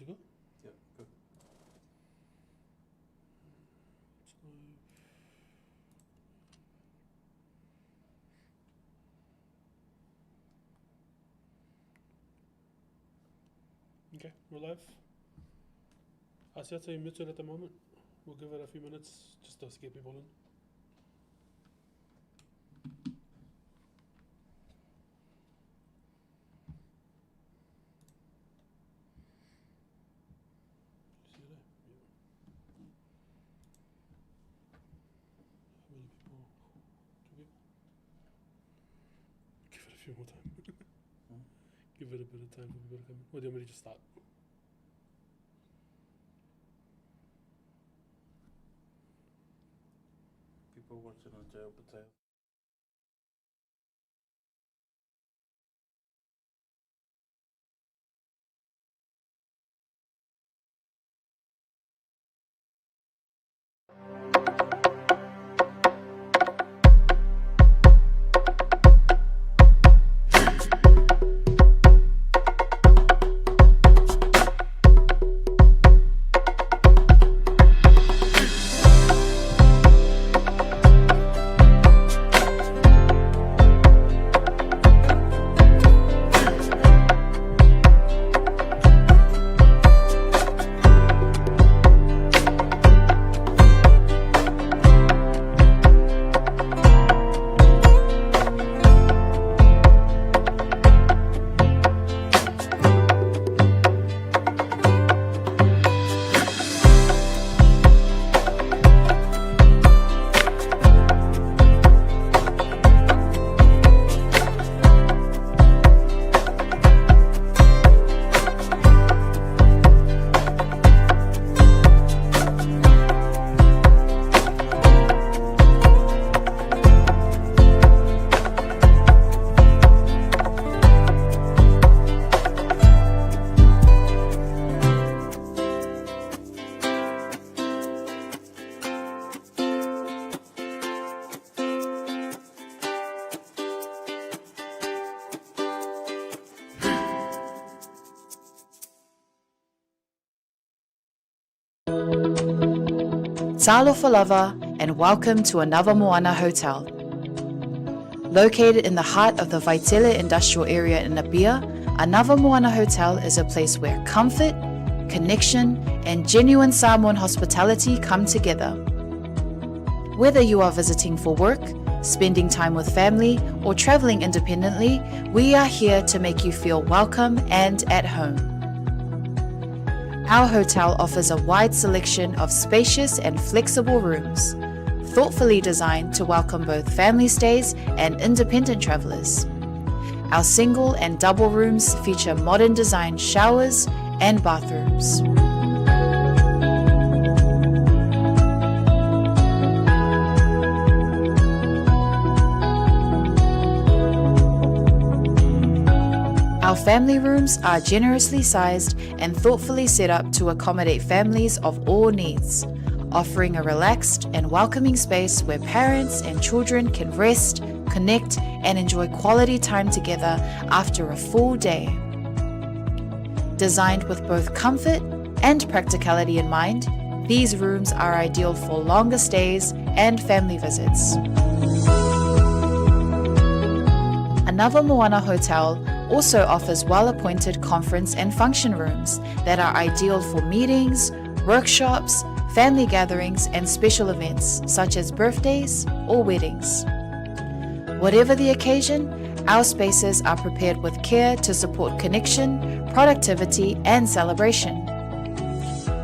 Good to go? Yeah, good. Okay, we're live. Asiata, you're muted at the moment. We'll give it a few minutes just to get people in. See you there? Yeah. How many people? Two people? Give it a few more time. Hmm? Give it a bit of time for people to come in. Or do you want me to just start? People watching on jail potato. Talofa lava and welcome to Anava Moana Hotel. Located in the heart of the Vaitele industrial area in Apia, Anava Moana Hotel is a place where comfort, connection, and genuine Samoan hospitality come together. Whether you are visiting for work, spending time with family, or traveling independently, we are here to make you feel welcome and at home. Our hotel offers a wide selection of spacious and flexible rooms, thoughtfully designed to welcome both family stays and independent travelers. Our single and double rooms feature modern design showers and bathrooms. Our family rooms are generously sized and thoughtfully set up to accommodate families of all needs, offering a relaxed and welcoming space where parents and children can rest, connect, and enjoy quality time together after a full day. Designed with both comfort and practicality in mind, these rooms are ideal for longer stays and family visits. Anava Moana Hotel also offers well-appointed conference and function rooms that are ideal for meetings, workshops, family gatherings, and special events such as birthdays or weddings. Whatever the occasion, our spaces are prepared with care to support connection, productivity, and celebration.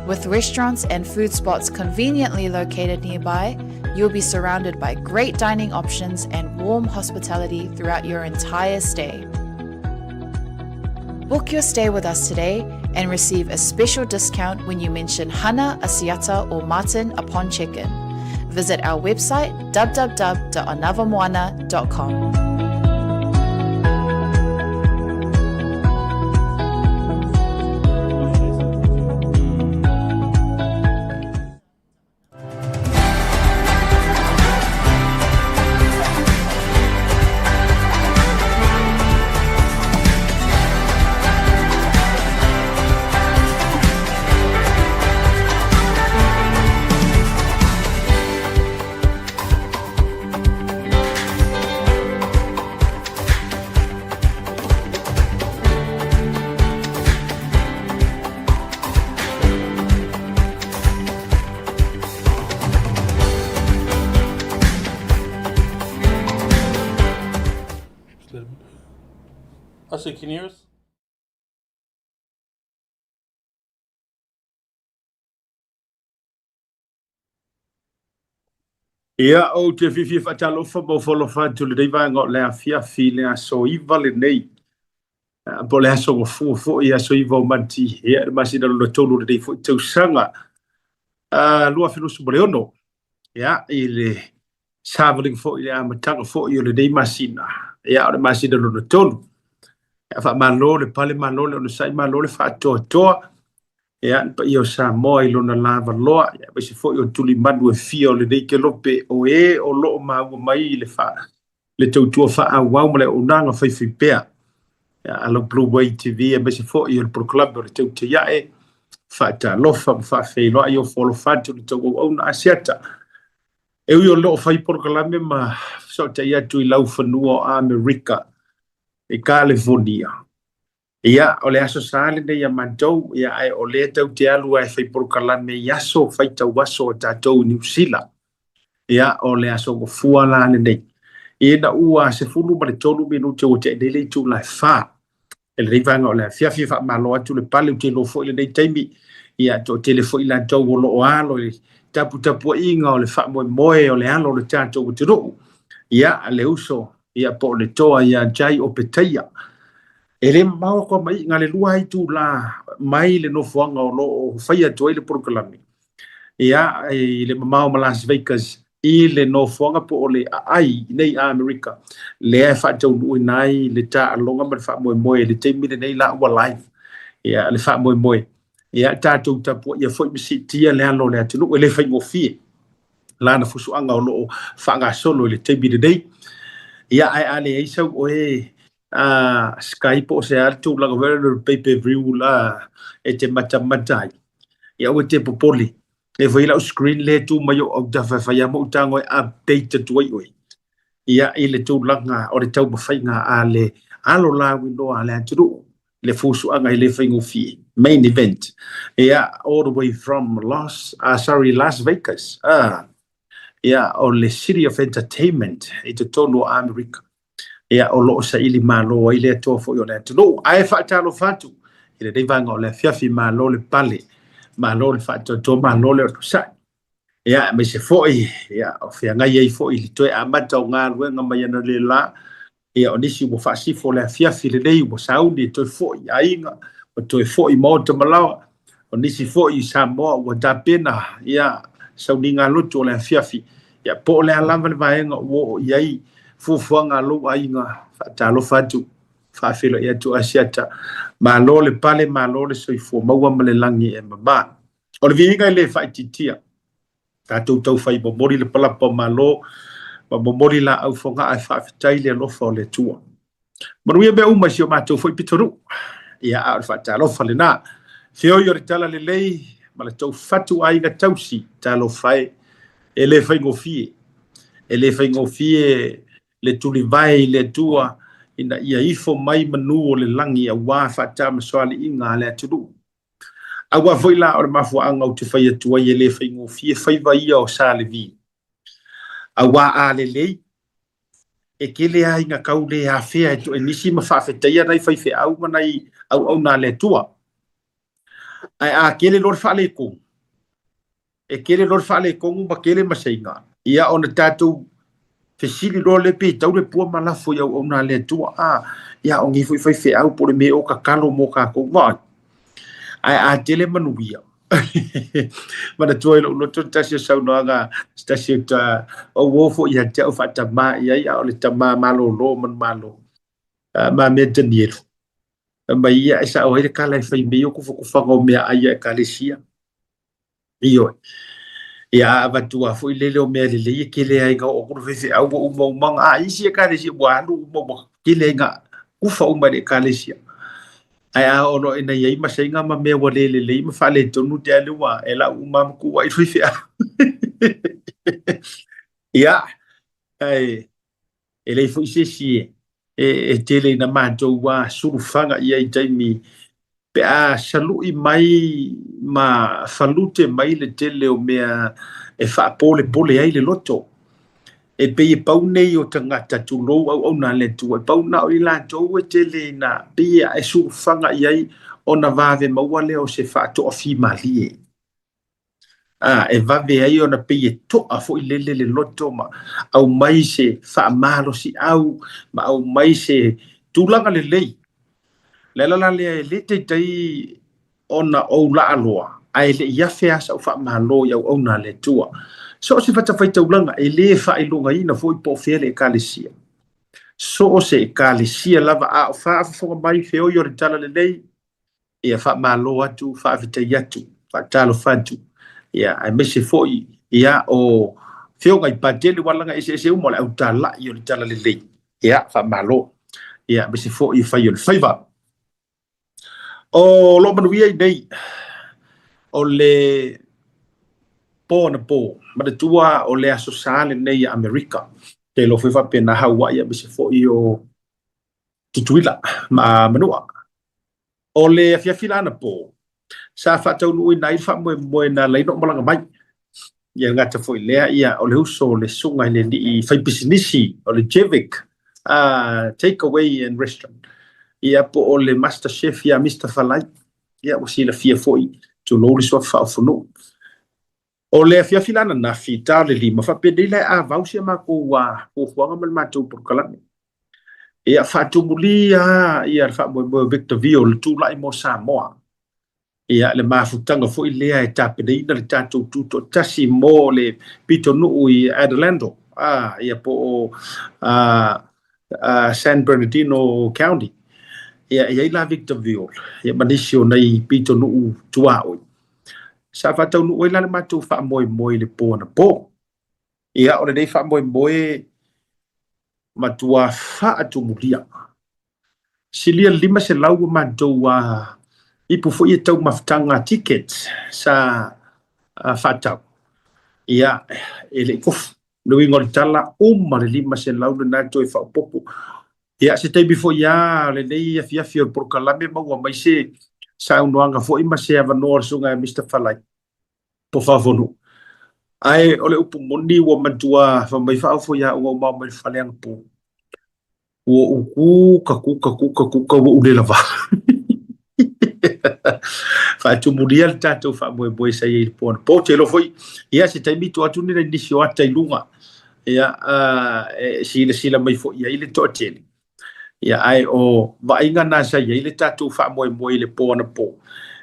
With restaurants and food spots conveniently located nearby, you'll be surrounded by great dining options and warm hospitality throughout your entire stay. Book your stay with us today and receive a special discount when you mention Hana, Asiata, or Martin upon check-in. Visit our website www.anavamoana.com. Ashley, can you hear us? Ia, ou te fiafia faatalofa ma ofo alofa atu i lenei vaega o le afiafi i le aso 9 lenei, po o le aso Gafua foi, aso 9 o Mati, ia, le masina lona tolu o lenei foi tausaga 2026, ia, i le savaliga foi i le amataga foi o lenei masina, ia, o le masina lona tolu. Ia, faamalo le pale, malo le onosai, malo le faatoatoa. Ia, le paia o Samoa i lona lavaloa, ia, aemaise foi o tulimanu e fia o lenei kelope o e o lo o maua mai i le, fa, le tautua faaauau ma le auaunaga faifaipea. Ia, a lau Blue Way TV, aemaise foi o le polokalame o le Tautai Ae, faatalofa ma faafeiloai ofo alofa atu le tou auauna Asiata. E ui o lo o fai polokalame ma fesootai atu i laufanua o Amerika i Kalifonia. Ia, o le Aso Sa lenei ia matou, ia, ae o lea tou te alu lava e fai polokalame i aso faitau aso a tatou i Niu Sila. Ia, o le Aso Gafua la lenei. Ina ua 13 minute ua tea nei le itula e fa i lenei vaega o le afiafi, e faamalo atu le pale, ou te iloa foi lenei taimi, ia, toatele foi latou o lo o alo i le taputapuaiga o le faamoemoe o le alo o le tatou atunuu. Ia, le uso, ia, po o le toa ia Jai Opetaia. E le mamao atu a mai na le lua itula mai le nofoaga o lo o faia atu ai le polokalame, ia, i le mamao ma Las Vegas i le nofoaga po o le aai i nei Amerika lea e faataunuuina ai le taaloga ma le faamoemoe i le taimi lenei la ua live, ia, le faamoemoe. Ia, tatou tapuaia foi ma siitia le alo o le atunuu, e le faigofie lana fusuaga o lo o faagasolo i le taimi lenei. Ia, ae a leai sau oe a Skype po o se a le tulaga foi lea o le pay per view la e te matamata ai, ia aua e te popole. E fai lau screen lea e tu mai o autafa e fai lava ma ou tago e update atu ai oe, ia, i le tulaga o le taumafaiga a le alo lauiloa a le atunuu, le fusuaga e le faigofie, main event, ia, all the way from Los, sorry, Las Vegas, ia, o le City of Entertainment i totonu o Amerika. Ia, o lo o saili malo ai le Atoa foi o le atunuu. Ae faatalofa atu i lenei vaega o le afiafi, malo le pale, malo le faatoatoa, malo le onosai. Ia, aemaise foi, ia, o feagai ai foi i le toe amata o galuega mai analeila. Ia, o nisi ua faasifo le afiafi lenei, ua sauni e toe foi i aiga, ua toe foi i maota ma laoa. O nisi foi i Samoa ua tapena, ia, sauniga loto o le afiafi. Ia, po o le a lava le vaega ua oo i ai fuafuaga a lou aiga, faatalofa atu, faafeiloai atu Asiata. Malo le pale, malo le soifua maua ma le lagi e mama. O le viiga e le faaitiitia. Tatou taufai momoli le palapa o malo ma momoli laau fogaa e faafetai le alofa o le Atua. Manuia mea uma i si o matou foi pitonuu. Ia, a o le faatalofa lena. Feoi o le tala lelei ma le tou fatu aiga tausi, talofa e, e le faigofie. E le faigofie le tulivae i le Atua ina ia ifo mai manu o le lagi aua faatamasoaliiga a le atunuu. Aua foi la o le mafuaaga ou te fai atu ai e le faigofie faiva ia o Sa Levi. Aua a lelei, e tele lava ina tau le afea e toe nisi ma faafetaia nai faifeau ma nai auauna a le Atua. Ae a tele loa le faaletonu, e tele loa le faaletonu ma tele maseiga, ia ona tatou fesili loa lea pe tau le pua ma lafo i auauna a le Atua, a, ia o nei foi faifeau po o le mea o tatalo mo tatou. Vaai. Ae a tele manuia, manatua i lou loto le tasi o saunoaga se tasi o ta uo foi ia te au faatamā i ai, a o le tamā malōlō manumalo, Mamea Tanielu. Fai mai ia e sao ai le tala e fai mai o kufakufaga o meaai a Ekalesia. Ioe. Ia a avatu lava foi lele o mea lelei e tele ai ina oo atu le faifeau ua umaumaga. A isi Ekalesia ua alu uma ua tele ai ina kufa uma i le Ekalesia. Ae a oo loa ina i ai maseiga ma mea ua le lelei ma faaletonu te ale ua e lau uma ma tuu ai le faifeau. Ia, ae e leai foi se isi e tele ina matou sulufaga i ai i taimi pe a saluʻi mai ma falute mai le tele o mea e faapolepole ai le loto. E pei e pau nei o tagata tulou auauna a le Atua, e pau na o i latou e tele ina pei e ae sulufaga i ai ona vave maua lea o se faatoafimalie. A, e vave ai ona pei e toa foi lele le loto ma aumai se faamalosiau ma aumai se tulaga lelei. Le ala la lea e le taitai ona ou laaloa, ae le i afe lava sau faamalo i auauna a le Atua. So o se fatafaitaulaga e le faailogaina foi po o fea le ekalesia. So o se ekalesia lava a o faafofoga mai feoi o le Talalelei, ia faamalo atu, faafetai atu, faatalofa atu, ia aemaise foi ia o Afioga i Patele ua laga eseese uma o le au talai o le Talalelei. Ia faamalo. Ia aemaise foi e fai o le faiva. O lo o manuia i nei, o le po anapo, manatua o le Aso Sa lenei a Amerika. Ke iloa foi faapena Hawaii aemaise foi o Tutuila ma Manua. O le afiafi la anapo, sa faataunuuina ai le faamoemoe na ala ai ona ou malaga mai. Ia e le gata foi i lea, ia o le uso o le susuga i le alii faipisinisi o le Jevic Take Away and Restaurant, ia po o le Master Chef ia Mister Falai, ia ua silafia foi, tulou le suafa faaofonuu. O le afiafi la ananafi, ta o le 5, faapenei la e avau si a matou fuafuaga ma le matou polokalame. Ia faatumuli lava ia le faamoemoe o Victor Vio, le tulai mo Samoa. Ia, le mafutaga foi lea e tapenaina le tatou tutoatasi mo le pitonuu i Adelanto, ia po o San Bernardino County. Ia, e i ai la Victorville, ia ma nisi o nai pitonuu tuaoi. Sa faataunuu ai la le matou faamoemoe i le po anapo. Ia, o lenei faamoemoe matua faatumulia. Silia 500 o matou ipu foi e taumafataga tickets sa faatau. Ia, e le i kofu. Le uiga o le tala, uma le 500 lena toe faaopoopo. Ia, se taimi foi lava o lenei afiafi o le polokalame maua mai se saunoaga foi ma se avanoa o le susuga ia Mister Falai po Faafonuu. Ae o le upu moni ua matua fai mai faaofo ia au ua uma mai le fale anapo. Ua ou kuka kuka kuka kuka ua ou le lava. Faatumulia le tatou faamoemoe sa i ai i le po anapo. Ou te iloa foi, ia se taimi tuu atu ni nai nisi o ata i luga, ia, e silasila mai foi i ai le toatele. Ia, ae o vaaiga na sa i ai le tatou faamoemoe i le po anapo,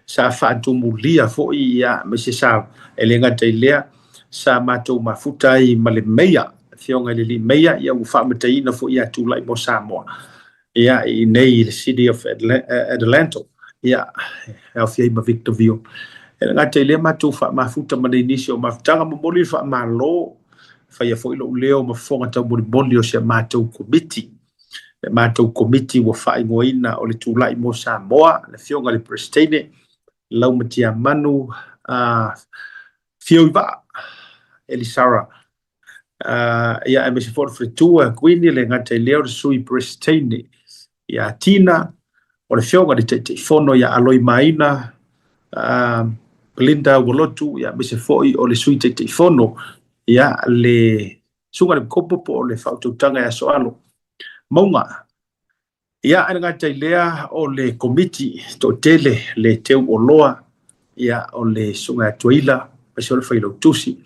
sa faatumulia foi, ia, aemaise sa, e le gata i lea, sa matou mafuta ai ma le meia, Afioga i le Alii Meia, ia ua faamataiina foi ia Tulai mo Samoa, ia, i inei i le City of Adelanto, ia, e aofia ai ma Victorville. E le gata i lea matou faamafuta ma nei nisi o mafutaga, momoli le faamalo, faia foi lou leo ma fofoga taumolimoli o si a matou komiti. Le matou komiti ua faaigoaina o le Tulai mo Samoa, le Afioga i le Peresetene, Laumatiamanu, Fioivaa, Elisara, ia aemaise foi o le faletua Kuini, le gata i lea o le sui Peresetene ia Tina, o le afioga i le Taitaifono ia Aloi Maina, Belinda Ualotu, ia aemaise foi o le sui Taitaifono ia le Susuga i le Kopo po o le Faautautaga ia Soalo Mauga. Ia, e le gata i lea, o le komiti toatele, le teu oloa, ia, o le Susuga ia Tuaila, aemaise o le Failautusi,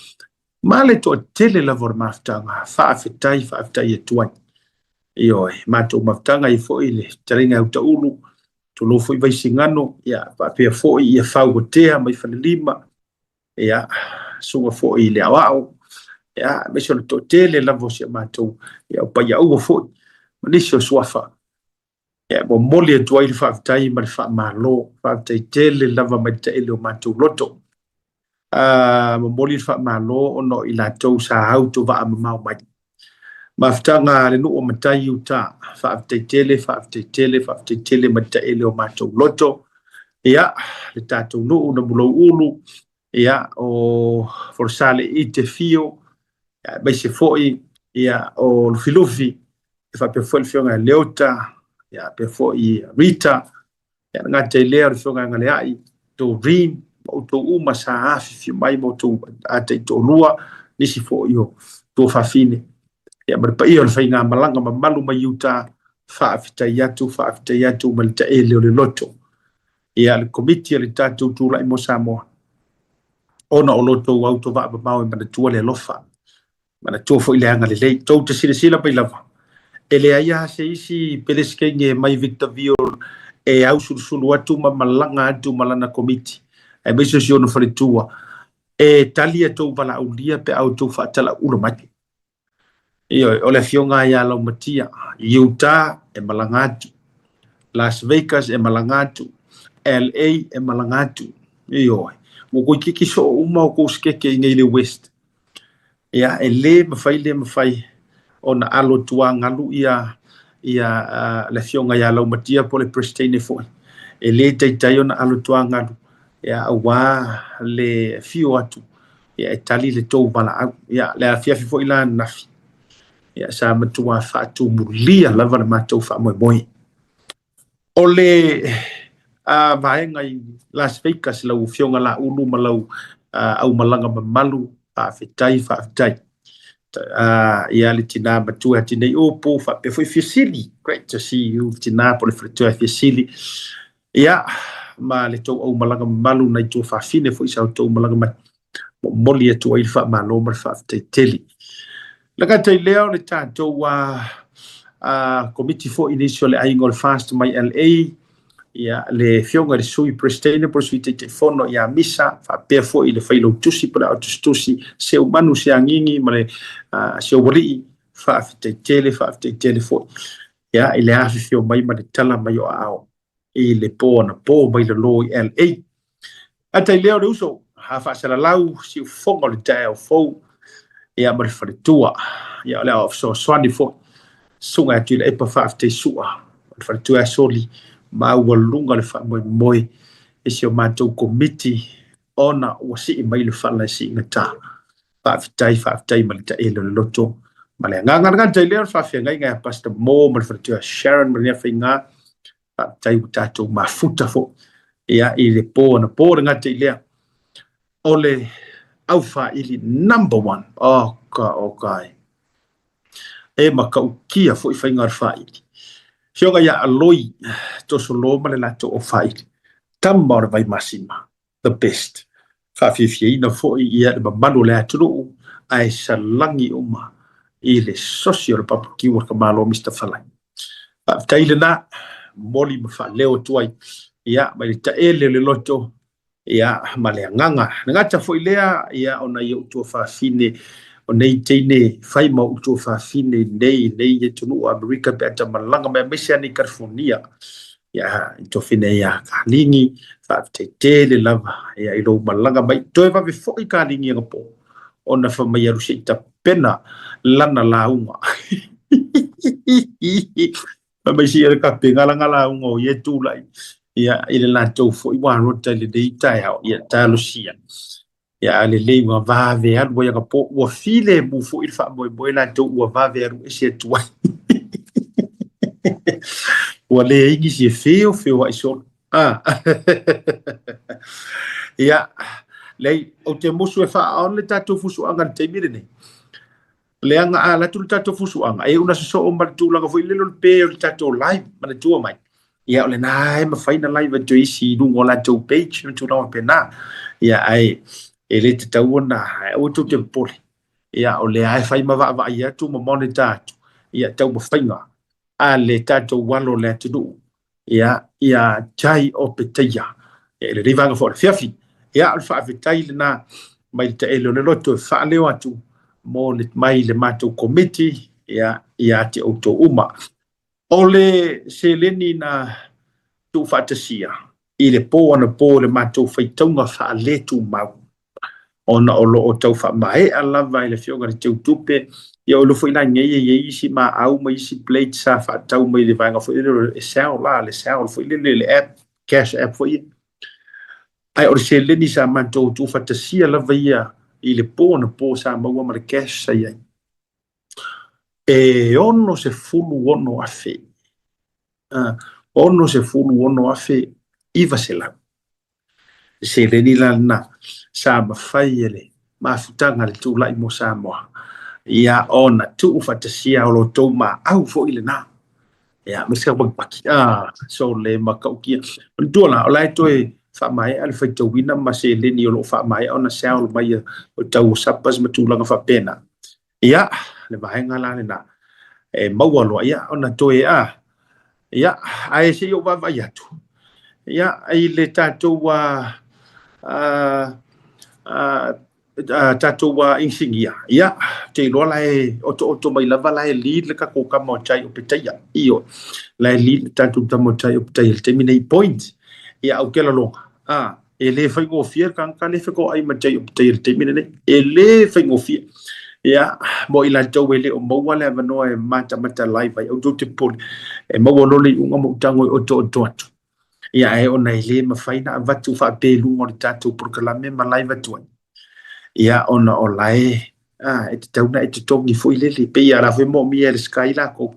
ma le toatele lava o le mafutaga, faafetai, faafetai atu ai. Ioe, matou mafutaga ai foi le fetalaiga ia Utaulu, tulou foi Vaisigano, ia, faapea foi ia Fauatea mai Falelima, ia, susuga foi i le Aoao, ia, aemaise o le toatele lava o si a matou, ia, o Paiaua foi, ma nisi o suafa. Ia, e momoli atu ai le faafetai ma le faamalo, faafetai tele lava mai le taele o matou loto. Momoli le faamalo ona o i latou sa autovaa mamao mai. Mafutaga a le nuu o Matai i uta, faafetai tele, faafetai tele, faafetai tele mai le taele o matou loto. Ia, le tatou nuu na Mulouulu, ia, o Folosale i Te Fio, aemaise foi, ia, o Lufilufi, e faapea foi le afioga ia Leota, ia, faapea foi Rita, ia, le gata i lea o le afioga ia Galeai, Doreen, ma outou uma sa afifio mai ma outou taitoalua, nisi foi o tuafafine. Ia ma le paia o le faigamalaga mamalu mai Utah, faafetai atu, faafetai atu ma le taele o le loto. Ia le Komiti a le tatou Tulai mo Samoa, ona o lo outou autovaa mamao e manatua le alofa, manatua foi le agalelei. Tou te silasila mai lava, e leai lava se isi Peresetene mai Victorville e ausulusulu atu ma malaga atu ma lana Komiti, aemaise o si ona faletua, e tali a outou valaaulia pe a outou faatalauula mai. Ioe, o le afioga ia Laumatia, Utah e malaga atu, Las Vegas e malaga atu, LA e malaga atu. Ioe, ua toeitiiti soo uma outou sekete i inei i le West. Ia, e le mafai le mafai ona alo tuagalu ia ia le afioga ia Laumatia po o le Peresetene foi. E le taitai ona alo tuagalu ia aua le afio atu ia e tali le tou valaau. Ia, le afiafi foi la ananafi, ia sa matua faatumulia lava le matou faamoemoe. O le a, vaega i Las Vegas, lau Afioga Laulu ma lau aumalaga mamalu, faafetai, faafetai. Ia le tina matua ia Tinei Opo, faapea foi Fiasili, great to see you, tina po o le faletua ia Fiasili. Ia, ma le tou aumalaga mamalu nai tuafafine foi sa outou malaga mai, momoli atu ai le faamalo ma le faafetai tele. Le gata i lea o le tatou a komiti foi i nisi o le aiga o le FAST mai LA, ia le afioga i le Sui Peresetene po o le Sui Taitaifono ia Misa, faapea foi i le Failautusi po o le Aotusitusi Seumanu Seagigi ma le Seualii, faafetai tele, faafetai tele foi. Ia, i le afifio mai ma le tala mai o aao i le po anapo mai lalo i LA. Ata i lea o le uso, a faasalalau siufofoga o le taeao fou, ia ma le faletua. Ia o le a fesoasoani foi. Susuga ia Tuilaepa faafetai sua o le faletua ia Soli, maualuga le faamoemoe i si o matou komiti ona ua sii mai le fala e siigata. Faafetai, faafetai ma le taele o le loto ma le agaga. Le gata i lea o le faafeagaiga ia Pastor Mo ma le faletua ia Sharon ma lenei faiga. Faafetai ua tatou mafuta foi ia i le po anapo. Le gata i lea o le aufaili number one. Oh ka, oh ka e. E matautia foi faiga o le faili. Afioga ia Aloi Tosolo ma le latou aufaili. Tama o le Vaimasima. The best. Faafiafiaina foi ia le mamalu o le atunuu ae salagi uma i le sosi o le papakiu a le tamaloa Mister Falai. Faafetai lena, momoli ma faaleo atu ai ia mai le taele o le loto ia ma le agaga. Le gata foi lea ia o nai ou tuafafine o nei teine fai ma ou tuafafine i nei nei atunuu o Amerika pe a ta malaga mai aemaise lava nei California. Ia, i tofine ia Kaligi, faafetai tele lava ia i lou malaga mai. Toe vave foi Kaligi anapo, ona fai mai alu se i tapena lana lauga. Fai mai se i alu tapena lana lauga o ia e tulai ia i le latou foi warota i lenei taeao, ia talosia. Ia a lelei ua vave alu ai anapo, ua filemu foi le faamoemoe latou ua vave alu ese atu ai. Ua leai nisi e feofeoai solo. Ah. Ia, leai, ou te musu e faa-on le tatou fusuaga i le taimi lenei. Leaga a alu atu le tatou fusuaga, e una sosoo ma le tulaga foi lele o le pe o le tatou live, manatua mai. Ia, o lena e mafai ona live atu e isi i luga o latou page ma tulaga faapena. Ia, ae e le tatau ona, aua tou te popole. Ia, o lea e fai ma vaavaai atu ma monitor atu, ia, taumafaiga a le tatou alo o le atunuu ia, ia Jai Opetaia. Ia, i lenei vaega foi o le afiafi. Ia, o le faafetai lena mai le taele o le loto e faaleo atu mo le, mai le matou komiti, ia, ia te outou uma. O le seleni na tuufaatasia i le po anapo i le matou faitauga faaletumau, ona o lo o tau faamaea lava e le Afioga i le Teutupe, ia o lo foi la nei e i ai isi maau ma isi plate sa faatau mai le vaega foi lele o le Zelle la, le Zelle foi lele, le app, cash app foi ia. Ae o le seleni sa matou tuufaatasia lava ia i le po anapo sa maua ma le cash sa i ai, e $66,000, $66,900. Le seleni la lena sa mafai e le mafutaga a le Tulai mo Samoa Ia, ona tuufaatasia o lo outou maau foi lena. Ia, ma se pakipaki. Ah, so le matautia. Manatua la, o la e toe faamaea le faitauina ma seleni o lo o faamaea ona sell mai o tau o suppers ma tulaga faapena. Ia, le vaega la lena e maua loa, ia, ona toe a. Ia, ae se i ou vaavaai atu. Ia, i le tatou a, a, a, a tatou a inisinia, ia, ou te iloa la e otooto mai lava la e lead le tatou tama o Tai o Petaia. Ioe, la e lead le tatou tama o Tai o Petaia i le taimi nei point. Ia, ou te lalona, a, e le faigofie le tagata lea e fetoai ma Tai o Petaia i le taimi lenei. E le faigofie. Ia, mo i latou e le o maua le avanoa e matamata live ai, aua tou te popole, e maua loa le iuga ma ou tago e otooto atu. Ia, ae ona e le mafai ona avatu faapea i luga o le tatou polokalame ma live atu ai. Ia, ona o la e, a, e tatau ona e totogi foi lele, pei lava o la foi e moomia e le Sky lakou.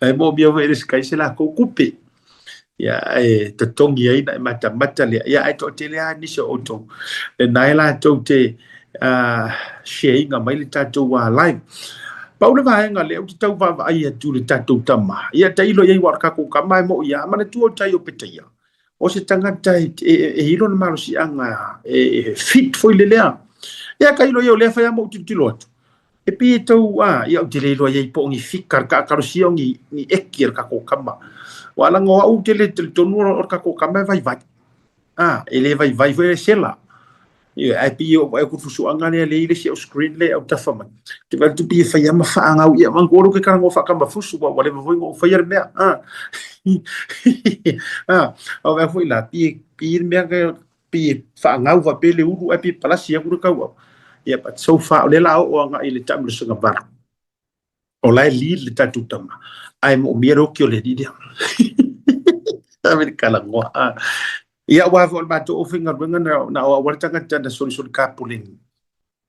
La e moomia foi e le Sky se lakou tupe. Ia, e totogi ai na e matamata lea. Ia, ae toatele lava nisi o outou lena e latou te share ina mai le tatou live. Pau le vaega lea ou te tau vaavaai atu i le tatou tama. Ia, tailo i ai aua o le tatou tama e mo'i lava. Manatua o tai o Petaia, o se tagata e i lona malosiaga e fit foi le lea. Ia, tailo i ai o lea e fai lava ma ou tilotilo atu. E pei e tau, a, ia ou te le iloa i ai po o ni fika le taakalosia o ni, ni eki a le tatou tama. Ua leaga o au ou te le talitonu o le tatou tama e vaivai. A, e le vaivai foi e sela. Ioe, ae pei e ou vaai atu i le fusuaga lea lea e i le isi au screen lea e autafa mai. Ou te vaai atu pei e fai lava ma faagau ia, manatua lea ou te talanoa faakambafusu aua ua leva foi ona ou faia le mea. A, a, a vaai atu foi la, pei e, pei e le mea pei e faagau faapea le ulu ae pei e palasi atu le tauau. Yeah, but so far, o lea la oo agai i le taamilosaga 8. O la e lead le tatou tama, ae moomia le oki o le alii lea. Ave le kalagoa. Ah. Ia, aua foi o le matou aufaigaluega na, na o au lava le tagata na solisoli kapoleni.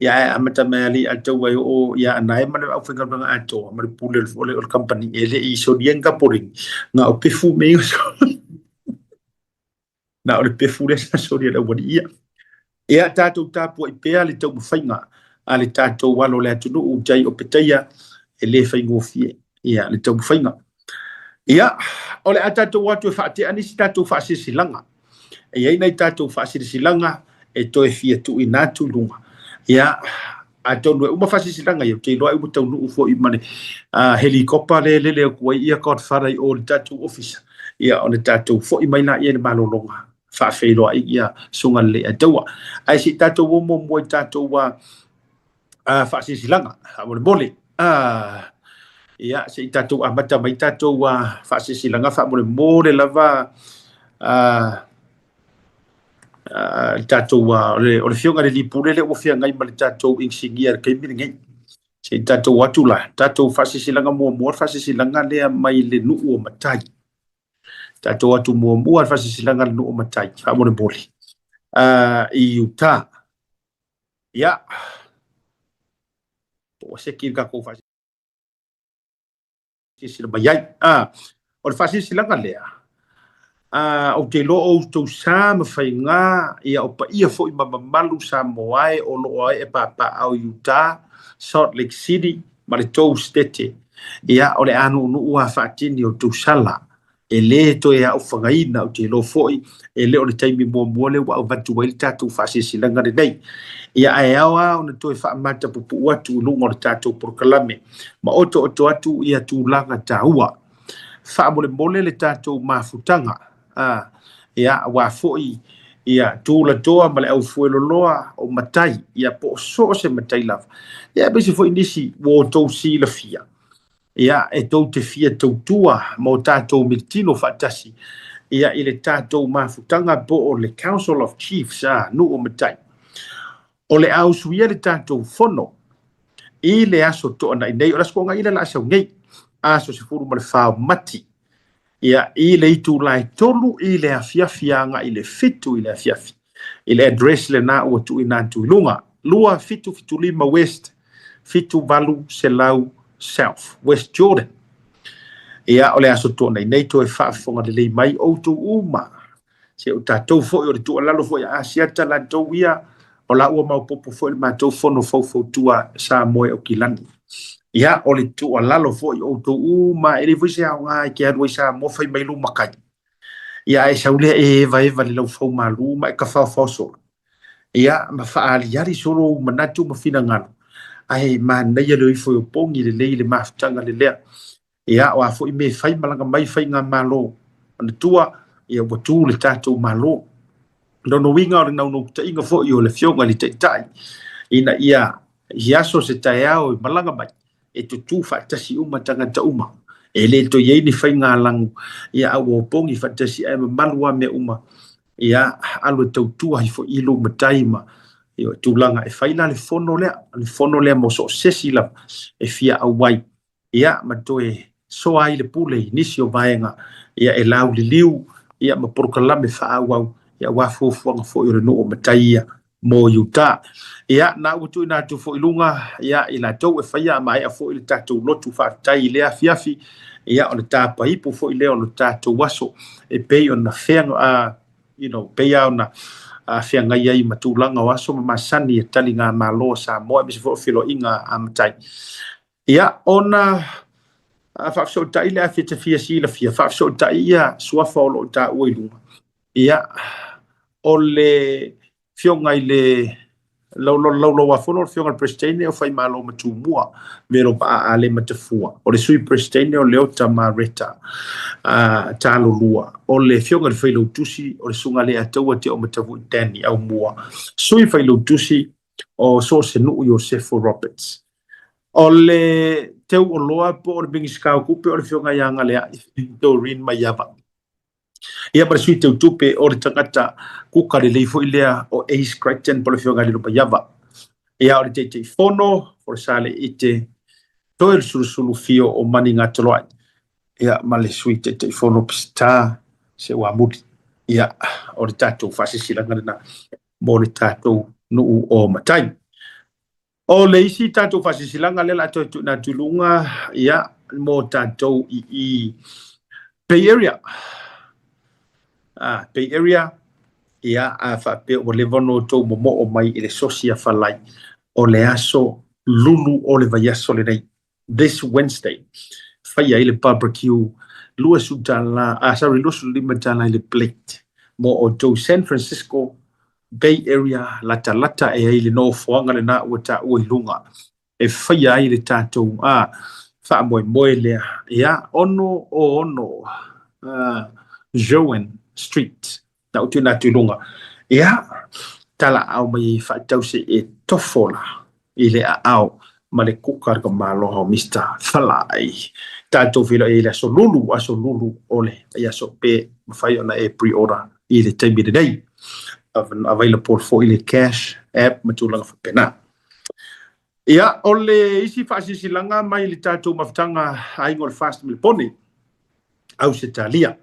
Ia, ae amata mai lava le Atua e oo ia Anae ma le aufaigaluega atoa ma le pule o le, o le kamupani e le i solia ni kapoleni. Na o pefu mea ia Na o le pefu lea sa soli e le aualii ia. Ia tatou tapuai pea le taumafaiga a le tatou alo o le atunuu tai o Petaia e le faigofie ia le taumafaiga. Ia, o le a tatou o atu e faatea nisi tatou faasilasilaga. E i ai nai tatou faasilasilaga e toe fia tuuina atu i luga. Ia, atonu e uma faasilasilaga ia, ou te iloa ai ua taunuu foi ma le helikopa lea e lele atu ai ia Godfather i o i le tatou ofisa, ia ona tatou foi mai laia i le malologa faafeiloai ia Susuga Leleiataua. Ae se i tatou o muamua i tatou faasilasilaga faamolemole. Ia, se i tatou amata mai tatou faasilasilaga faamolemole lava le tatou o le afioga i le alii pule lea ua feagai ma le tatou inisinia i le taimi lenei. Se i tatou o atu la, tatou faasilasilaga muamua, le faasilasilaga lea mai le nuu o Matai. Tatou o atu muamua le faasilasilaga a le nuu o Matai, faamolemole, i Utah. Ia, po ua seki le tatou faasilasilaga. Silasila mai ai. A, o le faasilasilaga lea, a, ou te iloa o outou sa ma faiga, ia o paia foi ma mamalu Samoa e o lo o ae papaaao i Utah, Salt Lake City ma le tou Setete. Ia, o le a nuunuu lava faatini o outou sala E le toe aofagaina, ou te iloa foi, e le o le taimi muamua lea ua avatu ai le tatou faasilasilaga lenei. Ia, ae ao lava ona toe faamatapupuu atu i luga o le tatou polokalame ma otooto atu ia tulaga taua. Faamolemole le tatou mafutaga, a, ia, aua foi ia tulatoa ma le aufueloloa o matai, ia po o so o se matai lava, ia aemaise foi nisi ua outou silafia. Ia, e tou te fia tautua ma o tatou militino faatasi, ia, i le tatou mafutaga po o le Council of Chiefs a nuu o matai. O le a usuia le tatou fono i le aso Toonai nei, o le aso Toonai lea o le a sau nei, aso 14 o Mati, ia, i le itula e 3 i le afiafi agai i le 7 i le afiafi, i le address lena ua tuuina atu i luga, 2775 West 7800 South, West Jordan. Ia, o le aso Toonai nei, toe faafofoga lelei mai outou uma. Se o tatou foi, o le tuualalo foi a Asiata latou ia, O la ua maopoopo foi le matou fono faufautua Samoa e Aukilani. Ia, o le tuualalo foi i outou uma, e leai foi se aoga e te alu ai Samoa fai mai lou matai. Ia, ae sau lea e evaeva i le laufau malu ma e tafaofao solo. Ia, ma faaaliali solo ou manatu ma finagalo, ae manaia le o ifo e opogi lelei le mafutaga lelea. Ia, o a foi mea e fai, malaga mai faigamalo. Manatua, ia ua tu le tatou Malo. Lona uiga o le naunautaiga foi o le Afioga i le Taitai, ina ia i aso se taeao e malaga mai, e tutū faatasi uma tagata uma. E le toe i ai ni faiga lagu, ia a ua opogi faatasi ae mamalu lava mea uma. Ia, alu e tautua ai foi i lou matai ma ia, tulaga e fai la le fono lea, le fono lea mo so o se isi lava e fia auai. Ia, ma toe soa ai le pule i nisi o vaega, ia, e lauliliu, ia, ma polokalame faaauau, ia, aua fuafuaga foi o le nuu o matai ia mo i uta. Ia, na ua tuuina atu foi i luga, ia, i latou e faia a maea foi le tatou lotu faafetai i lea afiafi, ia, o le tapaipu foi lea o le tatou aso e pei ona fea, you know, pei lava ona feagai ai ma tulaga o aso ma masani e taligamalo a Samoa, aemaise foi o feiloaiga a matai. Ia, ona faafesootai lea e ta fia silafia, faafesootai ia suafa o lo o taua i luga. Ia, o le Afioga i le Laulauafono, o le Afioga i le Peresetene o Faimalo ma Tumua, Vero Vaa Alematafua. O le Sui Peresetene o Leota Mareta Talolua. O le Afioga i le Failautusi o le Susuga Leiataua Teomatavui Danny Aumua. Sui Failautusi o So o se Nuu Iosefo Roberts. O le teu oloa po o le Minisita o Tupe o le Afioga ia Galeai Doreen Maiava. Ia ma le Sui Teutupe o le tagata kuka lelei foi lea o Ace Crichton po o le Afioga ia Lilo Maiava. Ia o le Taitaifono o le Saleite Toelusulusulu Fio o Manigatoloai. Ia ma le Sui Taitaifono Peseta Seuamuli. Ia o le tatou faasisilaga lena mo le tatou nuu o Matai. O le isi tatou faasilasilaga lea o le a toe tuuina atu i luga, ia, mo tatou i i Bay Area. Ah, Bay Area, ia, a faapea ua leva ona outou momoo mai i le sosi a Falai, o le aso lulu o le vaiaso lenei, this Wednesday, faia ai le barbecue $20, ah, sorry, $25 i le plate mo outou San Francisco Bay Area latalata e ai le nofoaga lena ua taua i luga e faia ai le tatou a faamoemoe lea. Ia, 6 o 6 Joan Street na ou tuuina atu i luga. Ia, talaau mai e faatau se e tofo la i le aao ma le kuka le kamaloha o Mister Falai. Tatou feiloai ai le aso Lulu, aso Lulu o le aso pe mafai ona e pre-order i le taimi lenei. Available foi le cash app ma tulaga faapena. Ia, o le isi faasilasilaga mai le tatou mafutaga Aiga o le Fast Melepone, Ausetalia.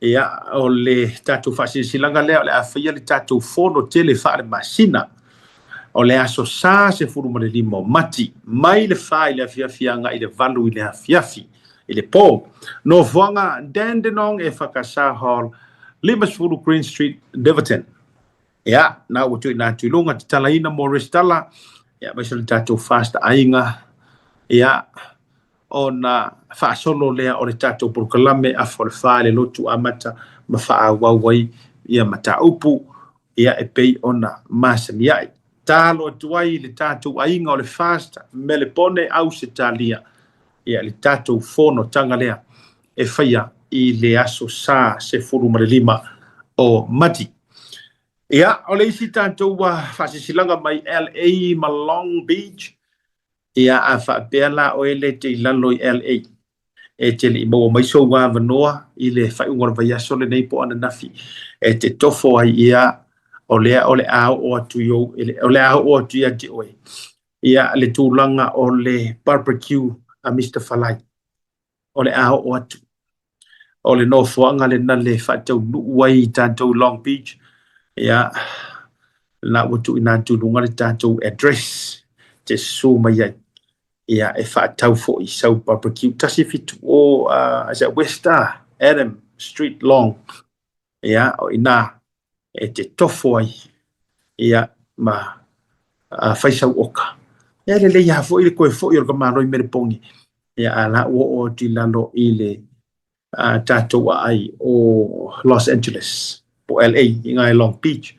Ia, o le tatou faasilasilaga lea o le a faia le tatou fono tele faale-masina o le aso Sa 15 o Mati, mai le 4 i le afiafi agai i le 8 i le afiafi i le po. Nofoaga Dandenong EFKS Hall, 50 Green Street, Riverton. Ia, na ua tuuina atu i luga tatalaina mo resitala, ia, aemaise o le tatou fast aiga, ia, ona faasolo lea o le tatou polokalame afa o le fa i le lotu amata ma faaauau ai ia mataupu, ia, e pei ona masani ai. Talo atu ai le tatou aiga o le fast Melepone Ausetalia, ia, le tatou fonotaga lea e faia i le aso Sa 15 o Mati. Ia, o le isi tatou faasilasilaga mai LA ma Long Beach, ia, a faapea la oe le te i lalo i LA, e te le i maua mai sou avanoa i le faaiuga o le vaiaso lenei po o ananafi, e te tofo ai ia, o lea o le a oo atu i ou, o le a oo atu ia te oe, ia, le tulaga o le barbecue a Mister Falai. O le a oo atu. O le nofoaga lena le faataunuu ai i tatou Long Beach, ia, la ua tuuina atu i luga le tatou address te susu mai ai, ia, e faatau foi sau barbecue 170 is that West Adam Street Long, ia, o i inā e te tofo ai, ia. ma fai sau oka. Ia lelei lava foi le toe foi o le tamaloa i Meleponi, ia a la ua oo atu i lalo i le tatou aai o Los Angeles po o LA i ina i Long Beach.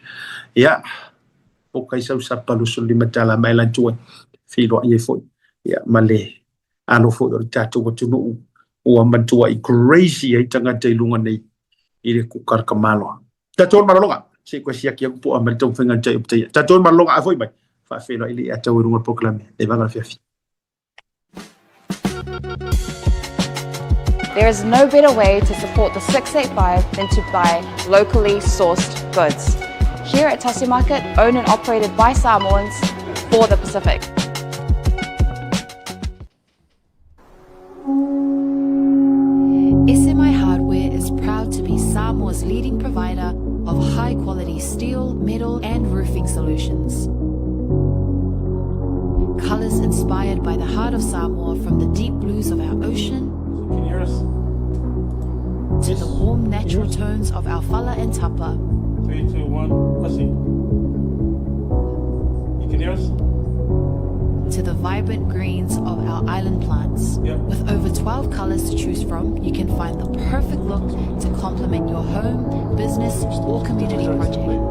Ia, poka ai sau sapa $25 ma e lantu ai, feiloai ai foi ia ma le alo foi o le tatou atunuu ua matuai crazy ai tagata i luga nei i le kuka a le tamaloa. Tatou le malologa, se i toe siaki atu po o a mai le taumafaiga a le tai o Petaia. Tatou le malologa a foi mai, faafeiloai le ia tau i luga o le polokalame, le vaga afiafi. There is no better way to support the 685 than to buy locally sourced goods. Here at Tasi Market, owned and operated by Samoans for the Pacific. SMI Hardware is proud to be Samoa's leading provider of high quality steel, metal, and roofing solutions. Colors inspired by the heart of Samoa from the deep blues of our ocean Can you hear us? to the warm natural tones of our fala and tapa. 3, 2, 1. Let's see. You can hear us? To the vibrant greens of our island plants. Yep. With over 12 colors to choose from, you can find the perfect look to complement your home, business, or community project.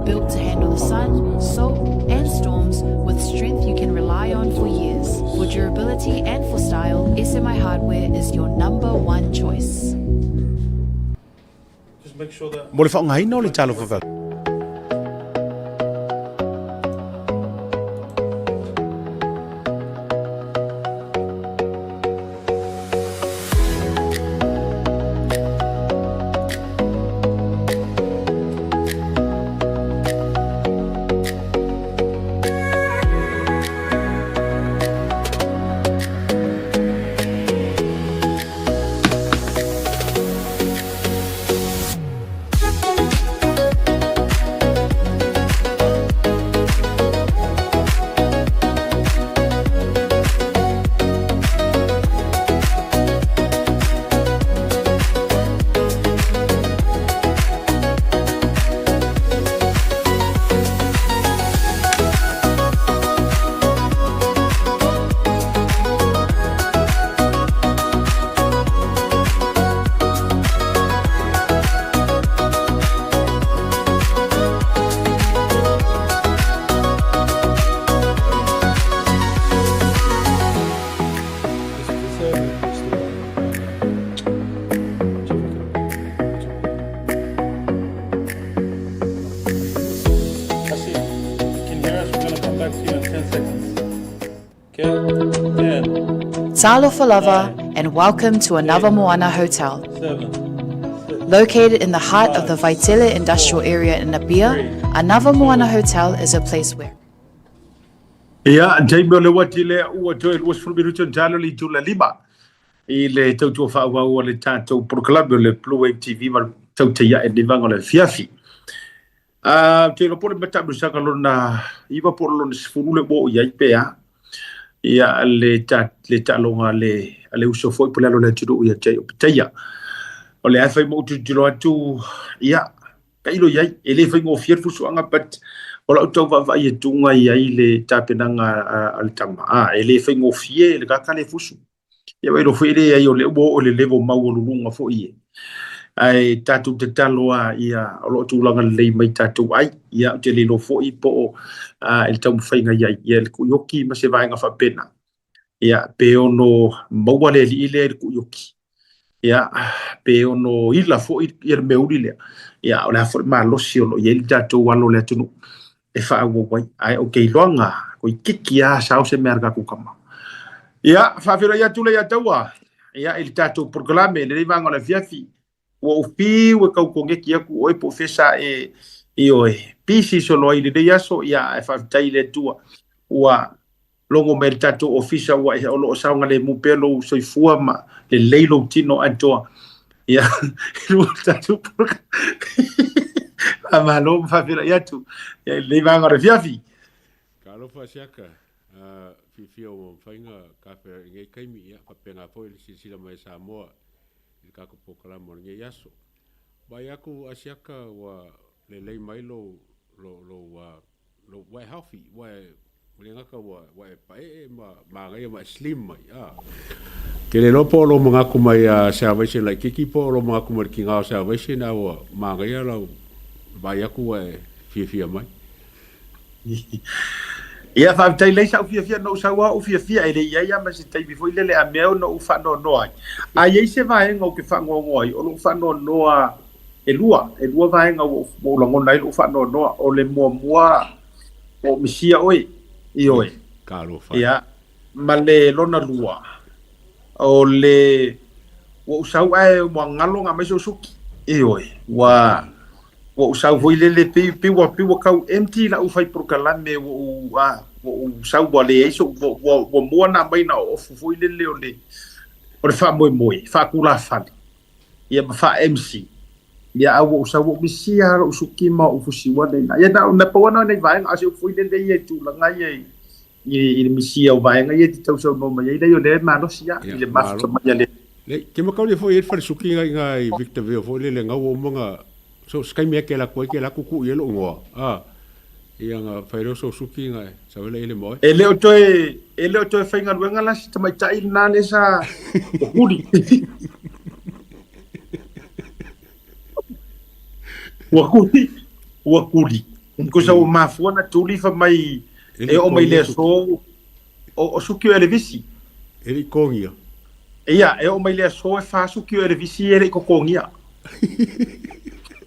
Built to handle the sun, salt, and storms with strength you can rely on for years. For durability and for style, SMI Hardware is your number one choice. Just make sure that Mo le faaaogaina o le Talofa Valley. I see. You can hear us. We're gonna come back to you in 10 seconds. Okay? 10, Talofa lava and welcome to Another Moana Hotel. 7, 6, Located in the heart of the Vaitele industrial area in Apia, Another Moana Hotel is a place where Ia, taimi o le uati lea ua toe 20 minute ona talo le itula lima i le tautua faaauau a le tatou polokalame o le Blue Wave TV ma le tautai ae lenei vaega o le afiafi. Ah, ou te iloa po o le mataamilosaga lona iva po o lona sefulu le ua oo i ai pe a. Ia, le, ta, le taaloga a le, a le uso foi po le alo o le atunuu ia te ai o Petaia. O le a fai ma ou tilotilo atu, ia, tailo i ai, e le faigofie le fusuaga, but o lau tau vaavaai atuga i ai le tapenaga a le tama, a, e le faigofie le kaka le fusu. Ia vaai loa foi e leai o lea ua oo i le level maualuluga foi e. Ae tatou tatalo lava ia o lo o tulaga lelei mai tatou ai. Ia ou te le iloa foi po o i le taumafaiga i ai ia le kuioki ma se vaega faapena. Ia pe ono maua le alii lea i le kuioki. Ia pe ono ila foi ia le meauli lea. Ia o le a foi le malosi o lo o i ai le tatou alo o le atunuu e faaauau ai. Ae ou te iloaga, toeitiiti lava sao se mea a le tatou tama. Ia, faafeiloai atu lea ia Taua, ia, i le tatou polokalame i lenei vaega o le afiafi. Ua ou fiu e tau koneti atu oe po o fea sa e, ioe, pisi solo ai i lenei aso, ia, ae faafetai i le Atua ua logo mai le tatou ofisa ua o lo o saogalemu pea lou soifua ma lelei lou tino atoa. Ia, i luga o le tatou polokalame. Faamalo ma faafeiloai atu ia, i lenei vaega o le afiafi. Talofa Siaka, fiafia ua mafai ona tafea i lenei taimi, ia faapena foi le silasila mai a Samoa i le tatou polokalame o lenei aso. Vaai atu Asiata ua lelei mai lou, lou, lou Lou ua e healthy, ua e, ua le gata ua, ua e paee ma magaia ma e slim mai, a. Ke le iloa po o lou manatu mai a Salvation laitiiti po o lou manatu mai le tiga o Salvation a ua magaia lau vaai atu ua e fiafia mai. Ia, faafetai lei sa'u fiafia na ou sau a ou fiafia e le i ai a ma se taimi foi lele a mea ona ou faanoanoa ai. A i ai se vaega ou te faanoanoa ai, o lou faanoanoa e lua, e lua vaega ua ou lagona ai lou faanoanoa. O le muamua, ua ou misia oe, ioe. Talofa. Ia, ma le lona lua, o le ua ou sau ae ua galo na aumai sou suki. Ioe, ua ua ou sau foi lele pei pei ua pei ua tau empty la'u fai polokalame ua ou a ua ou sau ua leai so'u ua ua ua mua ona aumai na o ofu foi lele o le o le faamoemoe faatulafale ia ma faa MC ia a ua ou sau ua ou misia lava lo'u suki ma ou fusiua nei na ia na na pau lava na o nai vaega a o se upu foi lele ia i tulaga ia i i le misia o vaega ia e te tausaunoa mai ai leai o lea e malosi lava i le mafuta mai a le Lei, ke makauli foi e fale suki ngai ngai Victorville foi le le ngau o manga so skai mea ke la koi ke la kuku i lo ngoa. Ah. Ia nga fai lo so suki ngai sa wele ile moe. E le o toe e le o toe faigaluega la si tamaitai lena le sa o kuli. Ua kuli, ua kuli. Tusa ua mafua na tuli fai mai e oo mai le aso o suki o Elevisi. E le i totogia. Ia, e oo mai le aso e fa suki o Elevisi e le i totogia.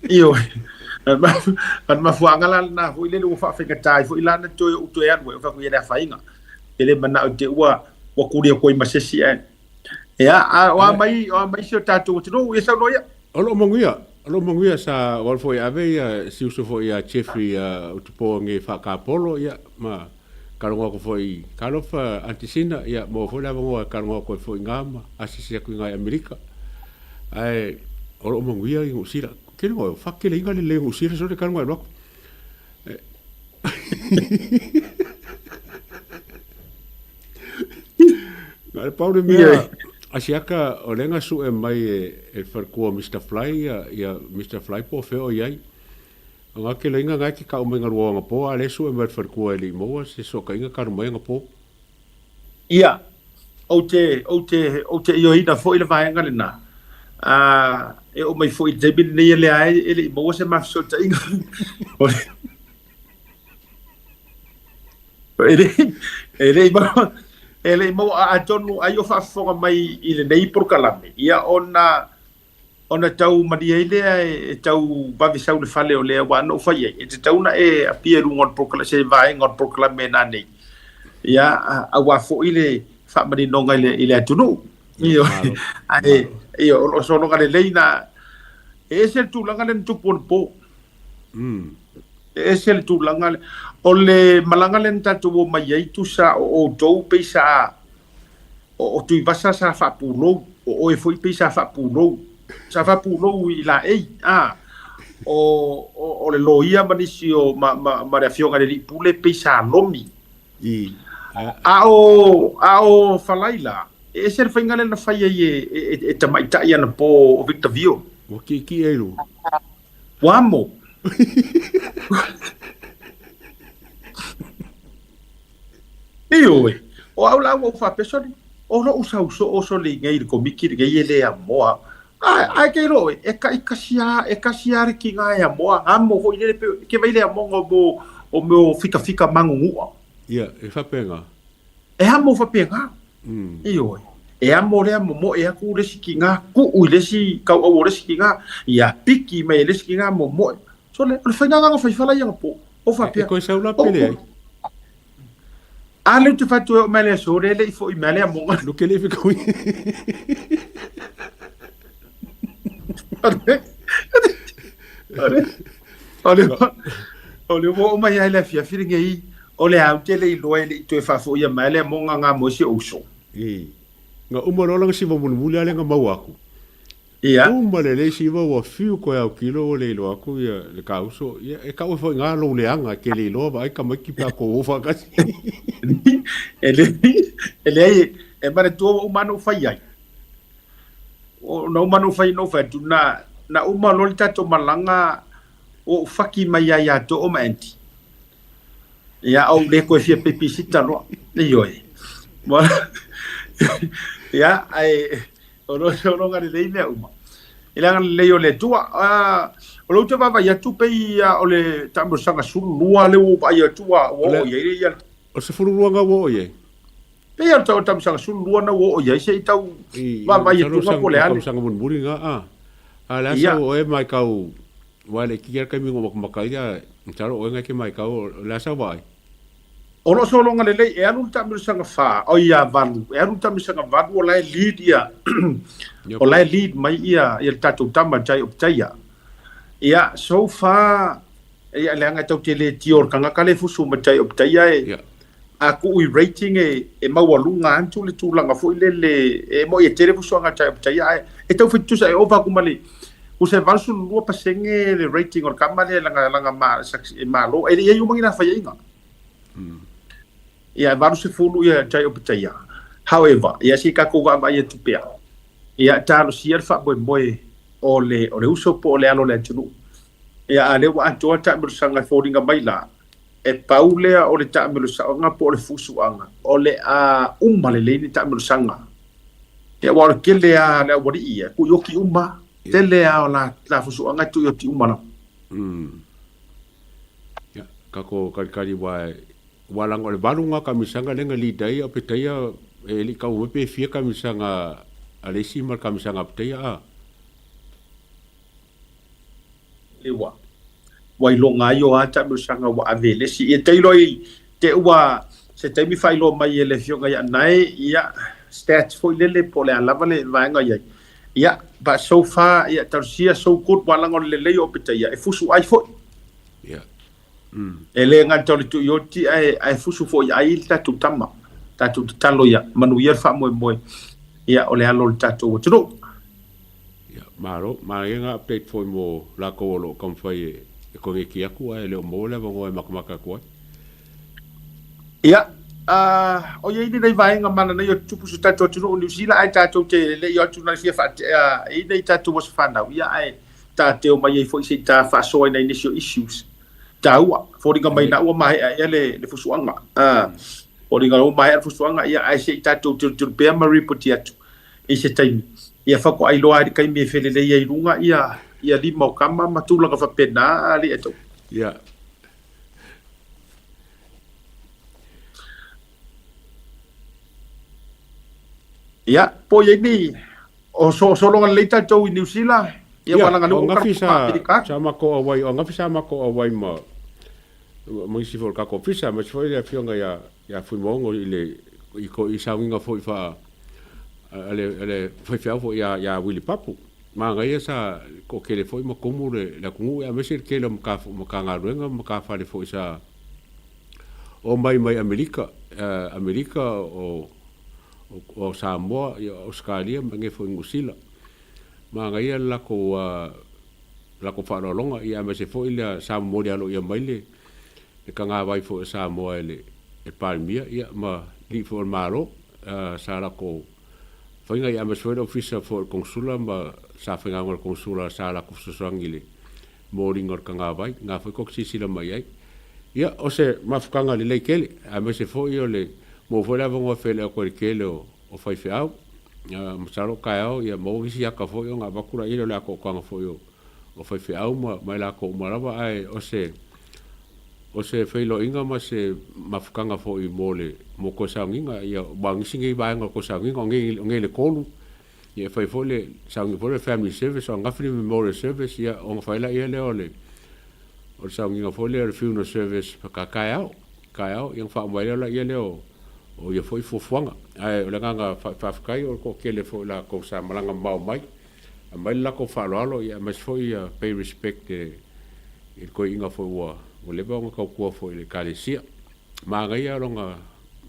Ioe. O le mafuaaga la lena foi lele ua faafaigata ai foi la ona toe ou toe alu ai, ou fai atu ia le afaina. E le manao i te i ua tuli atu ai ma se isi ae. Ia, a o a mai, o a mai si o tatou atunuu, ia saunoa ia. O loo manuia, o loo manuia sa ua alu foi e ave ia si uso foi ia Jeffrey Utupoa nge faakapolo ia ma kalogo atu foi talofa Aunty Sina ia maua foi le avanoa e kalogo atu ai foi iga ma asiasi atu iga i Amerika ae o loo manuia i Niu Sila. Kele ngoe fakeleina lelei o Niu Sila sole kalogo e alu atu. Na o le pau le mea a siaka o lea na sue mai e le faletua o Mister Fly ia, ia Mister Fly po o fea o i ai. O ngā keloiga nga e te kau mai nga lua anapo, a o lea e sue mai e le faletua e le i maua se sootaiga talu mai anapo. Ia, ou te, ou te, ou te ioeina foi le vaega lena. A, e oo mai foi i le taimi lenei e lea e le i maua se ma fesootaiga. E le, e le i maua, e le i maua, atonu ai o faafofoga mai i lenei polokalame, ia ona, ona tau malie ai lea e tau vave sau i le fale o lea ua na ou fai ai, e tatau ona e apia i luga o le polokalame, se vaega o le polokalame nanei, ia, aua foi le faamaninoga i le, i le atunuu. Ioe, ae, ioe, o lo o sologa lelei na, e ese le tulaga lea na tupu anapo. E ese le tulaga lea. O le malaga lea na tatou omai ai, tusa o outou pei sa, o Tuivasa sa faapulou, o oe foi pei sa faapulou, sa faapulou i laei, a, o, o, o le loia ma nisi o, ma, ma, ma le afioga i le alii pule pei sa lomi. I, a o, a o Falaila, e ese le faiga lea na fai ai e, e, e tamaitai anapo o Victor Vio. Ua ki'iki'i ai luga. Ua amo. Ioe, o au la ua ou faapea, sole, o lo'u sau soo sole i nei i le Komiti lenei e le amoa. Ae, ae ke iloa oe, e taitasi lava, e tasi lava le tiga e amoa, amo foi lele pe, ke vai le amoga o mea, o mea o fikafika magunu'a. Ia, e faapena. E amo faapena. Ioe, e amo lea momoe atu le isi tiga, tuu i le isi tauau o le isi tiga, ia piki mai e le isi tiga momoe. Sole, o le faiga lena na fai fala ia anapo, o faapea. E toe sau la pe leai. A lea ou te fai atu e oo mai le aso lea e le i foi mai le amoga. No ke le i whekaui. O le o le ua oo mai ai le afiafi lenei, o le a ou te le iloa e le i toe faafoia mai le amoga nga mo si ou uso. I. Nga uma loa lana siva mulimuli a lea nga maua aku. Ia. Uma lelei siva ua fiu koe au kilo ua le iloa aku ia le ka uso. Ia e kau e foi nga lou leaga ke le iloa vaai tamaiti pe a kou o faatasi. E le e leai e manatua ua uma ona ou fai ai. O na uma ona ou fai na ou fai atu na na uma loa le tatou malaga ua ou faki mai ai ia Too ma Andy. Ia, ou le toe fia peipisita loa. Ioe. Ia, ae o lo sologa lelei mea uma. I le agalelei o le Atua. O lou te vaavaai atu pei o le taamilosaga 12 lea ua ou vaai atu ua oo i ai ia. O le 12 na ua oo i ai? Pei o le taamilosaga 12 na ua oo i ai se i tau vaavaai atu po o le a le. Tausaga mulimuli na a. A le a sa ua oe maitau aua e le itiiti lava le taimi na ou matamata ai a masalo o oe na e te maitau o le a sau vaai? O lo o sologa lelei e alu le taamilosaga fa, oi ia valu, e alu le taamilosaga valu o la e lead ia o la e lead mai ia ia le tatou tama Jai Opetaia. Ia so far ia leaga e tau te le tio o le tagata le fusu ma Jai Opetaia e a tuu i rating e e maualuga atu le tulaga foi lele e moi e tele fusuaga a Jai Opetaia ae e tau fai tutusa e ova atu ma le tusa e 82% le rating o le tama lea lana lana ma e malo e le i ai uma ni la faiaiga. Ia e 80 ia Jai Opetaia. However, ia se i tatou vaavaai atu pea. Ia talosia le faamoemoe o le o le uso po o le alo o le atunuu. Ia a lea ua atoa taamilosaga e foliga mai la, e pau lea o le taamilosaga po o le fusuaga o le a uma lelei le taamilosaga. Ia aua o le tele lava o le aualii ia, e tuuioki uma, tele lava o la la fusuaga e tuuioki uma lava. Ia, tatou kalikali aua aua leaga o le valu lena o kamisaga lea na lead ai Opetaia e le i tau mai pe fia kamisaga a le isi ma le kamisaga a Opetaia a. Le ua ua iloga ai o a taamilosaga ua ave e le isi. Ia tailo i te ua se taimi faailoa mai e le afioga ia Nae, ia stats foi lele po o le a lava le vaega i ai. Ia, but so far, ia talosia so good ua laga o le lelei o Opetaia e fusu ai foi. Ia. E le gata o le tuioti ae, ae fusu foi ai le tatou tama. Tatou tatalo ia manuia le faamoemoe ia o le alo o le tatou atunuu. Ia, malo, manaia na update foi mo latou o lo o taumafai e, e koneti atu ae le o maua le avanoa e matamata atu ai. Ia, o i ai lenei vaega mananaia o tutupu i so tatou atunuu o Niu Sila ae tatou te le i o atu na fia faatea i nei tatou aso fanau, ia ae ta te omai ai foi se i ta faasoa i nai nisi o issues taua. Foliga mai na ua maea ea le, le fusuaga. Foliga ua maea le fusuaga, ia ae se i tatou tilotilo pea ma ripoti atu i se taimi. Ia faatoa iloa ai le taimi e felelei ai i luga ia, ia lima o tama ma tulaga faapena, alii e tou. Ia. Ia, po i ai ni, o so, sologa lelei tatou i Niu Sila, ia Ia, ua laga o lea ua angafi sa, Amerika. sa matou auai, o angafi sa matou auai ma, ma nisi foi o le tatou ofisa, aemaise foi le afioga ia, ia Fuimaono i le, i, ko, i sauniga foi faa, a le, a le faifeau foi ia, ia Willie Papu. Manaia sa toatele foi ma tumu le, le atunuu, aemaise le tele o Matagaluega ma matafale foi sa omai mai Amerika, Amerika o, o, o Samoa, ia, Ausetalia ma inei foi i Niu Sila. Manaia le latou, latou faaaloaloga, ia aemaise foi le sa momoli aloaia mai le, le tagavai foi o Samoa e le, e Palemia, ia ma alii foi o le Malo, sa latou Faiga ia aemaise foi le Ofisa foi o le Konesula ma sa faigaluega le Konesula sa latou fesoasoani i le moliga o le tagavai, na foi tou te silasila mai ai. Ia, o se mafutaga lelei tele, aemaise foi o le maua foi le avanoa e feiloai atu ai i le tele o o faifeau. Masalo o taeao ia maua nisi ata foi ona avatu laia lea o le atoatoaga foi o o faifeau ma ma i latou uma lava, ae o se O se feiloaiga ma se mafutaga foi mo le mo toe sauniga, ia, aua o nisi nei vaega o toe sauniga, o nei, o nei le tolu, ia e fai foi le sauniga foi le family service, o ananafi le memorial service, ia ona fai laia lea o le o le sauniga foi lea o le funeral service ka taeao, taeao, ia ona faauma ai lea lea o o ia foi fuafuaga. Ae o le agaga faafetai o le toatele foi o latou sa malaga mamao mai, aumai le latou faaaloalo, ia aemaise foi ia pay respect i le toeaina foi ua leva ona tautua foi i le Ekalesia. Manaia lona,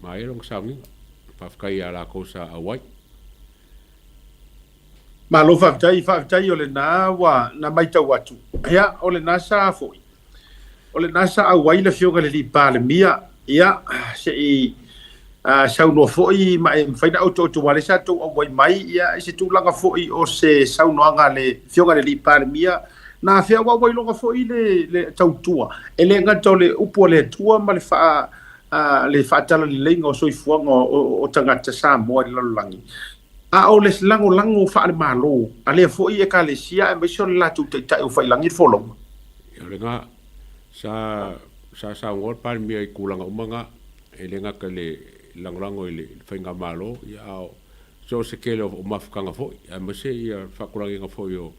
manaia lona sauniga. Faafetai ia latou sa auai. Malo faafetai, faafetai o lena ua na maitau atu. Ia, o lena sa foi. O lena sa auai le afioga i le alii Palemia, ia, se i saunoa foi ma e mafai ona otooto aua o lea sa tou auai mai, ia, i se tulaga foi o se saunoaga a le afioga i le alii Palemia. Na afea aua ua iloga foi le, le tautua, e le gata o le upu a le Atua ma le faa, a, le faatalaleiga o soifuaga o, o, o tagata Samoa i le lalolagi, a o le lagolago faale-Malo a lea foi Ekalesia aemaise o le latou Taitai ua fai i lagi le folauga. Ia, o lena, sa, sa saunoa le Palemia i tulaga uma na, e le gata i le lagolago i le Faigamalo, ia, a o so o se tele o mafutaga foi, aemaise ia le faatulagiga foi o,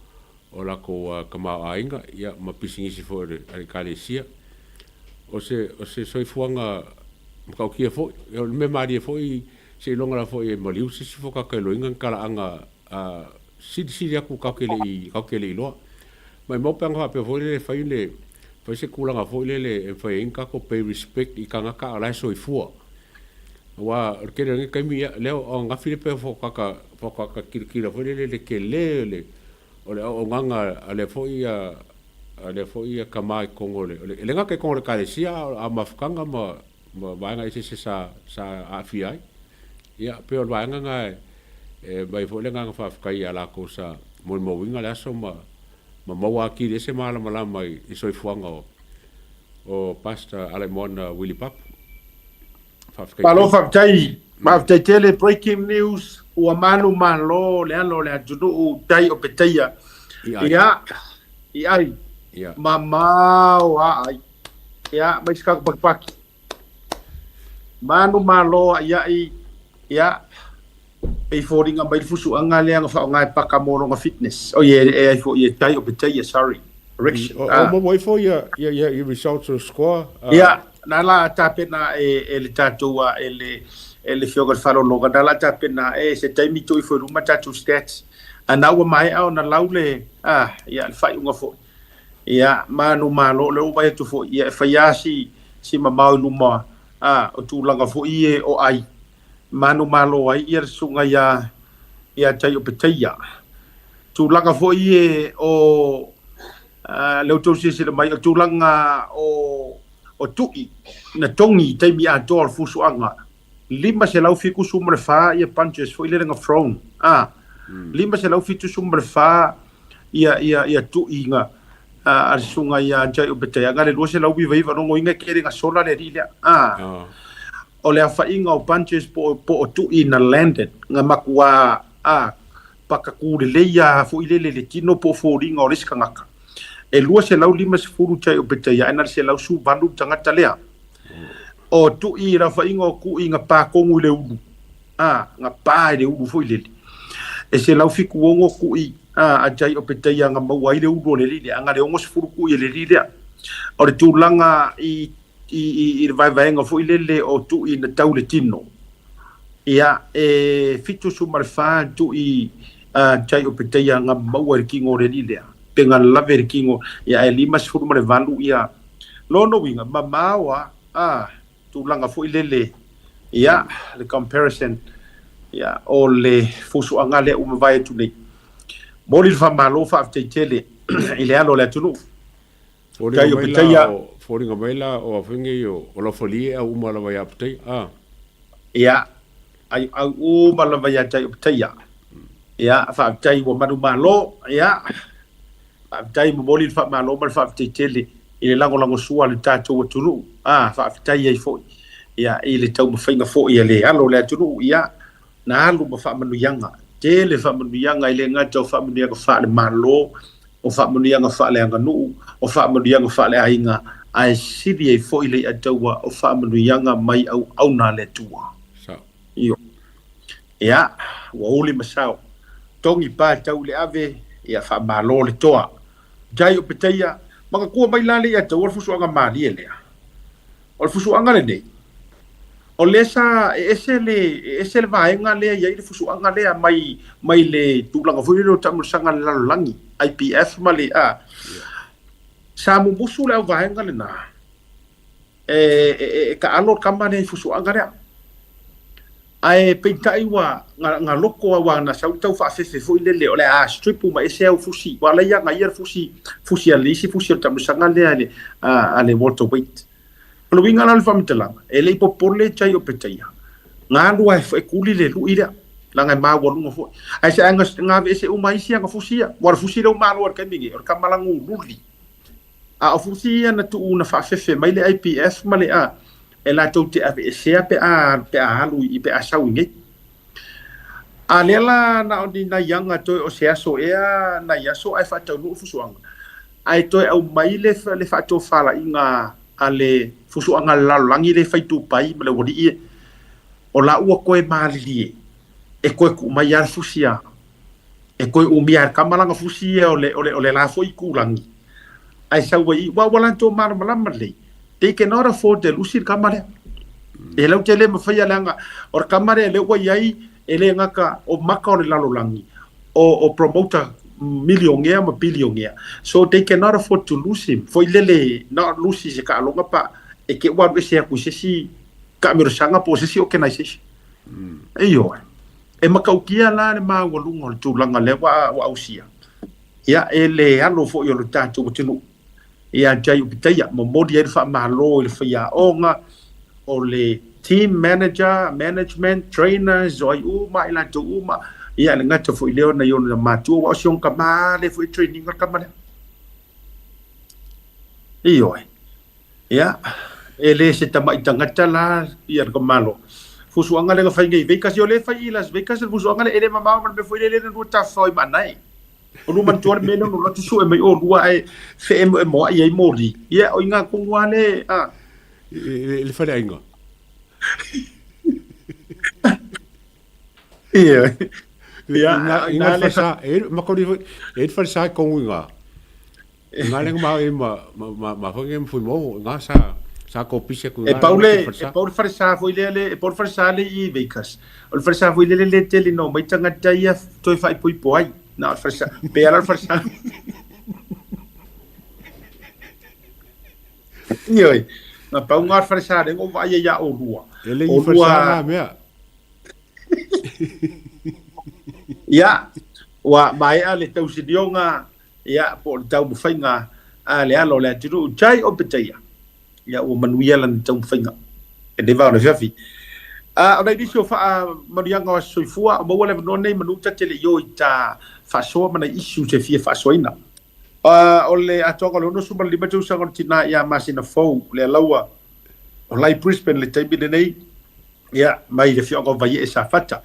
o latou tamaoaiga, ia, ma pisinisi foi a le Ekalesia. O se, o se soifuaga matautia foi, o le mea malie foi, seiloga lava foi e maliu se isi tagata e loiga ni talaaga silisili atu tatou te le i, tatou te le i iloa. Maimau pe ana faapea foi lele e fai le, fai se tulaga foi lele e mafai ai ona tatou pay respect i tagata a o la e soifua. Aua o le tele o nei taimi, ia, lea o ananafi lea pei faatoa faatoa ta tilotilo foi lele i le tele o le, o le auaunaga a lea foi a lea foi tama i totonu o le, e le gata i totonu o le Ekalesia a o mafutaga ma ma vaega eseese sa sa aafia ai. Ia, pei o le vaega lena e aumai ai foi le agaga faafetai ia latou sa molimauina le aso ma ma maua atili ai se malamalama i le soifuaga o o Pastor Alaimoana Willie Papu. Faafetai Malo tele. faafetai, faafetai tele. Breaking news, ua malu malo le alo o le atunuu tai o Petaia. I ai. Ia, i ai. Ia. Mamao a ai. Ia, mai se kako pakipaki. Manu malo a'ia'i, ia, pei foliga mai le fusu'aga lea na fa'aoga e paka mo lona fitness. Oi, e, e ai foi e tai o Petaia, sorry, correction. O, o maua ifo ia, ia, ia, ia results o score. Ia, na la tapena e, e le tatou a, e le, e le fioga le faalologa, na la tapena e se taimi tuu ifo i luma tatou stats. A na ua maea ona lau le, ah, ia, le faaiuga foi. Ia, manu malo, lea ua vaai atu foi, ia, e fai lava si, si mamao i luma, a, o tulaga foi ia o ai, manu malo ai ia le susuga ia, ia Taiopetaia. Tulaga foi ia o, a, lea ua outou silasila mai, o tulaga o, o tui na togi i taimi atoa o le fusuaga, 574 ia punches foi lele na thrown, a, 574 ia, ia, ia tui na, a, a le susuga ia Jai Opetaia, na le 299, lona uiga e tele na sola le alii lea, a. O le aofaiga o punches po o, po o tui na landed, na matua, a, pakatū lelei lava foi lele i le tino po o foliga o le isi tagata. E 250 Jai Opetaia, ae na le 118 le tagata lea. O tui i le aofaiga o tui na pa tonu i le ulu, a, na pa i le ulu foi lele. E 176 tui a, a Jai Opetaia na maua ai le ulu o le alii lea, na le 60 tui a le alii lea. O le tulaga i, i, i, i le vaevaega foi lele o tui na tau le tino, ia, e 74 tui a Jai Opetaia na maua i le tino o le alii lea, pe na lave i le tino, ia, ae 58 ia, Lona uiga, mamao a, a, tulaga foi lele, ia, le comparison, ia, o le fusuaga lea ua mavae atu nei. Momoli le faamalo, faafetai tele i le alo o le atunuu. Foliga Tai o mai la Petaia. o, foliga mai la o a foi nei o, o Laufalie e au uma lava ia Petaia, a. Ia, ai au uma lava ia Tai o Petaia. Ia, faafetai ua manumalo, ia, Faafetai, momoli le faamalo ma le faafetai tele i le lagolagosua a le tatou atunuu, a, faafetai ai foi, ia, i le taumafaiga foi a le alo o le atunuu, ia, na alu ma faamanuiaga, tele faamanuiaga, e le gata o faamanuiaga faale-Malo, o faamanuiaga faaleaganuu, o faamanuiaga faaleaiga, ae sili ai foi le iataua o faamanuiaga mai auauna a le Atua. Sao. Ioe. Ia, ua uli ma sao. Togi pa tau i le ave, ia faamalo le toa. Jai o Petaia, manatua mai la le ia taua le fusuaga malie lea. O le fusuaga lenei, o lea sa e ese le, e ese le vaega lea i ai le fusuaga lea mai, mai le tulaga foi lele o taamilosaga a le lalolagi, IPF ma le, a, sa mumusu le au vaega lena, e, e, e taalo le tama lea i fusuaga lea. Ae peitai ua na, na loko aua na sau tau faafefe foi lele o le a strip uma ese au fusi. Ua alai aga ia le fusi, fusi a le isi fusi o le taamilosaga lea a le, a, a le Walter Waite. O le uiga la o le faamatalaga, e le i popole Jai o Petaia, na alu lava e kuli le lui lea. Leaga e maualuga foi. Ae se aiga gaveese uma ai isi aga fusi ia. Ua o le fusi lea ua malo ai i le taimi lenei, o le tama lagululi. A o fusi ia na tuu na faafefe mai le IPF ma le a, e latou te aveesea pe a pe a alu i pe a sau i nei. A lea la na o ni nai aga toe o se aso ea nai aso ae faataunuu le fusuaga, ae toe aumai le le faatofalaiga a le fusuaga a le lalolagi lea e fai Dubai ma le aualii e, o la ua toe malilie e toe tuu mai lava le fusi a e toe umia e le tama lana fusi ia o le, o le, o le la foi itulagi ae sau ai i, ua, ua latou malamalama lelei, they cannot afford te lusi le tama lea. E lau te le mafaia leaga o le tama lea lea ua i ai e le gata o maka o le lalolagi, o, o promoter milionea ma bilionea. So they cannot afford to lose him. Foi lele, not lose se taaloga pa e te ua alu ese atu i se isi taamilosaga po o se isi organization. Ioe. E matautia la le maualuga o le tulaga lea ua, ua ausia. Ia, e le alo foi o le tatou atunuu ia Jai Upitaia, momoli ai le faamalo i le faiaoga, o le team manager, management, trainers, o ai uma i latou uma, ia le gata foi lea ona i ona matua, aua o si ona tama lea foi e train ina le tama lea. Ioe. Ia, e le se tamai tagata la ia le tamalo. Fusuaga lea na fai nei i Vegas, ia o lea e fai i Las Vegas le fusuaga lea, e le mamao ma le mea foi lea na lua tafafao ai ma Anae. O lua manatua le mea lea na atu sue mai olua ae feemoemoai ai moli. Ia, o i ngā tonu lava le, a. I le faleaiga. Ia. Ia, i ngā whasa, e makori foi, e le whalesa e kongu i ngā. Ngā lenga ma e ma ma ma whange ma fui mo, ngā sa sa ko pise ku E pau le, e pau le falesa foi lea le, e pau le falesa le i Vegas. O le falesa foi lea le le tele no mai tagata ia toe faaipoipo ai. Na o le falesa, pe ala le falesa. Ioe, na pau ngā le falesa le ngo vaai ia olua. E le i falesa ngā mea. Ia, ua maea le tausinioga ia, po o le taumafaiga a le alo o le atunuu, Jai Opetaia, ia, ua manuia lana taumafaiga i lenei vao afiafi. A, o nai nisi o faamanuiaga o aso soifua, o maua le avanoa nei manu ta te le i o i ta faasoa ma nai issues e fia faasoaina. A, o le atoaga o le 65 tausaga o le tina ia masina fou, le alaua o la i Brisbane i le taimi lenei, Ia, mai le afioaga o Vaiee Safata.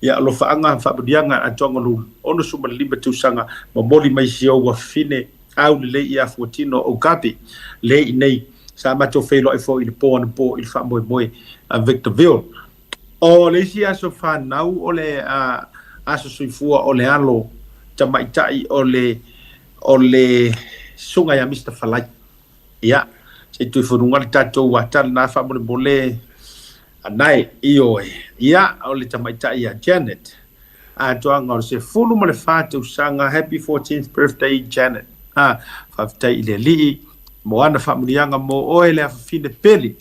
Ia, alofaaga faamanuiaga atoaga o le 65 tausaga, momoli mai si ou afafine aulelei ia Fuatino Okapi, le i nei sa matou feiloai foi i le po anapo i le faamoemoe a Victorville. O le isi aso fanau o le aso soifua o le alo tamaitai o le o le susuga ia Mister Falai. Ia, se i toe fuanuga le tatou ata lena faamolemole anae, ioe. Ia, o le tamaitai ia Janet, atoaga o le 14 tausaga, happy 14th birthday Janet. Ha, faafetai i le Alii mo ana faamanuiaga mo oe le afafine pele.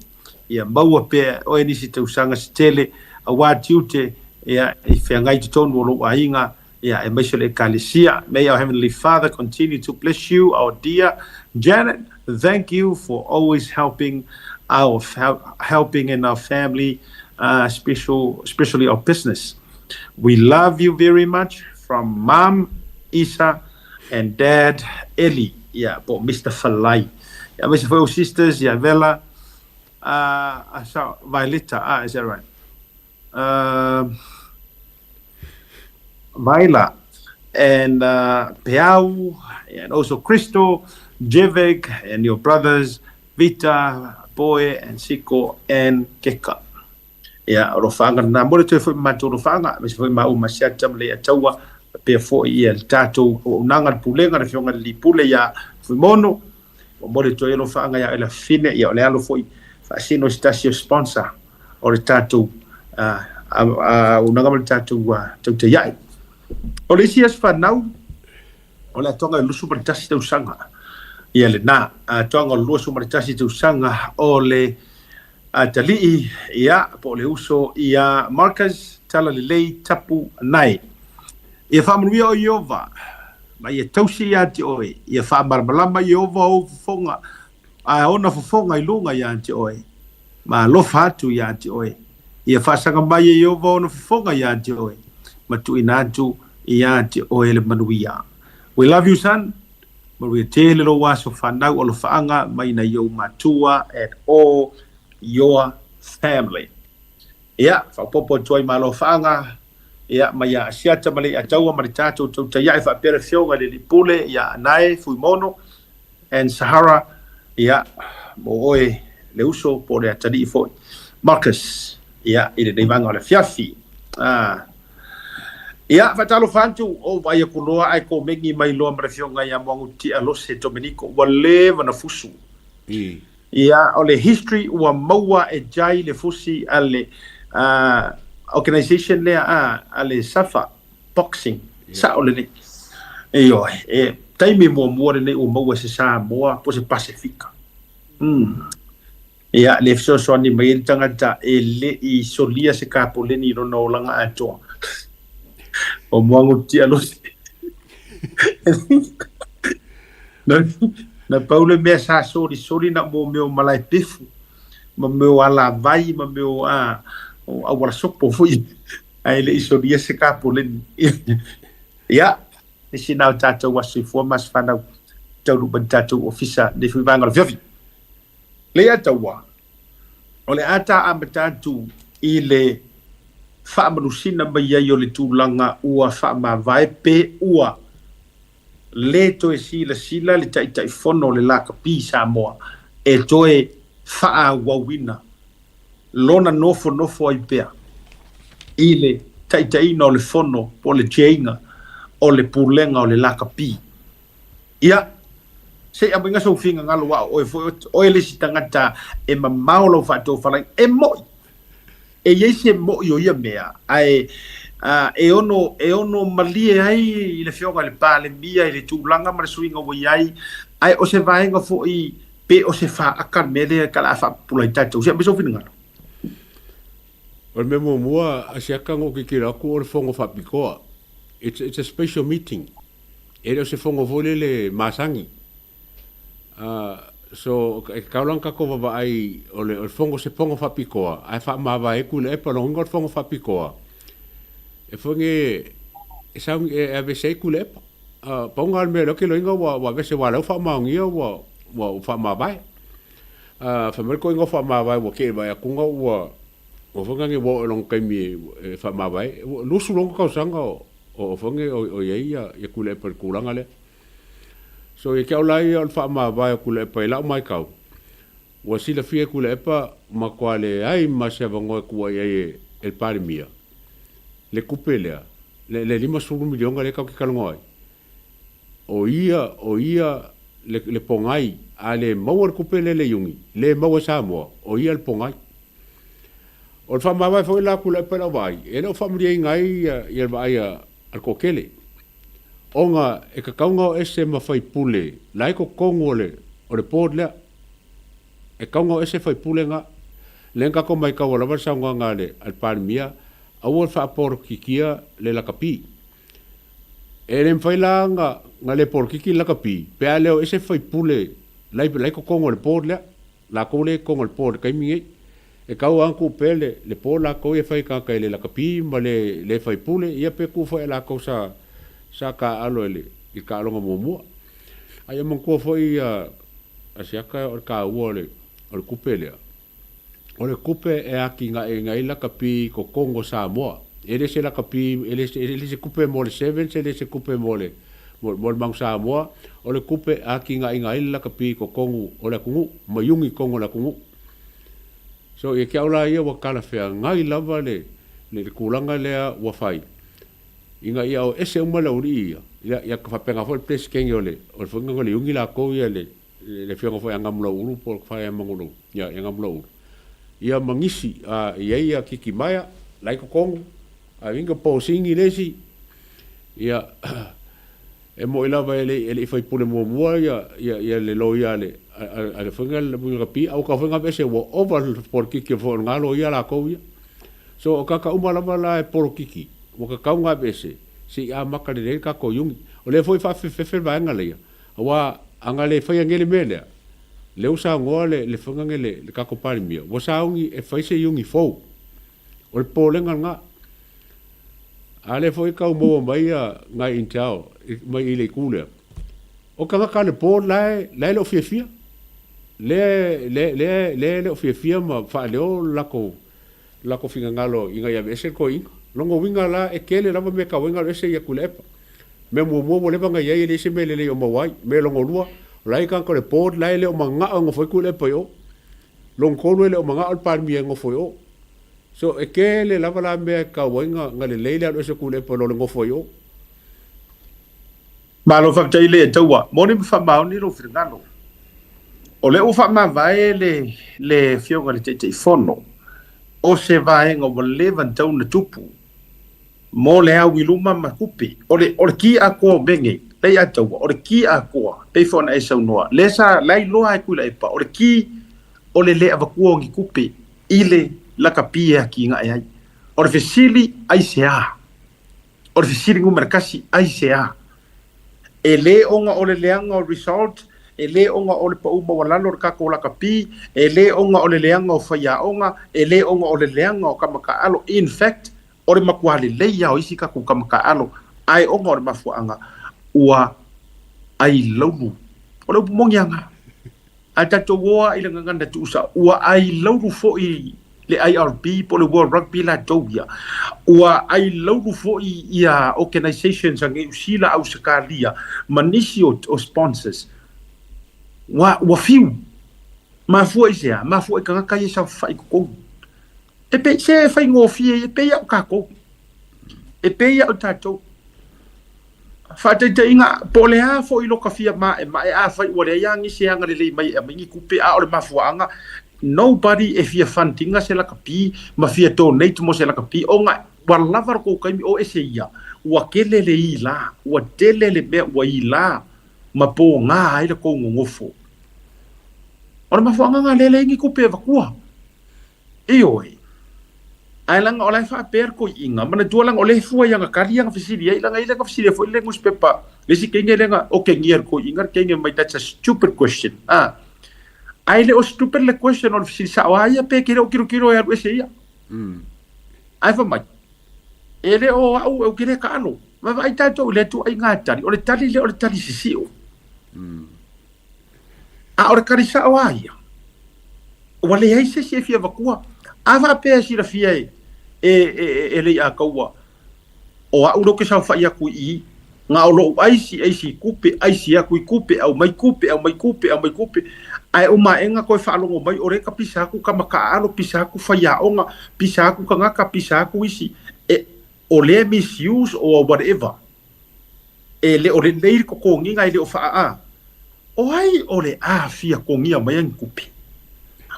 Ia maua pea e oe nisi tausaga se tele aua tiute ia i feagai i totonu o lou aiga Ia, aemaise o le Ekalesia. May our Heavenly Father continue to bless you, our dear Janet. Thank you for always helping our helping in our family, special, especially our business. We love you very much from Mom Isa and Dad Eli. Ia, po Mr. Falai. Ia, aemaise foi o sisters, ia Vela, uh, Violeta, ah, is that right? Vaila and Peau and also Crystal, Jevik and your brothers Vita, Boe and Siko and Keka. Ia, o alofaaga lena. Mo le toe foi ma matou alofaaga, aemaise foi maua ma Siata ma Leiataua, faapea foi ia le tatou auaunaga, le pulega, le Afioga i le Alii Pule ia Fuimono. Momoli atu ai alofaaga ia Elafine, ia o le alo foi faasino i se tasi o sponsor o le tatou auaunaga ma le tatou tautaiai. O le isi aso fanau, o le atoaga o le 21 tausaga, ia lena, atoaga o le 21 tausaga o le atalii, ia, po o le uso ia Marcus Talalelei Tapu Nae. Ia faamanuia o Ieova, ma ia tausi ia te oe, ia faamalamalama Ieova ou fofoga, a ona fofoga i luga ia te oe, ma alofa atu ia te oe. Ia faasaga mai e Ieova ona fofoga ia te oe, ma tuuina atu ia te oe le manuia. We love you son, manuia tele lou aso fanau alofaaga mai nai ou matua and all your family. Ia, faaopoopo atu ai ma alofaaga, ia, mai ia Asiata ma Leiataua ma le tatou tautai ae faapea le Afioga i le Alii Pule ia Anae Fuimono and Sahara, ia, mo oe le uso po o le atalii foi Marcus, ia, i lenei vaega o le afiafi. Ah. Ia, faatalofa atu, ou vaai aku loa ae komeni mai loa ma le Afioga ia Muagututia Lose Dominiko, ua leva na fusu. Ia, o le history ua maua e Jai le fusi a le organization lea a le Safa Boxing, sao lenei. Ioe, e taimi muamua lenei ua maua e se Samoa po o se Pasefika. Ia, le fesoasoani mai ai le tagata e le i solia se kapoleni i lona olaga atoa. O Muagututia Lose. Na, na pau le mea sa solisoli na o mea o malae pefu, ma mea o alavai, ma mea o, a, o auala sopo foi, ae le i solia se kapoleni. Ia, nisi na o tatou aso soifua ma aso fanau, taunuu mai le tatou ofisa nei foi vaega o le afiafi. Leiataua, o le a ta amata atu i le faamanusina mai ai o le tulaga ua faamavae pe ua le toe silasila le Taitaifono o le Lakapi Samoa e toe faaauauina lona nofonofo ai pea i le taitaiina o le fono po o le chair-ina o le pulega o le Lakapi. Ia, se i aumaiga sou finagalo aua o oe foi, oe le isi tagata e mamao lau faatofalaiga. E mo'i, e i ai se mo'i o ia mea, ae e ono, e ono malie ai i le Afioga i le Palemia i le tulaga ma le suiga ua i ai, ae o se vaega foi pe o se faaka le mea lea ka la faapupula ai tatou. Se i aumai sou finagalo. O le mea muamua, a siaka na ou tilotilo atu o le fono faapitoa. It's, it's a special meeting. E le o se fono foi lele masani. So, e tatau la ona tatou vavaai o le, o le fono se fono faapitoa, ae faamavae atu i le epa, lona uiga o le fono faapitoa, e foi ne, e sau, e aveese ai Tuilaepa. Pau lena o le mea lea ou te iloaina ua, ua aveese aua o lea ua faamaonia ua, ua faamavae. Fai mai le toeaina ua faamavae ua te i vaai atu ua, ua foi lena ua oo i lona taimi e faamavae ai. Ua 26 tausaga o, O foi o i ai ia Tuilaepa i le tulaga lea. So ia te au la ia o le faamavae o Tuilaepa i lau maitau, ua silafia e Tuilaepa matua leai ma se avanoa e tuuai ai e le Palemia le tupe lea, le $50 miliona lea tatou te talanoa ai. O ia, o ia le, le pogai, a le maua le tupe lea i le Iuni, le maua e Samoa, o ia le pogai. O le faamavae foi la a Tuilaepa i lau vaai, e le o faamalieina ai ia le vaai a le toatele, ona e tatau ona o ese ma faipule la e i totonu o le o le board lea. E tatau ona o ese faipule na. Lea na tatou maitaua lava le saunoaga a le a le Palemia, aua le faapolokikia le lakapi. E le mafai la ona na le polokiki le lakapi pe a le o ese faipule la i totonu o le board lea. Lakou lea i totonu o le board i le taimi nei. E tau lava ona tuu pea le le board lakou ia e fai i tagata e le lakapi ma le le faipule, ia pe tuu foi e lakou sa sa taaalo i le i le taaloga muamua. A ia manatua foi ia Asiata o le taua o le o le tupe lea, o le tupe e atinaeina ai lakapi i totonu o Samoa. E le se lakapi, e le se e le se tupe mo le Sevens, e le se tupe mo le Mo le Manu Samoa, o le tupe e atinaeina ai le lakapi i totonu o le atunuu, ma iuni i totonu o le atunuu. So, ia te au la ia ua talafeagai lava le le tulaga lea ua fai, ina ia o ese uma le aualii ia, ia, ia faapena foi le Peresetene o le o le foi o le iuni latou ia le le afioga foi ia Gamulauulu po o le Fale ia Manulou, ia, ia Gamulauulu, ia ma nisi, a i ai ia Kitimaea, la i totonu, a inga Posini le isi, Ia, e moni lava e le e le i faipule muamua ia ia ia le loia a le a le foi le lakapi, a ua tau foi ona aveese ua ova le polokiki foi o lena loia latou ia. So o tagata uma lava la e polokiki, ua tatau ona aveese se i amata lelei ai le tatou iuni. O lea foi e faafefefe le vaega lea, aua a na le faia nei le mea lea, lea ua saunoa le le foi le le tatou Palemia, ua sauni e fai se iuni fou. O le popolega lena. A lea foi e tau maua mai ia nai intel mai i le itu lea, o tagata a le board la e, la e le o fiafia. Lea, lea, lea, lea e le o fiafia ma faaleo le latou, le latou finagalo ina ia aveese le toeaina. Lona uiga la, e tele lava mea e tatau ai ona alu ese ia Tuilaepa. Mea muamua ua leva ona i ai e leai se mea lelei o maua ai. Mea lona lua, o la e i ai tagata o le board la e le o manao e nofo ai Tuilaepa i o. Lona tolu e le o manao le Palemia e nofo i o. So e tele lava la mea e tatau ai na lelei le alu ese o Tuilaepa i lo le nofo ai i o. Malo faafetai le taua. Moni ma faamaoni lou finagalo. O lea ua faamavae le le Afioga i le Taitaifono o se vaega ua leva ona tatau ona tupu mo le au i luma ma tupe. O le o le ki atoa o mea nei, lea ia taua, o le ki atoa, pei foi ona e saunoa, lea sa la e iloa e Tuilaepa, o le ki o le le avatua o ni tupe i le lakapi e atinae ai. O le fesili, aisea? O le fesili numera tasi, aisea? E le ona o le leaga o result, e le ona o le pau maualalo o le tatou lakapi, e le ona o le leaga o faiaoga, e le ona o le leaga o tama taaalo. In fact, o le matua lelei lava o isi tatou tama taaalo, ae ona o le mafuaaga ua ailaulu. O le upu moni lava. Ae tatou o lava i le gagana tuusao, ua ailaulu foi le IRB po o le World Rugby latou ia, ua ailaulu foi ia organisations a Niu Sila, Ausetalia ma nisi o, o sponsors. Ua, ua fiu. Mafua i se a? Mafua i tagata ia e saofafai i totonu. E pei, se e faigofie ia, e pei lava o tatou. E pei lava o tatou. Faataitaiga, po o le a foi lo ta fia maemae, afai ua leai lava nisi e agalelei mai e aumai ni tupe, a o le mafuaaga, nobody e fia fund ina se lakapi ma fia donate mo se lakapi, ona ua lava lo tou taimi o ese ia, ua tele le ila, ua tele le mea ua ila ma pogā ai le tou nonofo. O le mafuaaga lena lea e leai ni tupe e avatua. Ioe. Ae leaga o la e faapea le toeaina, manatua leaga o lea e fua i ana tali ana fesili ai, leaga e le na fesili ai foi le newspaper, le isi teine lea na okegia e le toeaina le teine mai that's a stupid question. Ah. Ae le o stupid le question o le fesili sao a ia pe ke le o tilotilo e alu ese ia. Ae fai mai, e le o au ou te le taalo. Vaavaai tatou i le ituaiga tali, o le tali lea o le tali sisio. A o le tali sao a ia, ua leai se isi e fia avatua. A faapea e silafia e, e, e, e Leiataua, o au lea ou te saofai atu i i, na o lou aisi, aisi i tupe, aisi atu i tupe, aumai tupe, aumai tupe, aumai tupe, ae uma aena toe faalogo mai o lea e tapisa atu tama taaalo, pisa atu faiaoga, pisa atu tagata, pisa atu isi, e, o lea e misuse or whatever. E le o lelei le totogiga e le o faa-a. O ai o le a fia togia mai ai ni tupe?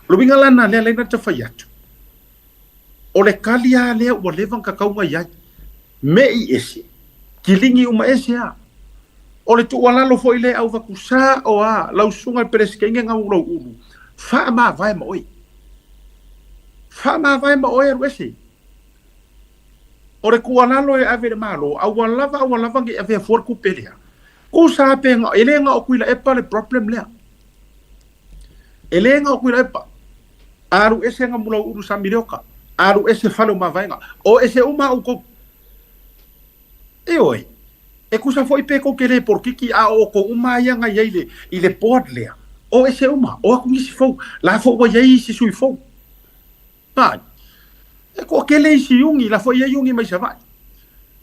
O le uiga la lena lea na ta fai atu, o le kali lava lea ua leva ona tatau ona i ai. Me'i ese, kiligi uma ese a. O le tuualalo foi lea e avatu sao a lau susuga i le Peresetene Gamulauulu, faamavae ma oe. Faamavae ma oe alu ese. O le tuualalo e ave i le Malo, aua lava aua lava ne i avea fua le tupe lea. Tusa lava pe na, e le na o Tuilaepa le problem lea. E le na o Tuilaepa. Alu ese Gamulauulu Samilioka, alu ese Fale o Mavaega, o ese uma lava outou. Ioe, e tusa foi pe tou te le polokiki a o outou uma lava ia na i ai i le, i le board lea, o ese uma, o atu nisi fou, la foi ua i ai isi sui fou. Pai. E toatele isi iugi, la foi i ai iugi mai Savaii.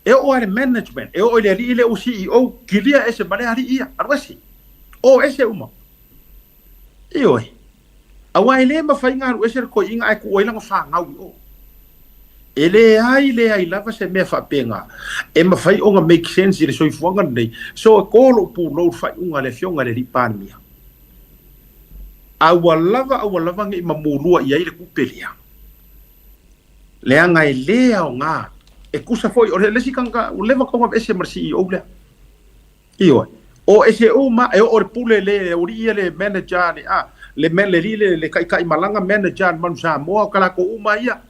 E oo lava i le management, e oo i le alii lea ua CEO, kilia ese ma lea alii ia, alu ese. O ese uma. Ioe. Aua e le mafai ona alu ese le toeaina ae tuu ai lana fanau i o. E leai leai lava se mea faapena e mafai ona make sense i le soifuaga lenei. So e to lou pulou i le faaiuga a le Afioga i le Alii Palemia. A ua lava aua lava ne i mamulua i ai le tupe lea, leaga e le aoga. E tusa foi, o le isi tagata ua leva ona aveese ma le CEO lea. Ioe. O ese uma, e oo i le pule le aualii ia le manager le, a, le, le alii le, le taitai malaga manager le Manu Samoa, o ka latou uma ia,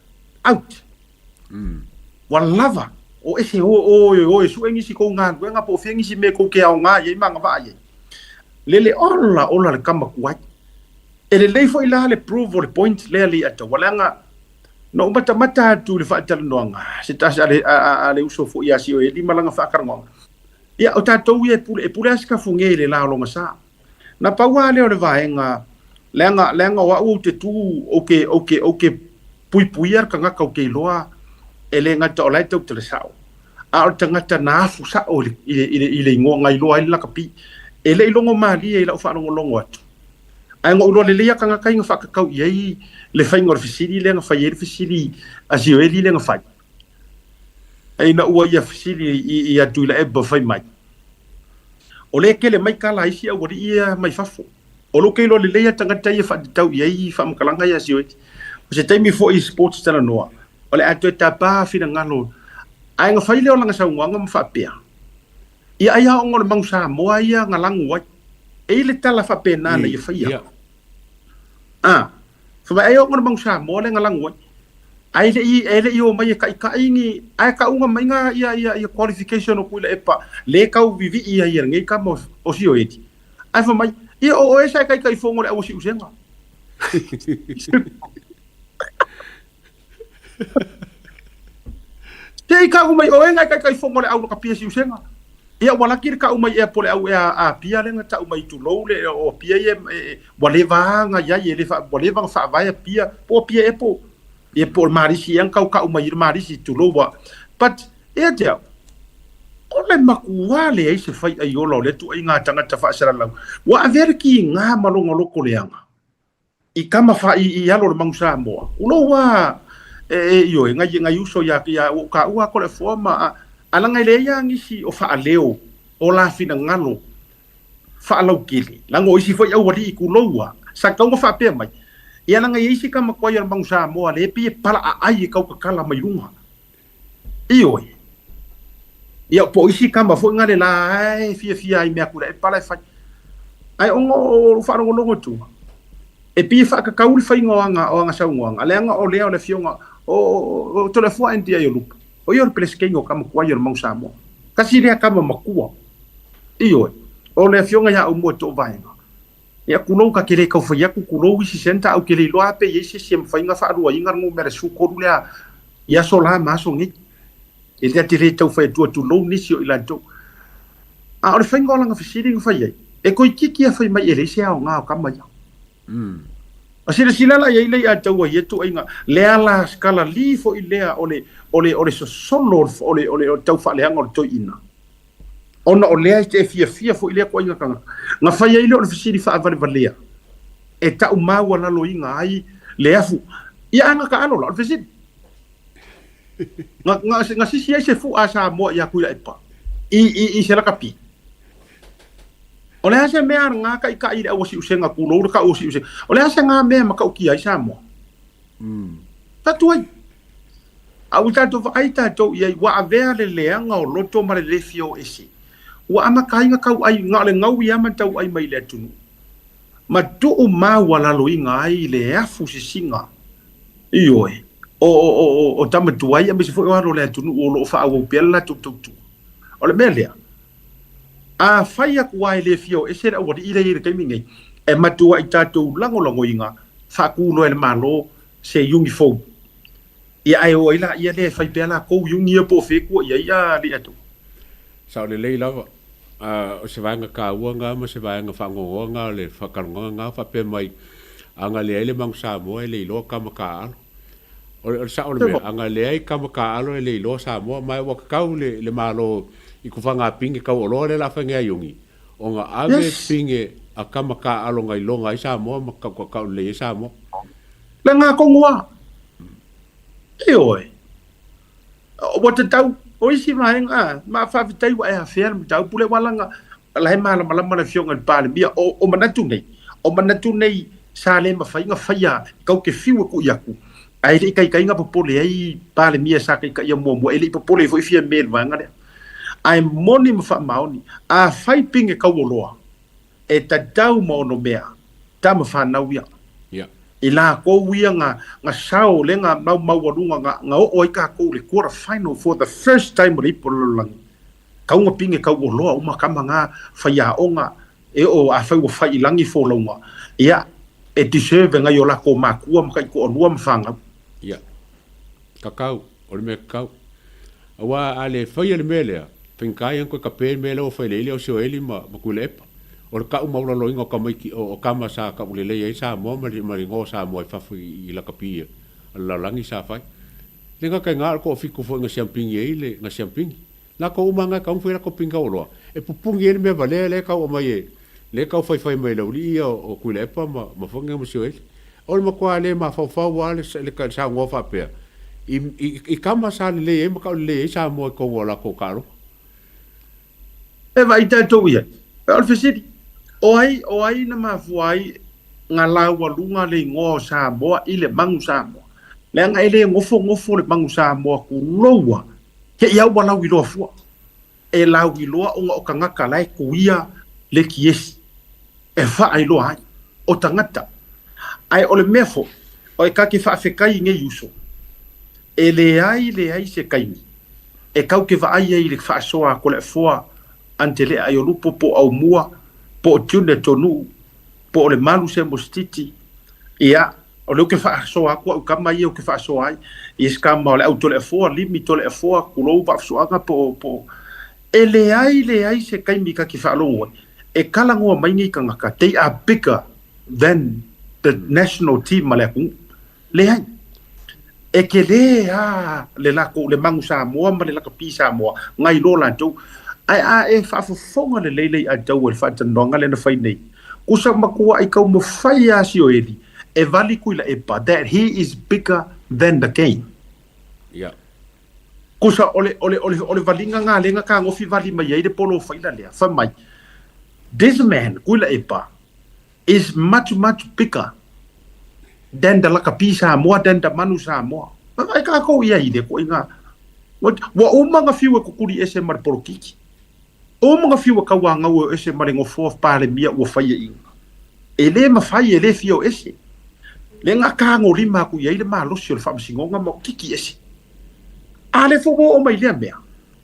out. Ua lava. O ese, o, o, o e sue nisi kou galuega po o fea nisi mea kou te aoga i ai ma agavaa i ai. Lele ola ola le tama tuai. E lelei foi la le prove o le point lea Leiataua leaga. Na ou matamata atu i le faatalanoaga, se tasi a le, a, a, a le uso foi ia Sioeli ma lana faatalanoaga. Ia, o tatou ia e pule, e pule lava si Kafuge i le la o lona sa. Na pau lava lea o le vaega, leaga, leaga o au ou te tu, ou ke, ou ke, ou ke puipuia le tagata ou te iloa e le gata o la e tautala sao, a o le tagata na afu sao i le, i le, i le, i le igoa na iloa ai le lakapi. E le i logo malie i lau faalogologo atu. Ae na ou iloa lelei lava tagata ia na faatatau i ai le faiga o le fesili lea na fai ai le fesili a Sioeli lea na fai. Ina ua ia fesili ia Tuilaepa fai mai, O lea e tele mai tala a isi aualii ia mai fafo. O lou ke iloa lelei lava tagata ia faatatau i ai faamatalaga ia a Sioeli. O se taimi foi i Sports Talanoa, o le a toe tapa finagalo ae na fai lea o lana saunoaga ma faapea, Ia ai aoga o le Manu Samoa ia na lagu ai. E i le tala faapena na ia faia. A, fai mai ai aoga o le Manu Samoa lea na lagu ai. Ae le i, e le i omai e taʻitaʻi ni, ae tauga mai ga ia, ia, ia qualification o Tuilaepa le tau vivii ai e lenei tama o Sioeli. Ae fai mai, ia o oe sa e taitaifono i le au o Siusega. Te i kau mai oe na e taitaifono le au lakapi e Siusega. Ia ua laki le kau mai ea po le au ea a Apia lea na tau mai tulou le o Apia ia ua leva na iai e le fa ua leva na faavae Apia po o Apia ea po ia po o le Malisi ea na tau kau mai i le Malisi tulou ua but ia te au o le makuā leai se faiaiola o lea tuaiga tagata faasalalau ua avea le kiga ma lona loto leaga i tama fa i i alo o le Manu Samoa, ulou a e e ioe ngai ngai uso ia ia ua taua atu le afoa ma a a laga e leai a nisi o faaleo o la finagalo faalautele laga o isi foi aualii tulou a sa tatau ona faapea mai ia laga e i ai si tama tuai o le Manu Samoa lea e pei e palaaai e tau tatala mai luga. Ioe. Ia, po o isi tama foi na le la e fiafia ai mea kula e pala e fai. Ae ona o lou faalogologo atu, e pei e faatatau le faiga o aga, o aga saunoaga, leaga o lea o le afioga o, o, o Toleafoa NDI o Lupe, o ia o le Peresetene o tama tuai o le Manu Samoa. Tasi lea tama matua. Ioe. O le afioga ia Aumua Toovaega. Ia, tulou ta te le tau fai atu, tulou isi centre, ae ou te le iloa lava pe i ai se isi e mafai ona faaluaina le numera 13 lea i aso la ma aso nei. E ta te le tau fai atua, tulou nisi o i latou. A o le faiga o lana fesili na fai ai, e toeitiiti lava fai mai e leai se aoga o tama ia. A silasila la i ai le iataua i ia tuaiga, lea la skalali foi lea o le, o le, o le sosolo o le, o le, o le taufaaleaga o le toeaina. Ona o lea e fiafia foi lea ituaiga tagata. Na fai ai lea o le fesili faavalevalea e tau maualaloina ai le afu ia aga taalo la. O le fesili, na, na, na sisi ai se fu'a a Samoa ia Tuilaepa i, i, i se lakapi? O le a se mea ngā taʻitaʻi i le au o Siusega, tulou le kau o Siusega. O le a se ngā mea e matautia ai Samoa? Tatu ai. A ua tatou vaai tatou i ai, ua avea le leaga o loto ma le le fia o ese. Ua amata ai na tauai, na o le gaui lava ma tauai mai i le atunuu. Ma tuu maualaloina ai le afu sisiga, ioe, o, o, o, o, o tama tuai aemaise foi o alo o le atunuu o lo o faaauau pea le latou tautua. O le mea lea, a fai atu lava e le fia o ese le aualii lea e i ai i le taimi nei, e matuai tatou lagolagoina, faatu loa e le Malo se iuni fou. Ia ae o ai laia lea e fai pea latou iuni ia po o fea e tua i ai a alii atu? Sao lelei lava. O se vaega taua na ma se vaega faanoanoa na o le faatalanoaga na faapea mai a na leai le Manu Samoa e le iloa tama taaalo. O le sao o le mea, a na leai tama taaalo e le iloa Samoa ma ua tatau le le Malo i tufaga pine tauoloa lea o le a fai nei a Iuni ona ave pine a tama taaalo na iloga ai Samoa ma tau lelei ai Samoa. Le ga tonu a. Ioe. Ua tatau, o isi vaega, ma faafetai ua e afea le mataupu lea, aua leaga o la e malamalama le Afioga i le Palemia. O, o manatu nei, o manatu nei sa le mafai ona faia, kau te fiu e kui atu, ae le i taitai ona popole ai Palemia sa taitaia muamua, e le i popole ai foi Fiame i le vaega lea. Ae moni ma faamaoni, afai pine tauoloa, E tatau ma ono mea, tama fanau ia. Ia. I lakou ia nga, nga sao le nga mau maualuga nga, nga oo ai kakou le quarter final for the first time o le ipu o le lalolagi. Kau nga pinge kau oloa uma kama nga faiaoga e oo afai ua fai i lagi folauga, ia, e deserve e ngai o lakou makua ma kaitoalua ma fanau. Ia. Kakau, o le mea kakau. Aua a le faia le mea lea, faigata ai ona toe kape le mea lea ua fai e le ili o Sioeli ma Tuilaepa. O le kau maualaloina o tamaiti, o tama sa taulelei ai Samoa ma le igoa o Samoa i fafo i lakapi a le lalolagi sa fai. Le gata i na o le toafitu foi na siampini ai le, na siampini. Latou uma lava na e tatau ona fai latou pini taualoa, e pupuni ai le mea valea lea e tau aumai e, lea e tau faifai mai e le aualii ia o Tuilaepa ma, ma Foge ma Sioeli. O le matua le mafaufau lava le, le, le saunoa faapea, i, i, i tama sa lelei ai ma taulelei ai Samoa i totonu o latou taaloga. E vaai tatou i ai. O le fesili, o ai, o ai na mafua ai nga laualuga le igoa o Samoa i le Magu Samoa? Leaga e le gofogofo le Magu Samoa kuloua He ia ua lauiloa fua. E lauiloa ona o tagata la e kuia le kiesi e faailoa ai o tagata. Ae o le mea foi, o e ka ke faafetai i nei uso, e leai leai se taimi e tau ke vaai ai i le faasoa a Toleafoa Antelea Aiolupo po o Aumua po o June Tonuu po o Lemalu Semosititi, ia, O lea ou te faasoa atu au tama ia ou te faasoa ai, i se tama o le au Toleafoa, Limi Toleafoa, tulou Vaafusuaga po o, po o. E leai, leai se taimi ta te faalogo ai, e talanoa mai nei tagata, they are bigger than the national team a le atunuu. Leai. E tele lava le latou, le Manu Samoa ma le Lakapi Samoa, nai lo latou. Ae a e faafofoga lelei le i'a taua i le faatalanoaga lea na fai nei, kusa matua'i taumafai lava Sioeli e vali Tuilaepa that he is bigger than the game. Yeah. Kusa o le, o le, o le, o le valiga ngā lenga ka ngofi vali mai ai le polo whaila lea. Whai mai, this man, Tuilaepa, is much, much bigger than the Lakapi Samoa, than the Manu Samoa. Whai kākou ia i le ko inga. Ua uma nga fiu e kukuri ese ma le polokiki. Uma nga fiu e kaua ngau e ese ma le ngofoa palemia ua whai e inga. E le mawhai e le fia o ese. Le nga kāngo lima aku ia i le malosi o le whaamasingonga ma o kiki ese. A le fo o mai lea mea.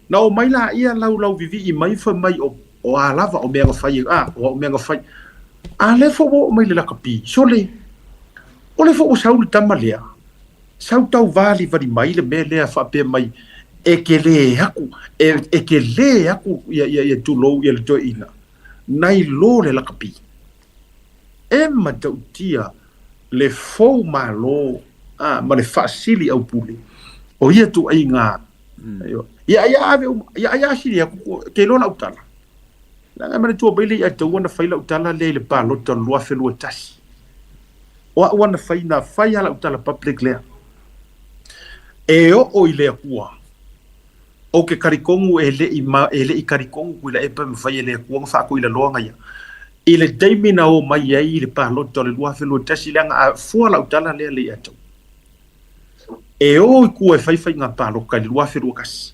Na o mai la ia lau lau vivi i mai fa mai o o a lava o mea nga fai a o mea nga fai. A le fo o mai le lakapi. Sole. O le fo o sau le tama lea. Sau tau vali vali mai le mea lea faapea mai e kele aku e kele aku ia ia ia tulou ia le toeaina nai lo le lakapi. E matautia le fou malo a ma le faasili aupule o ia tuaiga ia ia ave uma ia ia asili aku ke lo lau tala. Leaga e manatua mai le ia taua na fai lau tala lea i le palota o le 2021. O au ana fai na fai lava lau tala public lea. E oo i le Atua, o ke kalikonu e le'i ma e le'i kalikonu Tuilaepa e mafai e le Atua ona faakoilaloaga ia. I le taimi na o mai ai i le palota o le 2021 leaga a fua lau tala lea le ia taua. E o i tua e fai faiga palota i le 2021.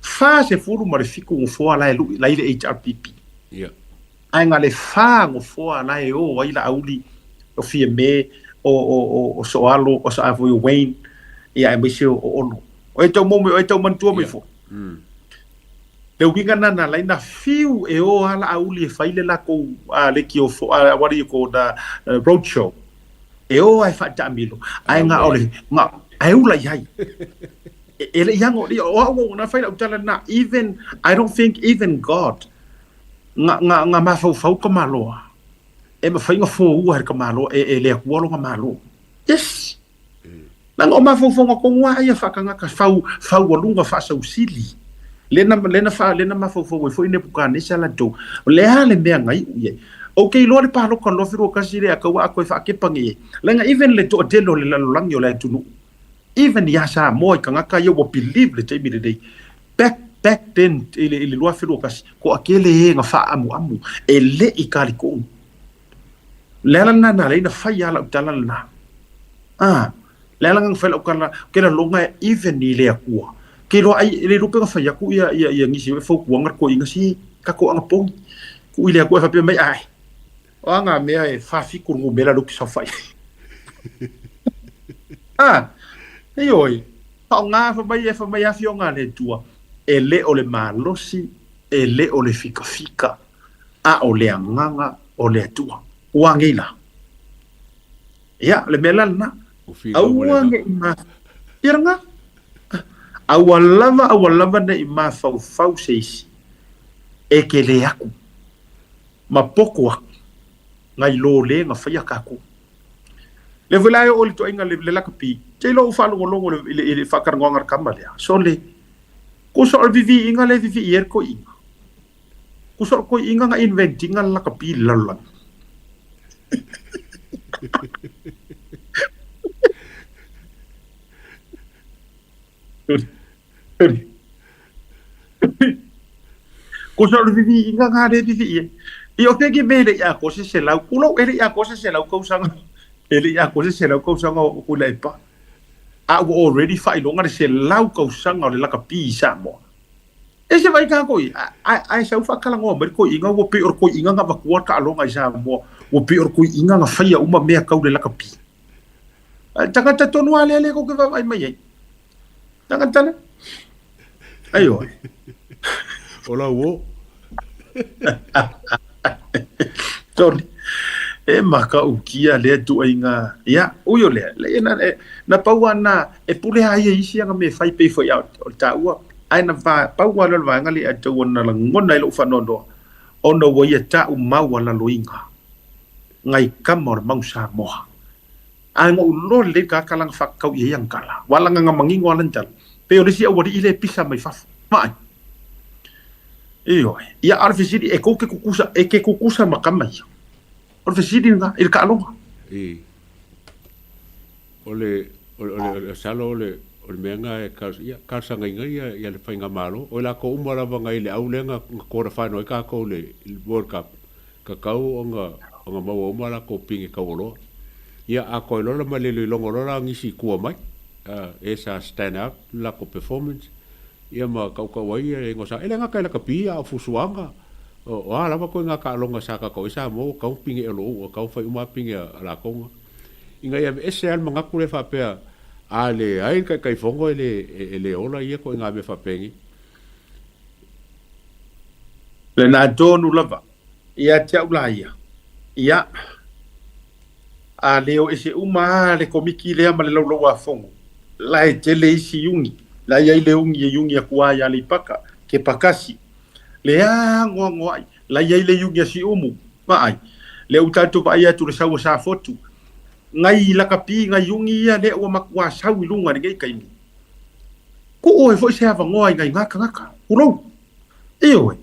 47 nofoa la e lu'i la i le HRPP. Yeah. Ae na le fa nofoa la e o ai Laauli, o Fiame, o, o, o, o Soalo, o sa foi o Wayne, ia aemaise o, o Ono. O e tau mo o e tau manatua mai Yeah. foi. Le uiga na na lai na fiu e o a Laauli e fai le lakou a le ki o fo a what do you call the road show. E o a e faataamilo. Ae nga o le nga ae ula i ai. E le i ago o au na fai lau tala na even I don't think even God nga nga nga mafaufau ka maloa. E mafai nga foua he ka malo e e le Atua longa malo. Yes. Leaga o mafaufauga tonu lava ia faatagata fau faualuga faasausili. Lea na lea na fa lea na mafaufau ai foi Nebukanesa latou. O le a le mea na iu i ai. Ou te iloa le paloka 2021 lea tau aa toe faakepa nei ai. Leaga even le toatele o le lalolagi o le atunuu, even iā Samoa i tagata ia ua believe le taimi lenei. Back back then i le i le 2021, toatele e na faaamuamu e le i kalikonu. Le ala lena na alai na fai a lau tala lena. Ah, le ala na fai lau tala, ke la longa e even i le Atua. Ke loa ai, le lupe na fai aku ia, ia, ia nisi e fautuanga le toeaina si, ka toaga pogi. Ku i le Atua e faapea mai, ai, o a ngā mea e 47 le numera lea ou te saofai ai. Ah, ioe, faaaoga fai mai e fai mai afioga a le Atua, e le o le malosi, e le o le fikafika, a o le agaga o le Atua. Ua agei la. Ia, le mea la lena. Ua finau ma le Aua agaga. ne i ma... Ia lena. Aua lava, aua lava ne i mafaufau se isi e ke le aku ma poko aku ngai lo le nga faia kakou. Lea foi la e oo i le toaiga le, le lakapi, te iloa ua faalogologo i le, i le faatalanoaga a le kama lea. Sole, kusa o le viviiga lea e vivii ai le toeaina. Kusa o le toeaina na invent ina le lakapi i le lalolagi. Kusa o le viviiga na lea e vivii ai. Ia o fea ke mea e le i atoa se 100, tulou e le i atoa se 100 tausaga, e le i atoa se 100 tausaga o Tuilaepa, a ua already faailoga le 100 tausaga o le lakapi i Samoa. E se vaai tatou i ai, ae sau faatalanoa mai le toeaina ua pei o le toeaina na avatua le taaloga i Samoa, ua pei o le toeaina na faia uma mea tau le lakapi. A le tagata tonu lava lea lea tou te vaavaai mai ai. Tagata lea. Aioe. O lau uo. Sorry. E matautia lea tuaiga. Ia, ui o lea, le, na, e, na pau lava na, e pule lava ia i isi ana mea e fai pei foi a o le taua, ae na va, pau lava lea o le vaega lea e tau ona lagona ai lou faanoanoa, ona ua ia ta'u maualaloina ngai kama o le mau Samoa. Ae na ou iloa lelei le tagata la na faatatau i ai ana tala. Ua lagana manino lava lana tala, pei o le isi aualii lea e pisa mai fafo. Vaai. Ioe. Ia, a o le fesili, e tou te tutusa, e te tutusa ma tama ia? O le fesili lena i le taaloga. I. O le, o le, o le, masalo o le, o le mea na e ia, talosagaina ia, ia le faigamalo. O i latou uma lava na i le au lea na, na quarter final ai tatou i le World Cup, tatau ona, ona maua uma a latou pine taualoa. Ia, a toe lola ma le iloiloga loa la nisi i tua mai, e sa stand out le latou performance, ia ma tautau ai ia igoa sa, e le gata i lakapi a o fusuaga, o, o a lava koe ngā taaloga sa tatau ai Samoa ua tatau ona pine olo ua tatau ona fai uma pine a latou nga. Ina ia aveese lava le manatu lea faapea, a leai le Taitaifono e le, e le ola ia ituaiga mea faapenei. Lena tonu lava. Ia te au la ia. Ia. A le o ese uma lava le Komiti lea ma le Laulau-a-Fono, la e tele isi iugi, la e i ai le ugi e iugi atu lava i Aleipata, Kepakasi, le anoanoai, la e i ai le iugi a Siumu, vaai, lea ua tatou vaai atu i le sau a Safotu, nai lakapi, nai iugi ia lea ua matuā sau i luga i lenei taimi. Tuu ai foi se avanoa i nai na tagata, tulou. Ioe.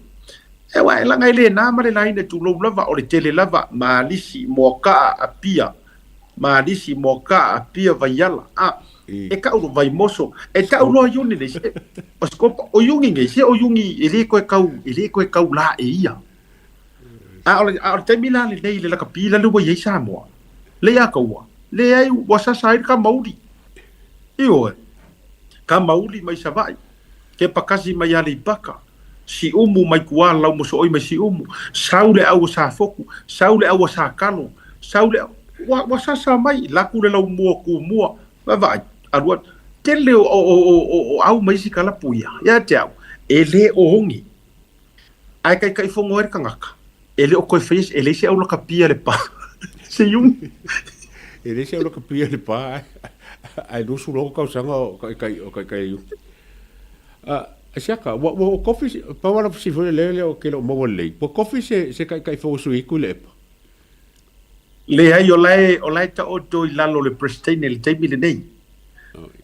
E aua e laga e le na ma le laina tulou lava o le tele lava ma alisi Moakaa Apia ma alisi Moakaa Apia Vaiala a e tau lo Vaimoso e tau loa iuni nei se o Scopa o iuni nei se o iuni e le toe tau e le toe tau la e ia a o le a o le taimi la lenei le lakapi la le ua i ai Samoa le ia kaua leai ua sasa ai le kamauli ioe kamauli mai Savaii Kepakasi mai Aleipaka, Siumu mai Kuala Laumosooi mai Siumu, sau le au o Safotu, sau le au o Sakalo, sau le au, ua, ua sasa mai, laku le laumua Tumua, vaavaai, alu atu. Tele o, o, o, o, o au ma isi kalapu ia, ia te au, e le ogi. Ae taitaifono ai le tagata, e le o toe faia, e leai se aulakapia i le pa, se iugi. E leai se aulakapia i le pa, ae 20 tausaga o taitai, o taitai iugi. Siaka, ua, ua tofi, pau lava lau fesili foi lea, lea ou te le o maua lelei, ua tofi se, se Taitaifono sui i Tuilaepa? Leai, o la e, o la e taoto i lalo o le Peresetene i le taimi lenei.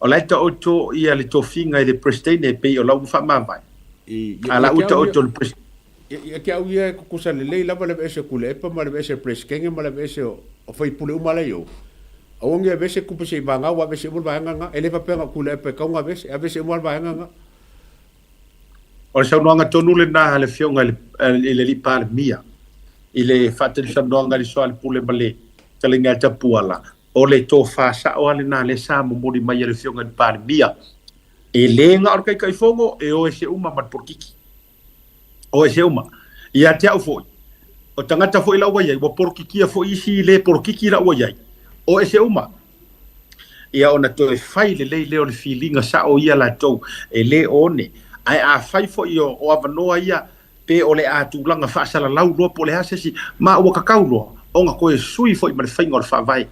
O la e taoto ia le tofiga i le Peresetene e pei o la ua faamavae. A la ua taoto le Peresetene. Ia te au ia e tutusa lelei lava le aveese o Tuilaepa ma le aveese o le Peresetene ma le aveese o faipule uma la i o. Aua ne i aveese tupe se i vagau ua aveese uma le vaega lena. E le faapea na o Tuilaepa e tatau ona aveese, e aveese uma le vaega lena. O le saunoaga tonu lena a le Afioga i le Alii Palemia i le faatalisanoaga i le Soalepule ma le Fetalaiga ia Tapuala, o le tofa sao lava lena lea sa momoli mai e le Afioga i le Palemia. E le na o le Taitaifono, e o ese uma ma le polokiki. O ese uma. Ia te au foi, o tagata foi la ua i ai, ua polokikia foi isi le polokiki la ua i ai. O ese uma. Ia ona toe fai lelei lea o le filiga sao ia latou e le one. Ae afai foi o avanoa ia pe o le a tulaga faasalalau loa po o le a se isi, ma ua tatau loa ona toe sui foi ma le faiga o le faavae.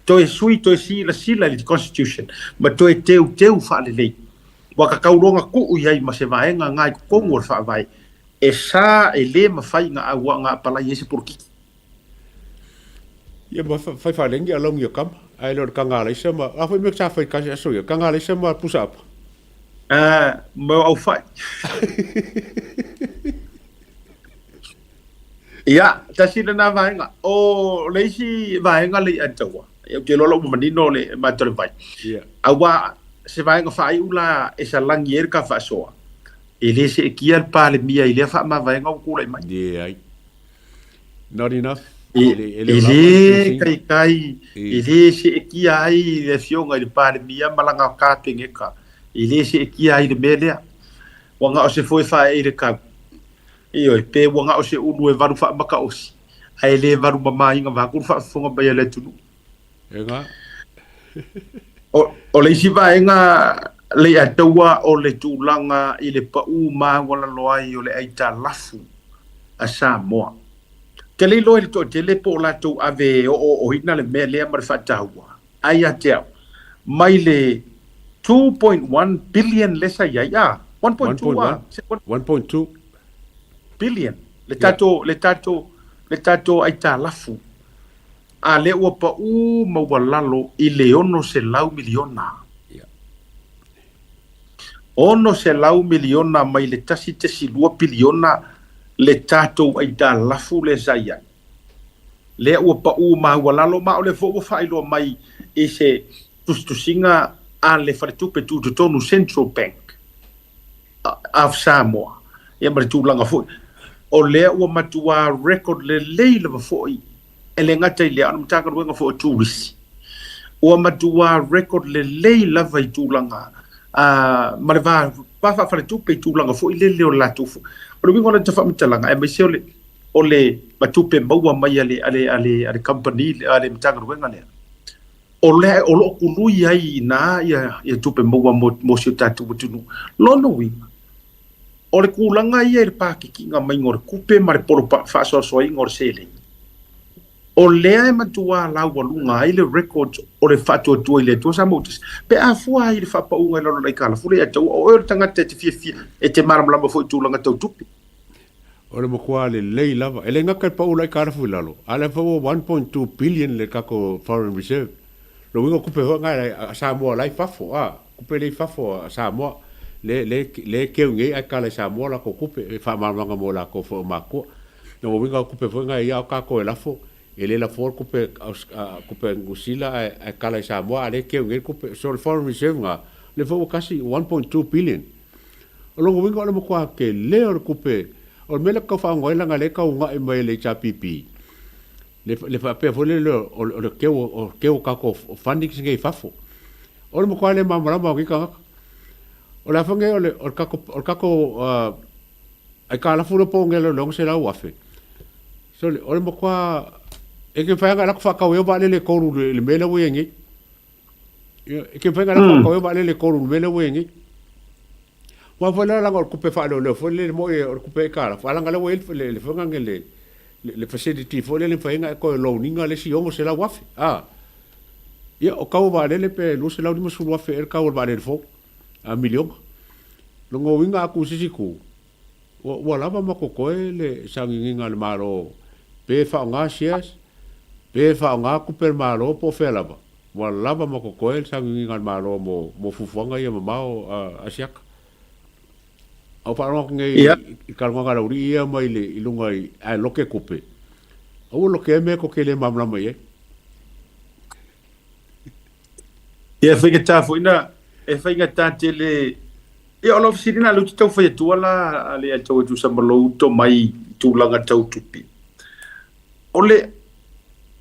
Toe sui, toe silasila i le Constitution ma toe teuteu faalelei. Ua tatau loa ona tuu i ai ma se vaega na i totonu o le Faavae e sa e le mafai ona auauna apalai ai se polokiki. Ia ma fai faalegi alauni o kama, ae le o le kaga alaisa ma, a foi mea sa fai kasi aso ia, kaga alaisa ma pusa apa. Ah, ma o aufai. Ia, tasi lena vaega. O le isi vaega le i ataua, ia ou te iloa la ua manino le matou le vai. Ia. Aua se vaega faaiu la e salagi ai le ka faasoa, e le seetia le Palemia i lea faamavaega ua tulai mai. Leai. Not enough. E, E le, e le e o lava le le fencing. taitai, I. e le seetia ai le afioga i le Palemia ma lana Kapeneta, e le seetia ai le mea lea. Ua na o se foe faaee i le kau. Ioe, pe ua na o se ulu e valu faamataosi, ae le valu mamaina vaeatu le faafofoga mai a le atunuu. E ga. O, o le isi vaega Leiataua o le tulaga i le pau maualalo ai o le aitalafu a Samoa. Ou te le iloa i le toatele po o latou ave e ooooina le mea lea ma le faataua, ae ia te au, mai le 2.1 billion lea sa i ai, a, 1.2 a, 1.2 billion le tatou, le tatou, le tatou aitalafu. A lea ua pau maualalo i le 600 miliona. 600 miliona mai le 1.2 piliona le tatou aitalafu lea sa i ai. Lea ua pau maualalo, ma o lea foi ua faailoa mai i se tusitusiga a le Faletupe Tutotonu, Central Bank of Samoa, ia ma le tulaga foi o lea ua matuā record lelei lava foi. E le gata i lea, a o le Matagaluega foi o Turisi, ua matuā record lelei lava i tulaga ma le va va faafaletupe i tulaga foi lele o le latou foi. O le uiga o lata faamatalaga, aemaise o le o le ma tupe maua mai a le a le a le a le company a le Matagaluega lea, o lea o lo o tului ai i ina ia ia tupe maua mo mo si o tatou atunuu. Lona uiga, o le tulaga ia i le pakekiga maiga o le tupe ma le polo faasoasoaina o le seleni, o lea e matuā laualuga ai le records o le faatuatua i le Atua Samoa ua Pe a fua ai i le faapauga i lalo o le aitalafu lea ia te au, o oe o le tagata e te fiafia, e te malamalama foi i tulaga tau tupe. O le matua lelei lava. E le gata i le pau o le aitalafu i lalo, a o lea foi ua 1.2 billion le tatou foreign reserve. Lona uiga o tupe foi na a Samoa la e i fafo, a, tupe lea i fafo a Samoa, le, le, le e keu nei ae kala i Samoa latou tupe, e faamalamalamaga mo latou foi o matua. Lona uiga o tupe foi na ia o tatou e lafo, e le lafoa le tupe, tupe a Niu Sila ae, ae kala i Samoa, a lea e keu nei le tupe. So o le foreign reserve na, lea foi ua tasi, 1.2 billion. O lona uiga o le matua tele o le tupe, o le mea lea e tau faaaoga ai leaga lea e tau una'i mai e le HRPP, le, le faapea foi lele o, o le keu, o keu o tatou fundings nei i fafo. O le matua le malamalama o nei tagata. O le a foi nei o le, o le tatou, o le tatou aitalafu lea po o nei le 600,000. So, o le matua, e te mafai lava ona alu atu faatau ai au vaalele e tolu i le mea lea ua i ai nei. Ia, e te mafai ona alu atu faatau ai au vaalele e tolu i le mea lea ua i ai nei. Aua foi la leaga o le tupe faaleoleo foi lele moi o le tupe aitalafu, a leaga lea ua i ai le, le foi lea le, le facility foi lele e mafai ai ona e toe loan ina le isi $600,000. A, ia, o tau o vaalele pe $250,000 ea le tau o le vaalele fou, a miliona. Lona uiga a tu i se isi itu, ua, ua lava ma totoe le sagigiga a le Malo pe faaaoga shares, pe faaaoga tupe a le Malo po o fea lava. Ua lava ma totoe le sagigiga a le Malo mo, mo fuafuaga ia mamao a, a siaka. A ua faalogo atu nei i talanoaga a le aualii ia mai le, i luga i, ae loke tupe. Aua loke ai mea tou te le malamalama i ai. Ia, e faigata foi na, e faigata tele. Ia, o lau fesili lena, lea ou te tau fai atua la a le tau atu sa ma lou tomai i tulaga tau tupe. O le,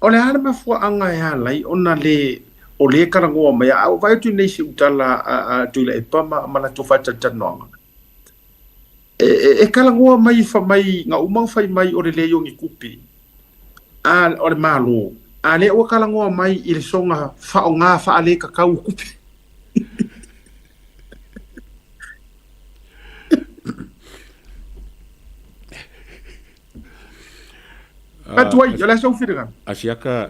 o le a le mafuaaga e ala ai ona le, o lea e talanoa mai, a ua vaai atu nei i si tala a Tuilaepa ma, ma latou faatalatalanoaga, e, e, e talanoa mai fai mai, na uma ona fai mai o le leai o ni tupe a o le Malo, a lea ua talanoa mai i le soga faaaoga faaletatau o tupe. Atu ai, o le a sou finagalo? Asiaka,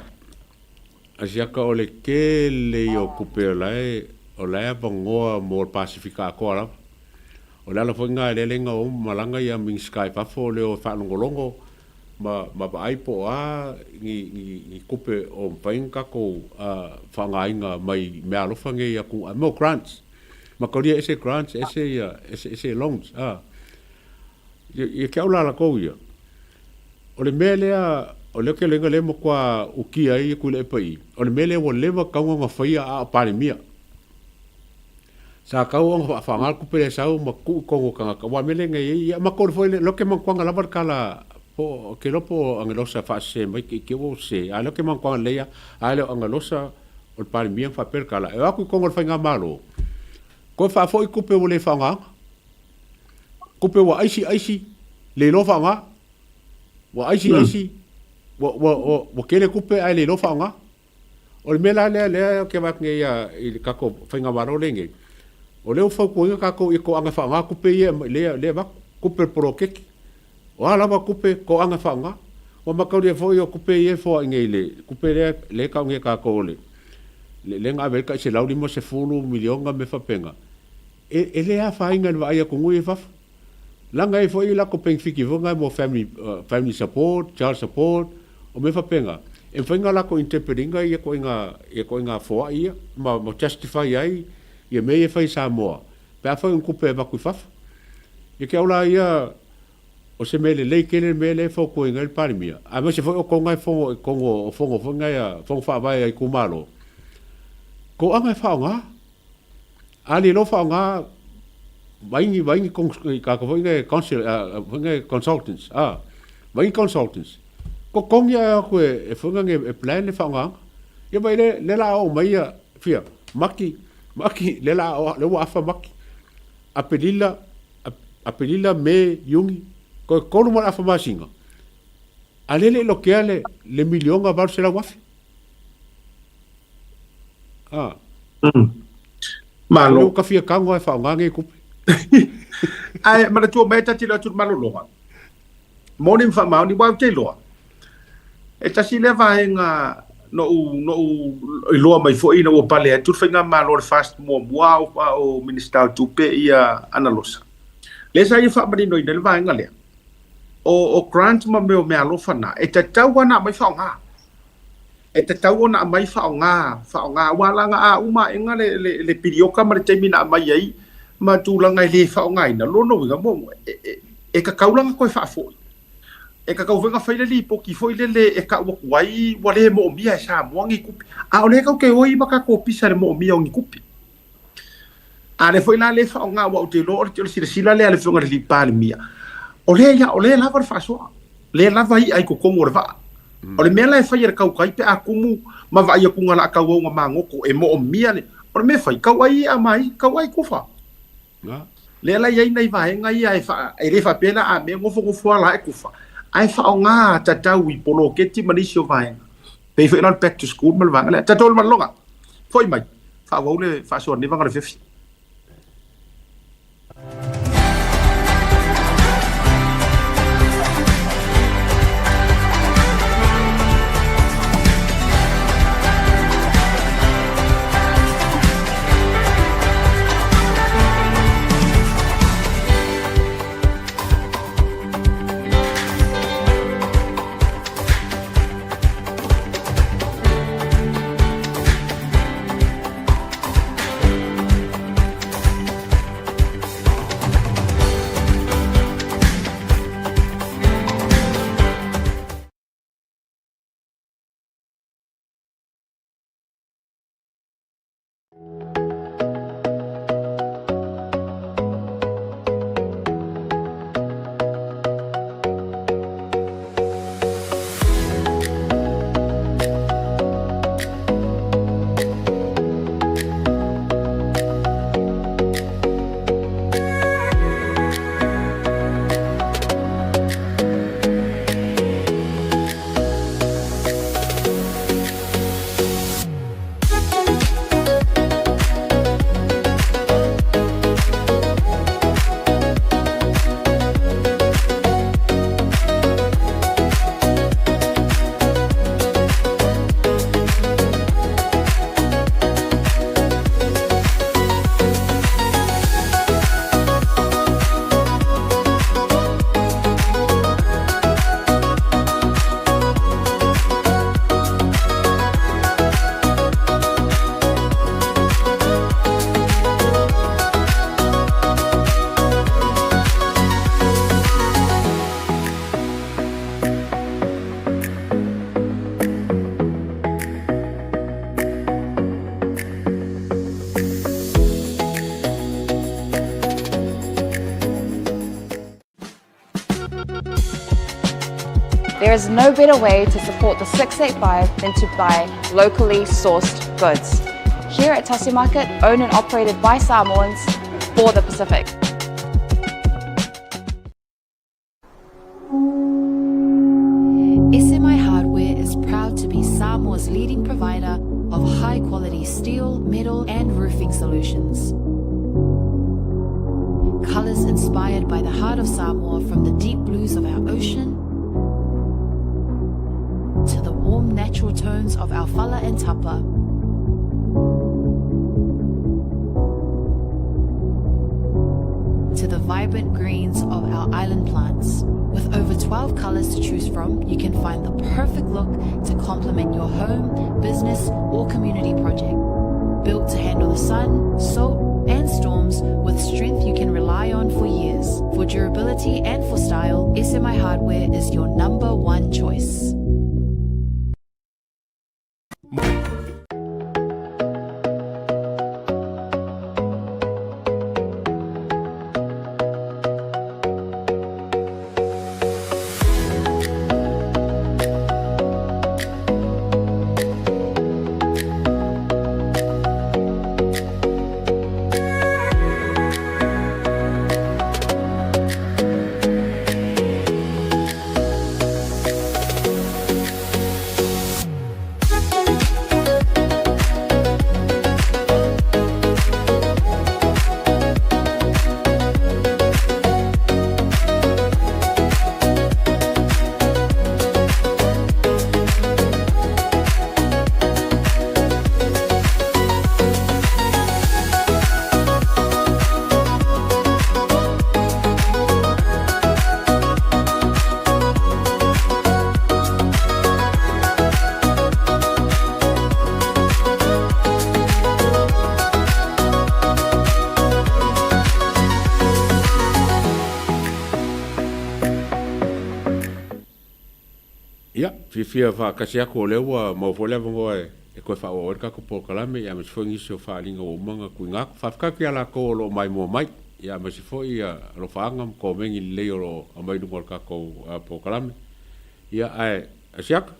asiaka o le tele ia o tupe o la e, o la e avanoa mo le Pasefika atoa lava. O le ala foi lena lea lena o malaga ia Minisita i fafo o le o e faalogologo ma ma vaai po o a ni ni ni tupe o mafai ona tatou faaaogaina mai meaalofa nei atu mo grants. Mataulia ese grants ese ia ese ese loans a. Ia ke au la latou ia. O le mea lea o lea ou te iloaina lea e matua ukia ai Tuilaepa i i, o le mea lea ua leva tatau ona faia a o Palemia. Sa tatau ona faaaoga le tupe lea e sau ma tuu i totonu o tagata, aua o le mea lea na i ai, ia ma tolu foi, o lea ou te manatuaina lava le tala, po o, ou te iloa po o Agelosa e faasese mai te i te i ua ou sese, a o lea ou te manatuaina lelei lava, a le o Agelosa o le Palemia na faapea le tala, e o atu i totonu o le faigamalo, toe faafoi tupe ua le faaaogaina. Tupe ua aisi aisi, le iloa faaaoga. Ua aisi aisi, ua, ua, ua, ua tele tupe ae le iloa faaaoga. O le mea la lea, lea ou te vaai atu nei i le tatou faigamalo lenei, o lea ua fautuaina tatou ia toaga e faaaoga tupe ia lea, lea e avatu, tupe o le poloketi. O a lava tupe, toaga e faaaoga. Ua mataulia foi o tupe ia e foai nei i le tupe lea, lea e tau nei e tatou o le, lea na ave ai le tai $150 miliona ma mea faapena. E, e le afaina i le vaai atu nui i fafo. Leaga e i ai foi latou penefiti foi na mo family, family support, child support, o mea faapena, e mafai ona latou interpret ina ia ituaiga, ia ituaiga foai ia, ma, ma justify ai ia mea ia e fai i Samoa, pe afai o ni tupe e avatu i fafo. Ia te au la ia, o se mea lelei tele le mea lea e fautuaina ai le Palemia, aemaise foi o toga e fono i totonu o fono foi na ia, fono faavae a itumalo, toaga e faaaoga. A le iloa faaaoga vai ni vai ni tagata foi nei council foi nei consultants a vai ni consultants totogi ae o atu e foi nei e plan le faaaogaina. Ia vaai le lea la oo mai ia fia Mati Mati lea la lea ua afa Mati Aperila Aperila Me Iuni toe 3 ma le afa masina a lea e le i lotea le le miliona 800,000. Ah. Malo. Leo ka fia tago e whaonga nge kupe. Ae, manatua mai e tati le atu le malologa. Moni ma faamaoni, ua ou te iloa. E tasi lea vaega noʻu, noʻu iloa mai foi ina ua pale atu le faigamalo le FAST muamua a o, a o Minisita o Tupe ia Analosa. Lea sa ia faamaninoina ai le vaega lea. O, o grant ma mea o meaalofa na, e tatau lava ona aumai faaaoga. E tatau ona aumai faaaoga, faaaoga, aua leaga a uma aega le, le, le pilioka ma le taimi na aumai ai ma tulaga e le faaaogaina, lona uiga, mo, e, e, e tatau la ona toe faafoi. E tatau foi ona fai le lipoti foi lele e tau atu ai ua le moomia e Samoa ni tupe. A o lea tatou te oi ma tatou pisa i le moomia o ni tupe. A lea foi la lea e faaaoga aua ou te iloa o le, o le silasila lea a le Afioga i le Palemia, o lea ia, o lea e lava le faasoa, lea e lava i'a i totonu o le vaa. O le mea la e fai e le tautai pe a tumu ma vaai atu la a tauau magoto e moomia le, o le mea e fai, tau ai i'a mai, tau ai kufa. Lea la e i ai nai vaega ia e faa, e le faapea la a mea nofonofo lava la e kufa, ae faaaoga tatau i poloketi ma nisi o vaega. Pei foi la o le back to school ma le vaega lea. Tatou le malologa, foi mai, faaauau le faasoa nei vaega o le afiafi. There is no better way to support the 685 than to buy locally sourced goods. Here at Tasi Market, owned and operated by Samoans for the Pacific. SMI Hardware is proud to be Samoa's leading provider of high-quality steel, metal and roofing solutions. Colors inspired by the heart of Samoa from the deep blues of our ocean to the warm natural tones of our fala and tapa. To the vibrant greens of our island plants. With over 12 colors to choose from, you can find the perfect look to complement your home, business, or community project. Built to handle the sun, salt, and storms with strength you can rely on for years. For durability and for style, SMI Hardware is your number one choice. Ia, fiafia faatasi atu o lea ua maua foi le avanoa e toe faaauau ai le tatou polokalame, ia aemaise foi nisi o faaaliga ua uma ona tuuina atu. Faafetai atu ia latou o lo o maimoa mai, ia aemaise foi alofaaga ma komeni lelei o lo o aumai i luga o le tatou polokalame. Ia, ae Asiata,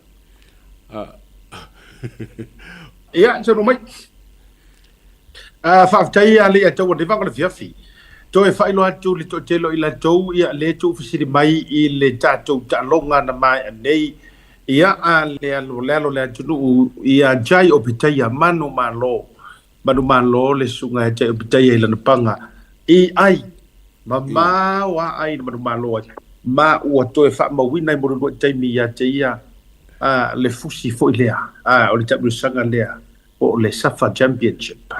Ia, saunoa mai. Faafetai ia le ia tau ane vanga le fiafi. Toe faailoa atu le toatele o i latou ia le tuufesili mai i le tatou taaloga na maea nei ia a le alo le alo le atunuu ia Jai Opetaia manumalo manumalo le susuga ia Jai Opetaia i lana paga i ai mamao a ai na manumalo ai ma ua toe faamauina i mo le uluai taimi ia te ia a le fusi foi lea a o le taamilosaga lea po o le Safa Championship.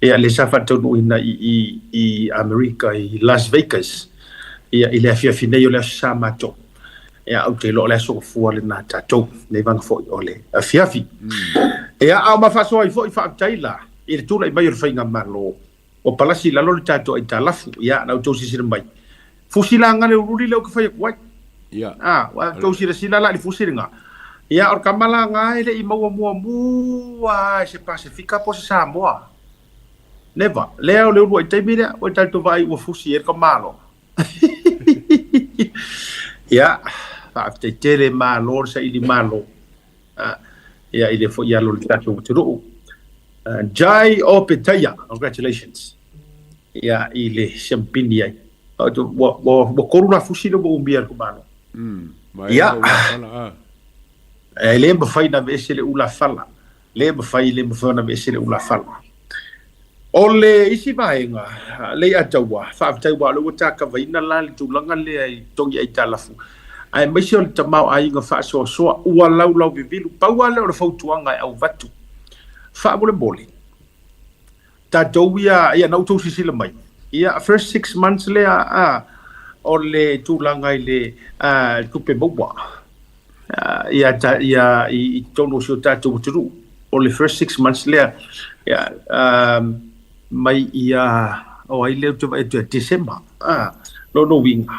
Ia, le sa faataunuuina i, i, i Amerika i Las Vegas, ia, i le afiafi nei o le Aso Sa matou. Ia, ou te iloa o le aso gafua lena tatou, nei vaga foi o le afiafi. Ia, a o ma faasoa ai foi, faafetai la i le tulai mai o le faigamalo Ua palasi i lalo le tatou aitalafu. Ia, na outou silasila mai. Fusi la nga le uliuli lea ou te fai atu ai. Ia. A, ua outou silasila la i le fusi lenga. Ia, o le tama la nga e le i maua muamua lava e se Pasefika po o se Samoa. Never. Lea o le uluai taimi lea ua tatou vaai ua fusi ai le tamaloa. Ia, faafetai tele malo le saili malo. Ia, i le foi alo o le tatou atunuu. Jai Opetaia, congratulations. Ia, i le siampini ai. Ua, ua, ua tolu la fusi lea ua umia e le itumalo. Ma e Ia, ua fala, a. E le mafai ona aveese le ulafala. Le mafai, le mafai ona aveese le ulafala. O le isi vaega, Leiataua, faafetai aua o lea ua takavaina la le tulaga lea i totogi aitalafu, aemaise o le tamaoaiga faasoasoa ua laulau vivilu. Pau lava lea o le fautuaga e auvatu, faamolemole, tatou ia, ia na outou silasila mai, ia first 6 months lea a, o le tulaga i le tupe maua, ia, ia i totonu o si o tatou atunuu, o le first 6 months lea, ia, mai ia, o ai lea ou te vaai atu ia Tesema, lona uiga,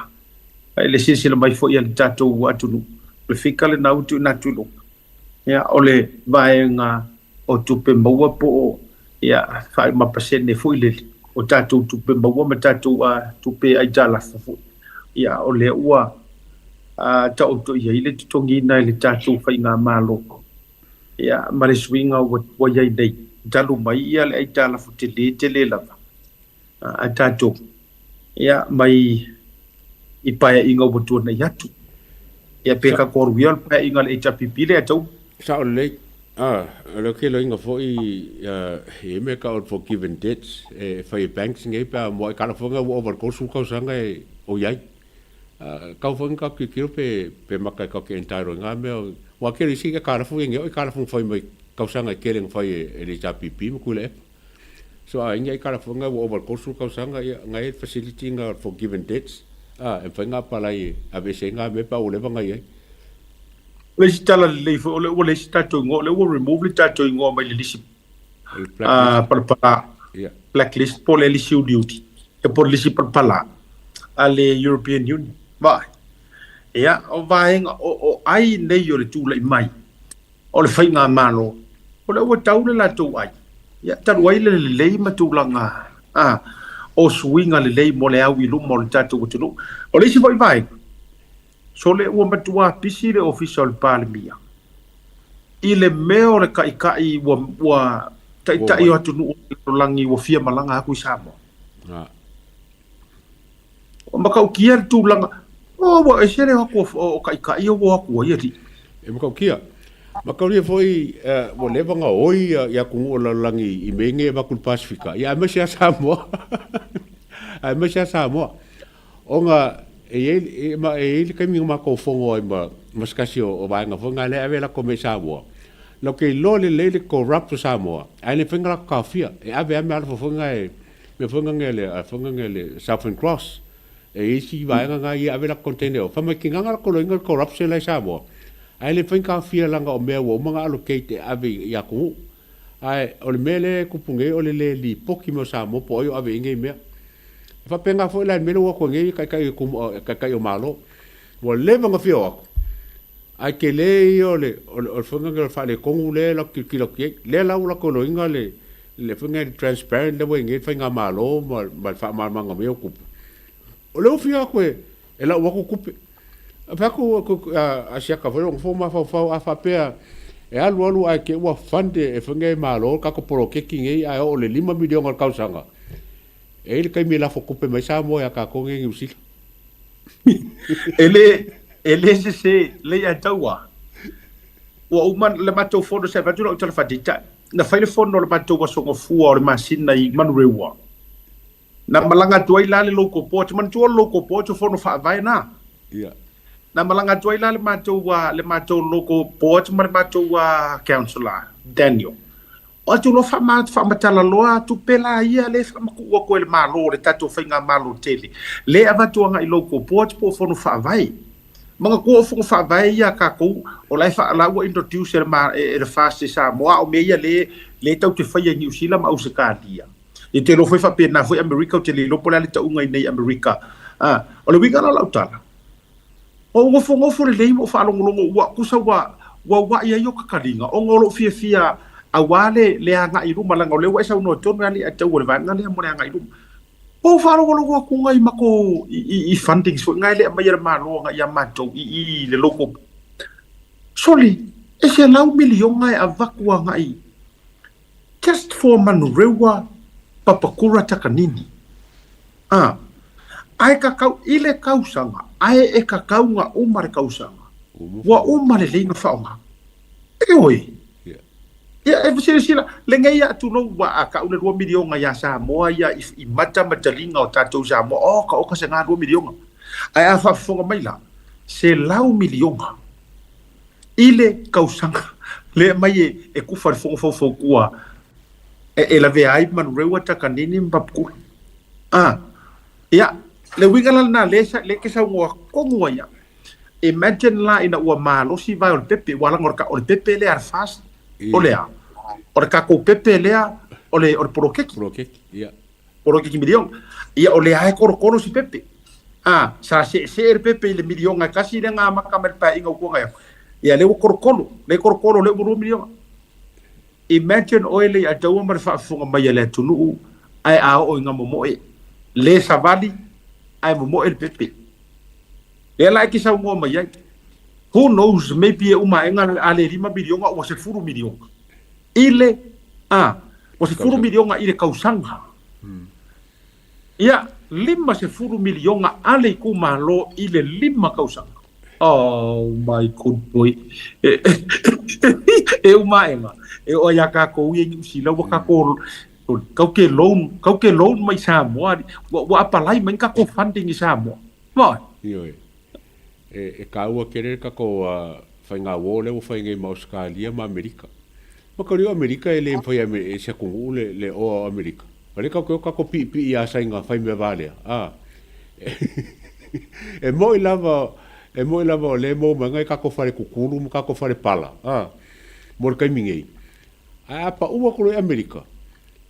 i le silasila mai foi a le tatou atunuu, o le fika lena ua tuuina atu i luga, ia, o le vaega o tupe maua po o, ia, ma pasene foi lele, o tatou tupe maua ma tatou tupe aitalafu foi, ia, o lea ua. Taoto i ai le totogiina e le tatou faigamalo ia ma le suiga ua i ai nei, talu mai ia le aitalafu tele tele lava a tatou ia mai i paeaiga ua tuanai atu. Ia pe ka alu ia o le paeaiga a le HRPP lea tau. Sao lelei. O le keloiga foi e i ai mea e tau o le forgiven debts e fai e banks nei pe a muai kalafoga ua ova i le 30 tausaga e o i ai. Tau foi na tatou tilotilo pe pe mata e tatou te entitle i na mea aua tele isi aitalafu ia nei o aitalafu na fai mai tausaga e tele na fai e le HRPP ma Tuilaepa. So a i ai ni aitalafu na ua ova i le 30 tausaga ia na i ai le facility na forgiven debts a e mafai ona apalai e aveese ai na mea pe a ua leva ona i ai. O le isi tala lelei foi o lea ua leai se tatou igoa, o lea ua remove le tatou igoa mai le lisi palapala, blacklist po o le lisi uliuli, po o le lisi palapala a le European Union. Vaai. Ia, o vaega, o ai nei o le tulai mai o le faigamalo, o lea ua tau le latou ai. Ia, talu ai le lelei ma tulaga o suiga lelei mo le au i luma o le tatou atunuu. O le isi foi vaega, Sole ua matua pisi le ofisa o le Palemia i le mea o le taitai ua ua taitai o atunuu o le lalolagi ua fia malaga atu i Samoa. Ua matautia le tulaga, oh ua ese le o atu o taitai ia ua o atu ai alii. E matautia. Mataulia foi ua leva ona oi i atunuu o le lalolagi i mea nei e avatu i le Pasefika, ia aemaise lava Samoa. Aemaise lava Samoa. Ona e i ai, ma e i ai le taimi na matou fono ai ma, ma se tasi o, o vaega foi na lea e ave latou mea i Samoa. Latou te iloa lelei le corrupt o Samoa, ae le mafai ona latou taofia. E ave lava meaalofa foi na e, mea foi na le, a foi na le Southern Cross. E i ai isi vaega na ia ave latou container o. Fai mai kinaga latou loiga le corruption la i Samoa, ae le mafai ona taofia leaga o mea ua uma ona allocate e ave i atunuu. Ae o le mea lea e tupu nei o le le lipoti mai o Samoa po o ai o ave i ai nei mea. E faapena foi la i le mea lea ua o atu ai nei taitai o, taitai o Malo. Ua leva ona fia o atu, ae tele ia o le, o le, o le faiga o le faaletonu lea e latou tilotilo atu i ai. Lea la ua latou iloaina le, le faiga le transparent lea ua i ai nei le faigamalo ma, ma le faamalamalamaga mai o tupe. O lea ua fia o atu e, e lau atu tupe. Fai atu a siaka foi lou nofo mafaufau a faapea e alu alu ae te i ua fund e faiga e Malo le tatou poloketi nei ae oo i le $5 miliona i le tausaga. E i ai le taimi e lafo tupe mai Samoa ia tatou nei i Niu Sila. E le, e le sese, lei ae taua. Ua uma le matou fono se avatu lau tala faataitai. Na fai le fono o le matou aso gafua o le masina i Manurewa. Na malaga atu ai la le local board. Manatua o le local board o fono faavae na. Yeah. Na malaga atu ai la le matou, le matou local board ma le matou councillor, Daniel. O atu loa faamatala loa tupe la ia lea e faamatuu atu e le Malo, le tatou faigamalo tele, lea e avatu agai local boards po o fono faavae. Manatua o fono faavae ia a tatou, o la e la ua introduce e le, e le FAST i Samoa, a o mea ia lea lea tatou te faia i Niu Sila ma Ausetalia. Ou te iloa foi faapena foi Amerika, ou te le iloa po o le a le tauga i nei Amerika. O le uiga la o lau tala, Ua ou nofonofo lelei ma ou faalogologo ua tusa ua ua'i ai o taliga ona o lou fiafia aua le le agai i luma leaga o lea ua e saunoa tonu e alii a tau o le vaega lea mo le agai i luma. Ua ou faalogologo atu nai matou i fundings foi na e le aumaia e le Malo agai ia matou i i le local. Sole, e $100 miliona e avatu agai just for Manurewa Papakura Takanini. A, ae kakau i le kausaga, ae e kakau nga uma le kausaga, ua uma lelei na faoga. Ioe. Ia, e silasila, lenei ia tulou ua a kau le $2 miliona ia Samoa ia i mata ma taliga o tatou Samoa, oh, ka oka se nga $2 miliona. Ae a faafofoga mai la, $100 miliona i le kausaga lea mai e kufa le fono faufautua e lavea ai Manurewa, Takanini ma Papakura. A, ia, le uiga la lena, lea e te saunoa tonu ai au. Imagine la ina ua malosi vae o le pepe, ua laga o le pepe lea a le FAST, o le a? O le tatou pepe lea o le poloketi. Poloketi, ia. Poloketi miliona. Ia, o lea e kolokolo si pepe. A, sa seesee le pepe i le miliona e tasi lea na amata mai le paeaiga ua tuanai atu. Ia, lea ua kolokolo, lea e kolokolo, lea ua $2 miliona. Imagine oe le ia taua ma le faafofoga mai a le atunuu ae a oo ina momoe, le savali ae momoe le pepe. Lea la e te saunoa mai ai. Who knows, maybe e uma aega a le $5 miliona ua $10 miliona i le, a, ua $10 miliona i le tausaga. Ia, $50 miliona a le itumalo i le 5 tausaga. Oh my good boy. E uma aega, e oo ai ia tatou ia i Niu Sila ua tatou kau ke loan, kau ke loan mai Samoa, ua apalai mai ni tatou funding i Samoa. Vai. Ioe. E kāua kele le tatou faiga uo lea ua fai nei ma Ausetalia ma Amerika. Ma kau lio Amerika e le mafai e se atunuu le oa o Amerika. O lea kau ke o tatou piipii ia saina fai mea valea. A. E moi lava, e moi lava o lea e maua mai nai tatou fale kukulu ma tatou fale pala. A. Mo le taimi nei. Ae a pau atu loa i Amerika,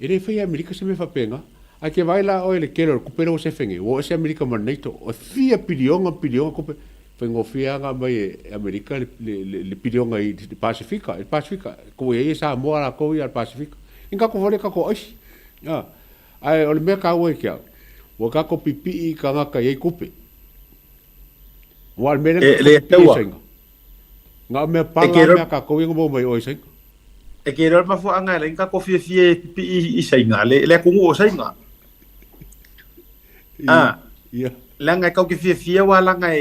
e le faia e Amerika se mea faapena. Ae ke vaai la oe i le tele o le tupe lea ua sefe nei, ua oo ese Amerika ma le NATO, e fia piliona ma piliona tupe, faigofie lava ona aumai e Amerika le piliona i le Pasefika, i le Pasefika, ua i ai e Samoa latou ia a le Pasefika. I tatou fale tatou aisi. Ae o le mea taua ia te au, ua tatou pipii i tagata e i ai tupe. Aua o le mea lea na tatou pipii ai i Saina. Na o mea pala a mea tatou ia na maua mai o i Saina. E ke iloa le mafuaaga e ala ai ona tatou fiafia e pipii i Saina, le atunuu o Saina. A, leaga e tatou te fiafia aua leaga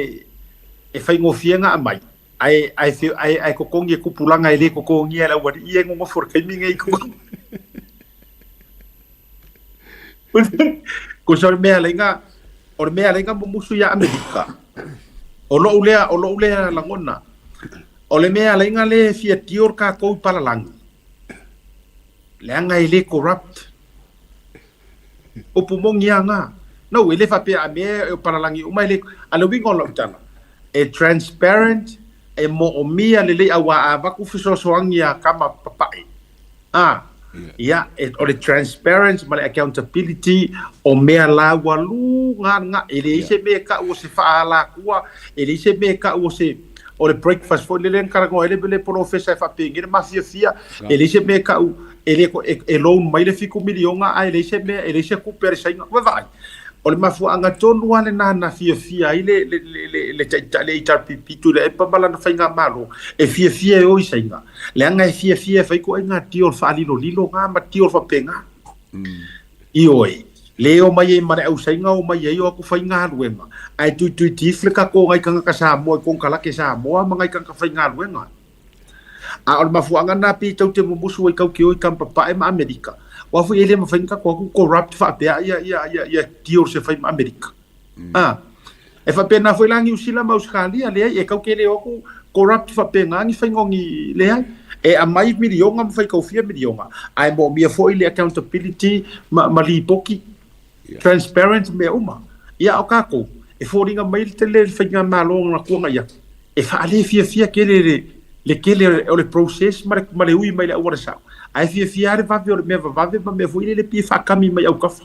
e faigofie ona aumai, ae, ae, ae, ae totogi e tupulaga e le totogia e le aualii ia e nonofo i le taimi lenei i totonu. Tusa o le mea e ala ai ona, o le mea e ala ai ona mumusu ia Amerika, o lou lea, o lou lea lagona, o le mea e ala ai ona le fia deal tatou i palalagi, leaga e le corrupt. Upu moni lava na. No, e le faapea a mea e palalagi uma e le, a le uiga o lau tala, e transparent, e moomia lelei auā a avatu fesoasoani a tama papae. A, ia, e, o le transparent ma le accountability o mea la ua luga lena. E leai se mea e tau o se faaalatua, e leai se mea e tau o se o le breakfast foi lele na talanoa ai le, le polofesa e faapeni le mafiafia, e leai se mea e tau e le e loan mai le $7 miliona ae leai se mea, e leai se tupe a le Saina. Ua vaai, o le mafuaaga tonu lava lena na fiafia ai le, le, le, le, le taitai le HRPP Tuilaepa ma lana faigamalo, e fiafia e o i Saina, leaga e fiafia e fai ituaiga deal faalilolilo na ma deal faapena. Ioe, le omai ai ma le au Saina, omai ai o atu faigaluega, ae tuituitifi le tatou nai tagata Samoa i konekarate Samoa ma nai tagata faigaluega. A o le mafuaaga lena pei tou te mumusu ai tou te o i Kampapae ma Amerika, aua foi e le mafai ona tatou atu corrupt faapea ia ia ia ia deals e fai ma Amerika. A e faapena foi la Niu Sila ma Ausetalia, leai e tou te le o atu corrupt faapena ni faiga o ni leai. E aumai miliona ma fai tou fia miliona, ae moomia foi le accountability ma ma lipoti transparent mea uma. Ia a o tatou, e foliga mai le tele le faigamalo na tuanai atu, e faalefiafia tele le, le tele o le process ma le, ma le ui mai le auala sao, ae fiafia lava le vave o le mea vavave ma mea foi lele pei e faakami mai autafa.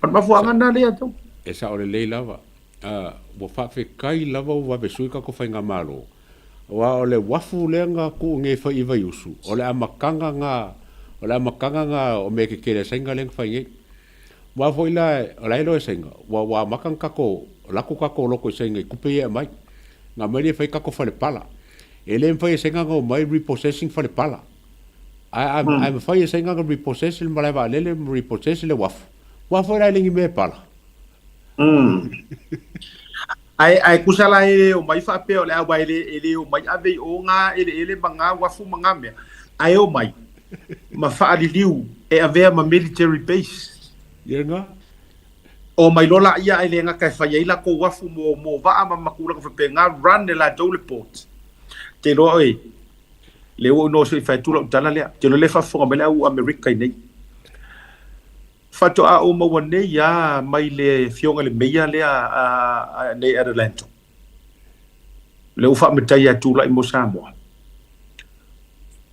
O le mafuaaga lena lea tau. E sao lelei lava. Ua faafetai lava ua vave sui tatou faigamalo, aua o le uafu lea na tuu nei e fai i Vaiusu, o le amataga na, o le amataga na o mea tetele a Saina lea na fai nei. Aua foi la, o la e iloa e Saina, ua amata ona tatou, lako tatou loto i Saina i tupe ia e aumai. Na aumai lea e fai tatou fale pala. E le mafai e Saina ona omai repossessing fale pala. Ae, ae mafai e Saina ona repossess le malae vaalele ma repossess le uafu. Aua foi la e le ni mea e pala. Ae, ae tusa la e le omai faapea o le aua e le, e le omai ave i o ngā eleele ma ngā uafu ma ngā mea, ae omai ma faaliliu e avea ma military base. Ia ngā. Omai loa laia ae le gata e fai ai latou uafu mo, mo vaa ma ma tulaga faapena, run e latou le port. Te iloa oe, le ua ou iloa se i fai atu lau tala lea, te iloa le faafofoga mai le au Amerika i nei. Faatoa ou maua nei a mai le afioga i le meia lea a nei Adelanto. Lea ua faamataia e tulai mo Samoa.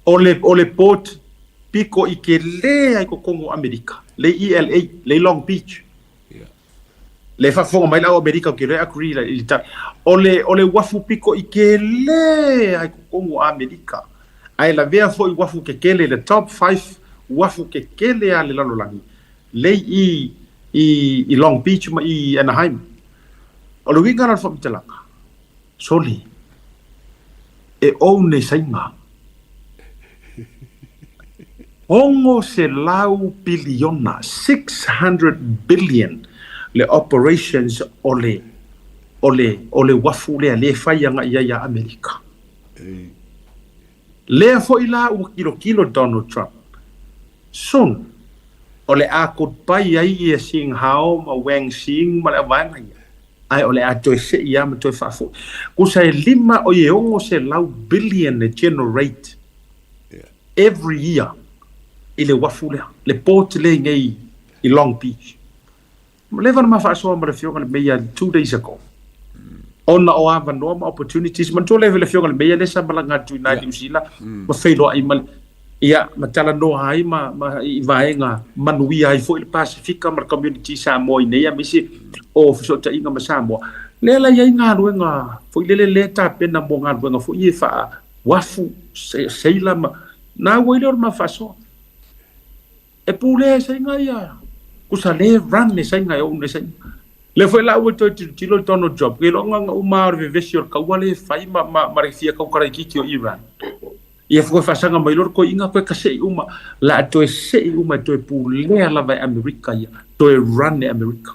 O le, o le port piko i tele ai totonu o Amerika, le i LA, le i Long Beach. Le faafofoga mai le au Amerika ou te iloa e agree i le tala. O le, o le uafu piko i tele ai totonu o Amerika. Ae lavea foi uafu kekele, le top five uafu kekele a le lalolagi, lei i, i, i Long Beach ma i Anaheim. O le uiga la o le faamatalaga. Soli, e own e Saina. 600 piliona, 600 billion le operations o le, o le, o le uafu lea, lea e fai agai i ai ia Amerika. Lea foi la ua kilokilo Donald Trump. Soon, o le a goodbye ai ia Xing Hao ma Wang Xing ma le vaega ia. Ae o le a toe sei lava ma toe faafoi. Kusa e lima oi e 600 billion e generate every year i le uafu lea, le port lea i nei i Long Beach. Ua leva ona ma faasoa ma le Afioga i le Meia 2 days ago, ona o avanoa ma opportunities. Manatua lea le Afioga i le Meia lea sa malaga atu i nai Niu Sila ma feiloai ma le ia ma talanoa ai ma i vaega manuia ai foi le Pasifika ma le community Samoa i nei aemaise o fesootaiga ma Samoa. Lea la i ai galuega foi lele lea tapena mo galuega foi e faa uafu seila ma na ua i lea o le ma faasoa. E pulea e Saina ia kusa le run e Saina e own e Saina. Lea foi la ua toe tilotilo i Donald Trump, ke iloa na uma o le vevesi o le kaua le fai ma le fia kaukalaitiiti o Iran. Ia foi faasaga mai loa le toeaiina toe kasei uma, la a toe sei uma e toe pulea lava e Amerika ia, toe run e Amerika.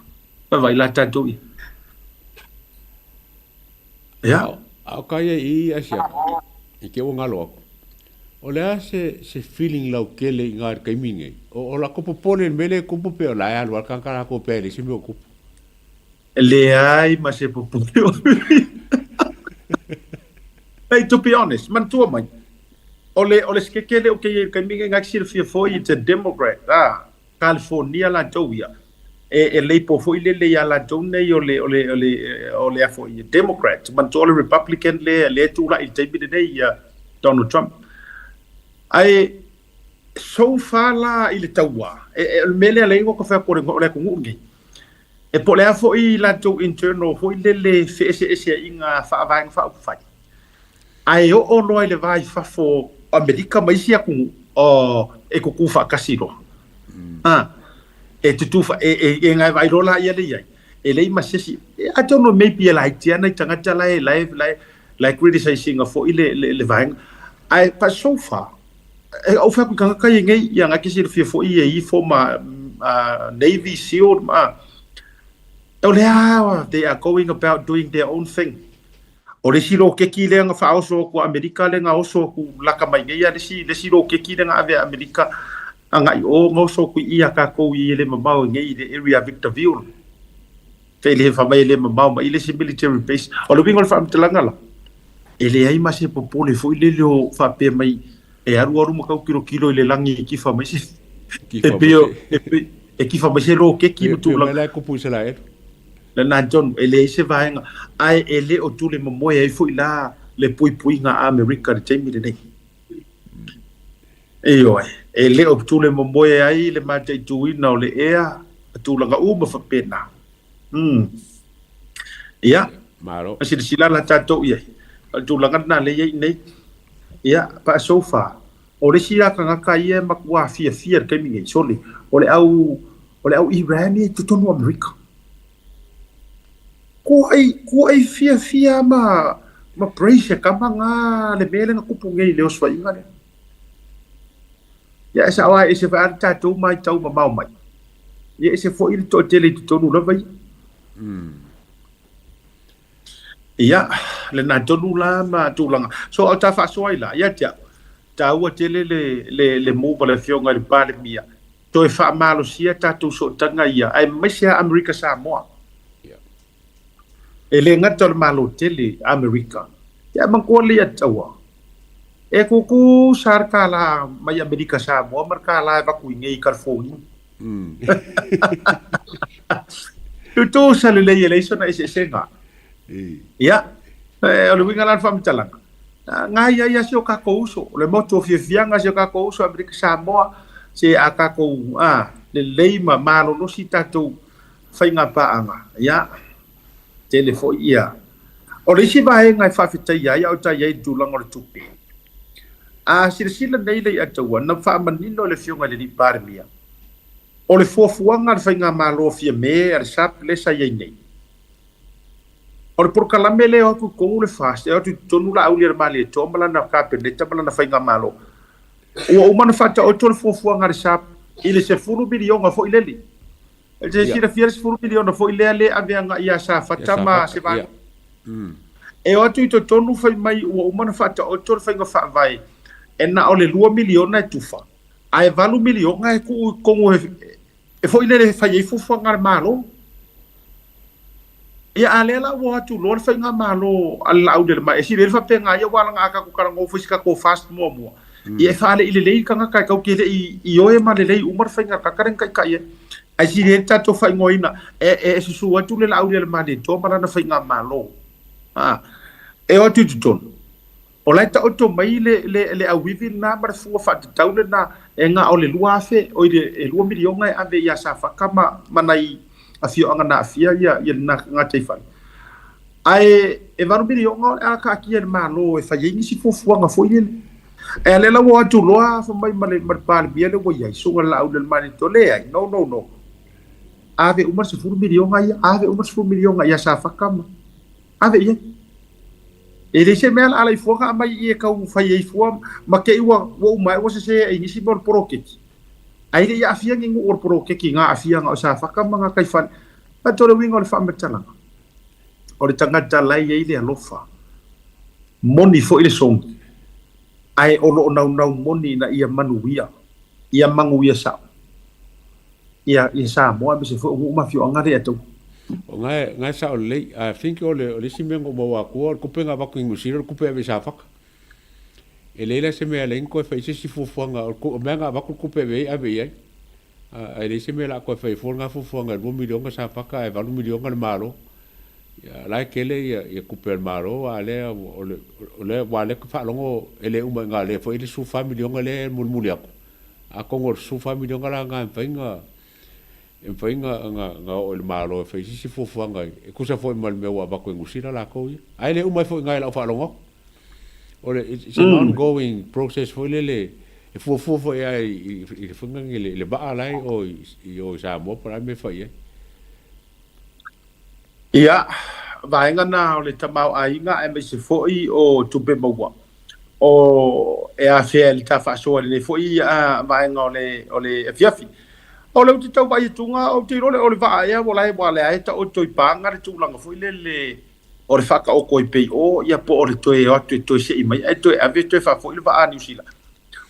Vaavaai la tatou ia. Ia. A o ka ia i Asia, i ke ua ngalo aku. O le a se feeling lautele i ngā taimi nei? O la ko popole le mele kupu pe o la e alu al kangara ko pe le se mea o kupu. Leai ma se popole o. Hey, to be honest, manatua mai, o le sekeke le o ke taimi nei ngai silafia foi it's a Democrat, ah, California latou ia. E label foi lele ia latou nei o le a foi Democrat. Manatua o le Republican le tulai i le taimi lenei ia Donald Trump. Ae so far la i le taua, o le mea lea le igoa ka fai atu o le atunuu lenei. E po o le a foi latou internal foi lele feeseeseaiga faavaega faaupufai. Ae oo loa i le va i fafo o Amerika ma isi atunuu, o e tutu faatasi loa. Ah, e tutu fa, e e gae vaai loa laia le i ai. E leai ma se isi, I don't know, maybe e laiti lava nai tagata la e criticize ina foi le vaega. Ae but so far, e au fai atu i tagata ia nei, ia na te silafia foi e ifo ma Navy SEAL ma o lea they are going about doing their own thing. O le isi loketi lea na faaoso atu a Amerika lea na oso atu laka mai nei a le isi loketi lea na ave a Amerika agai o na oso atu i ia tatou i le mamao i nei i le area Victorville. Fe le fa mai le mamao mai le isi military base. O le uiga o le faamatalaga la, e leai ma se popole foi lele o faapea mai e alu alu ma tau kilokilo i le lagi e kifa mai se e pei e kifa mai se loketi ma tulaga. Mai la e kupu i Isaraelu. Lena John, e leai se vaega, ae e le o tule momoe ai foi la le puipuiga a Amerika i le taimi lenei. Ioe, e le o tule momoe ai le mataituina o le ea, ma tulaga uma faapena. Ia, Malo. ma silasila la tatou i ai. O le tulaga lena lea e i ai nei. Ia, but so far, o le isi la tagata ia e matua fiafia i le taimi nei, sole, o le au Iran ia i totonu o Amerika. Ko ai fiafia ma praise e kama ngā le mea lea na tupu nei i le osofaiga lea. Ia e sao lava e ese foi lava le tatou matau mamao mai. Ia e ese foi le toatele i totonu lava ia. Ia, lena tonu la ma tulaga. So o ta faasoa ai la, ia te au, taua tele le move a le Afioga i le Palemia, toe faamalosia tatou sootaga ia, aemaise lava Amerika Samoa. E le gata o le Malo tele Amerika, ia manatua le ia taua. E tutu sa le kālā mai Amerika Samoa ma le kālā e avatu i nei i California. Tutusa lelei e leai sona eseesega. Ia, o le uiga la o le faamatalaga, ngai ai lava si o tatou uso, o le motu o fiafiaga si o tatou uso Amerika Samoa, se a tatou lelei ma malolosi tatou faiga paaga, ia, tele foi ia. O le isi vaega e faafetaia ai a o tai ai i le tulaga o le tupe, a silasila nei le Aiataua, na faamanino e le Afioga i le Alii Palemia, o le fuafuaga a le faigamalo a Fiame a le SAP lea sa i ai nei. O le polokalame lea e o atu i totonu le FAST, e o atu i totonu Laaulialemalietoa ma lana Kapeneta ma lana Faigamalo. Ua uma ona faataoto le fuafuaga a le SAP i le $10 miliona foi lele. E te silafia le $10 miliona foi lea le ave agai ia Safata ma se vaega. E o atu i totonu fai mai ua uma ona faataoto le faiga faavae e na o le $2 miliona e tufa, ae $8 miliona e tuu i totonu e foi lele e fai ai fuafuaga a le Malo. Ia a lea la ua o atu loa le faigamalo a le Laaulialemai, e sili ai le faapena ia aua leaga a tatou talanoa foi i se tatou FAST muamua, ia e faalei lelei le tagata e tatou te le i ioe ma lelei uma le faiga tagata lea na taitai ai. Ae sili ai le tatou faaigoaina e susu atu le Laaulialemalietoa ma lana faigamalo. A, e o atu i totonu. O la e taoto mai le, le, le auivi lena ma le fua faatatau lena e na o le 2,000, oi le e 2 miliona e ave ia Safata ma, ma nai afioaga na aafia ia, ia lena gataifale. Ae e 8 miliona o le a taatia e le Malo e fai ai nisi fuafuaga foi lele. Ae a lea la ua o atu loa fai mai ma le, ma le Palemia lea ua i ai, Susuga i le Laaulialemalietoa, leai, no, no, no. Ave uma le 10 miliona ia, ave uma le 10 miliona ia Safata ma, ave i ai. E leai se mea la ala i fua na aumai i e tau fai ai fua ma te i ua ua uma ai ua sese ai nisi mea o le poloketi. Ae le i aafia ni nuu o le poloketi i ngā aafiaga o Safata ma Gataifale. Ae o le uiga o le faamatalaga, o le tagata la e i ai le alofa, moni foi le sogi, ae o lo o naunau moni ina ia manuia, ia manuia sao. Ia, ia Samoa aemaise foi o nuu ma afioaga lea e atau. O nga e, nga e sao lelei. I think o le, o le isi mea na ou maua atua, o le tupe na avatu i Niu Sila, o le tupe e ave i Safata. E leai la se mea e alai ona toe fai ai se isi fuafuaga, o le mea na avatu le tupe e ave i ai, ave i ai. Ae leai se mea o le a toe fai ai fua lena fuafuaga e $2 miliona Safata ae $8 miliona le Malo. Ia, la e tele ia, ia tupe a le Malo, a lea, o le, o lea, aua o lea ou te faalogo e le uma i ina, o lea foi e i ai le $14 miliona lea e mulimuli atu. Atonu o le $14 miliona la lena e mafai ona e mafai ona oo i le Malo e fai se isi fuafuaga e tusa foi ma le mea ua avatu e Niu Sila latou ia. Ae le uma ai foi i ina i lau faalogo atu. O le it's an ongoing process foi lele e fuafua foi lava i le faiga i le vaa la e i o i Samoa po o le a le mea e fai ai. Ia, vaega na o le tamaoaiga aemaise foi o tupe maua. O e afea i le ta faasoa i lenei foi vaega o le o le afiafi. O lea ou te tau vaai atu ga, ou te iloa o le vaa ea ua la e ua lea e taoto i paga le tulaga foi lele o le faataoto ai pea i o, ia po o le toe o atu e toe sei mai ae toe ave toe faafoi le vaa a Niu Sila.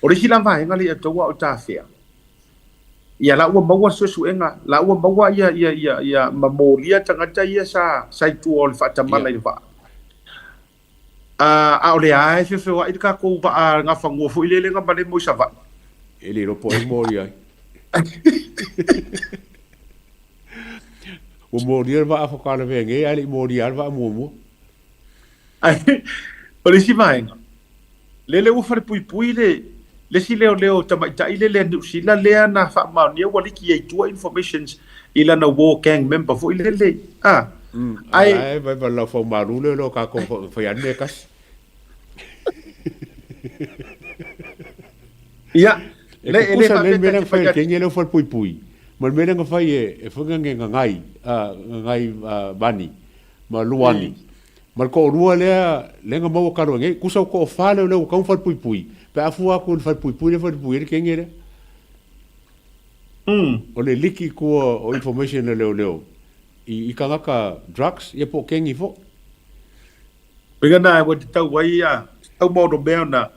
O le isi la vaega lea ia outou a o tafea, ia la ua maua suesuega, la ua maua ia ia ia ia ma molia tagata ia sa sa i tua o le faatamala i le vaa. A o lea lava e feofeoai le tatou vaa gafanua foi lele na malemo i Savaii. E le iloa po o ai molia ai. Ua molia le vaa faatoa lavea nei ae le i molia lava le vaa muamua. O le isi vaega, lele ua falepuipui le le isi leoleo tamaitai lele a Niu Sila lea na faamaonia ua liki ai i tua informations i lana war gang member foi lele a. Ae. A la e vaivai laufau malu le o tatou fai lava le mea e tasi. Ia, E le, e le tutusa lelei le mea lea na fai e le kenge lea ua falepuipui ma le mea lea na fai e foi nge Gagai, Gagai Vani ma Luani. Ma le toalua lea, lea na maua talu ai nei, tusa ua toafa leoleo ua tatau ona falepuipui, pe a fua atu i le falepuipui lea e falepuipui ai le kenge lea. O le liki i tua o information a leoleo i tagata drugs ia po o kengi foi. Uiga na ua tatau ai a tatau ma ono mea ona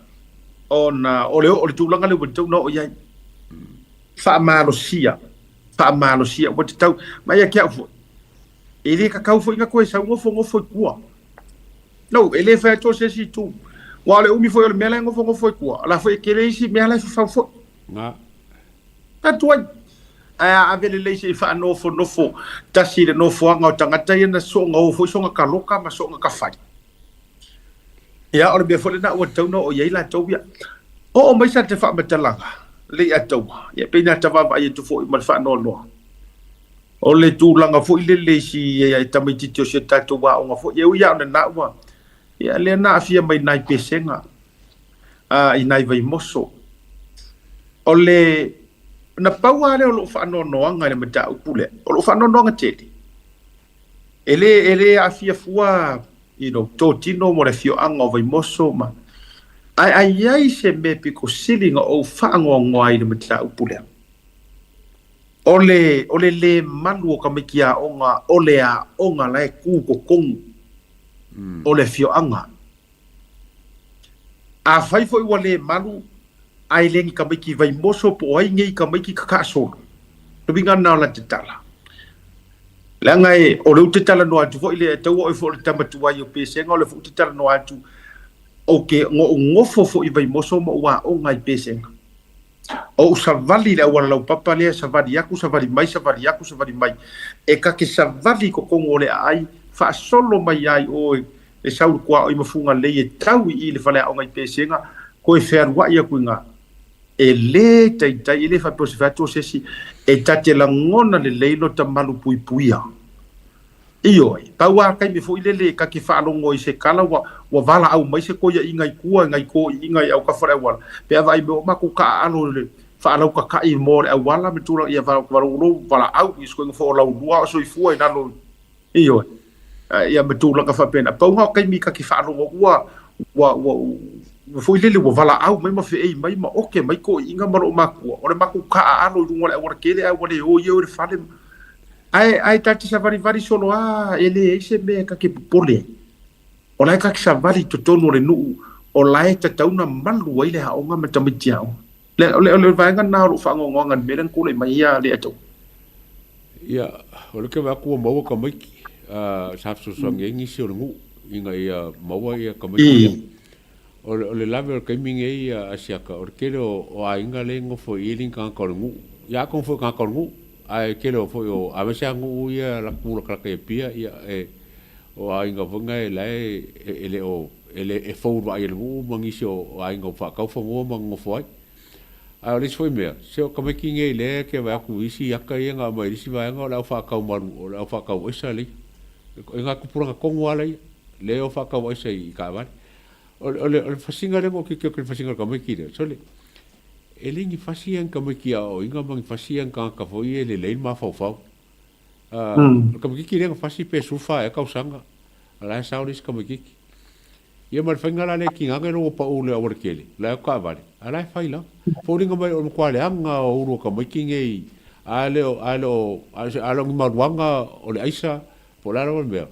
ona o le o le tulaga lea ua tatau ona oo i ai. Faamalosia, faamalosia ua tatau ma ia te au foi. E le tatau foi na toe sau nofonofo i tua. No, e le fai atu o se isi itu. Aua o le umi foi o le mea la e nofonofo i tua, o la foi e tele isi mea la e fafau foi. Na. Atu ai. Ae a ave lelei se i faanofonofo tasi i le nofoaga o tagata ia na soona o foi soona taloka ma soona tafai. Ia, o le mea foi lena ua tatau ona oo i ai latou ia. Oo mai sa te faamatalaga, Leiataua, ia pei na ta vaavaai atu foi ma le faanoanoa. O le tulaga foi lele i si tamaitiiti o si o tatou aoga foi, e ui lava o lena ua, ia lea na aafia mai nai pesega i nai vaimoso. O le, na pau lava lea o lou faanoanoaga i le mataupu lea, o lou faanoanoaga tele. E lē, e lē aafia fua, you know, totino mo le afioaga o Vaimoso ma, ae a i ai se mea pito sili na ou faanoanoa ai i le mataupu lea, o le, o le lē malu o tamaiti aoga o le aoga la e tu i totonu o le afioaga. Afai foi ua le malu, ae le ni tamaiti Vaimoso po o ai nei tamaiti kakaasolo. Le uiga lena o la te tala. Leaga e, o lea ou te talanoa atu foi le, taua oe foi o le tama tuai o Pesega, o lea foi ou te talanoa atu, ou te, na ou nofo foi i Vaimoso ma ou aoga i Pesega. Ou savali i le auala laupapa lea, savali atu, savali mai, savali atu, savali mai. E ta te savali i totonu o le aai, faasolo mai ai oe e sau i le tuaoi ma Fugalei e tau i i le faleaoga i Pesega, toe fealuai atu i ina. E le taitai, e le faapea o se fai atu o se isi, e ta te lagona lelei lota malupuipuia. Ioe, pau lava taimi foi lele ta te faalogo ai i se tala ua, ua valaau mai se toeaiina i tua i nai toeaiina i autafa o le auala, pe a vaai mai ua matou taaalo i le faalautata'i mo le auala ma tulaga ia valolou valaau i se toeaina foi o Laulua a o soifua i lalo Ioe, ia ma tulaga faapena. Pau lena o taimi ta te faalogo ua, ua, ua, ua foi lele ua valaau mai ma feei mai ma oke mai toeaiina ma loo matua, o le matou taaalo i luga o le auala tele ae ua le o ia o i le fale. Ae, ae ta te savalivali solo a, e leai se mea ta te popole ai. O la e ta te savali i totonu o le nuu, o la e tatau ona malu ai le aoga ma tamaiti aoga. Le, o le, o le vaega lena o lou faanoanoaga i le mea lea na tulai mai ia Leiataua. Ia, o lea ke vaai atu ua maua tamaiti, sa fesoasoani ai nisi o le nuu ina ia maua ia tamaiti ia. O le, o le lave o le taimi nei Asiata, o le tele o, o aiga lea e nofo i i e le ni tagata o le nuu. Ia atonu foi o tagata o le nuu, ae tele o foi o, aemaise lava nuu ia latou latalata i Apia, ia e, o aiga foi na e la e, e le o, e le, e fou i le vaai a le nuu ma nisi o aiga ua faatau fanua ma nonofo ai. Ae o le isi foi mea, se o tamaiti nei lea e te vaai atu i isi ata ia na aumai i le isi vaega o le au faatau malu, o le au faatau aisa lea. E na tupulaga tonu lava laia, lea e o faatau aisa i taavale. O le, o le, o le fasiga lea na ou tilotilo atu i le fasiga o le tamaiti lea, sole, e le ni fasi ia ni tamaiti aoaoina ma ni fasi ia ni tagata foi ia e lelei le mafaufau. O le tamaitiiti lea na fasi pe 14 ea tausaga, a o la e sao le isi tamaitiiti. Ia ma le faiga la lea e tiga ane lou pau i le aualatele, la e o taavale, a la e fai lava. Foliga mai o le matua leaga o ulu o tamaiti nei, a le o, a le o, a le o ni maluaga o le aisa, po o le a lava le mea,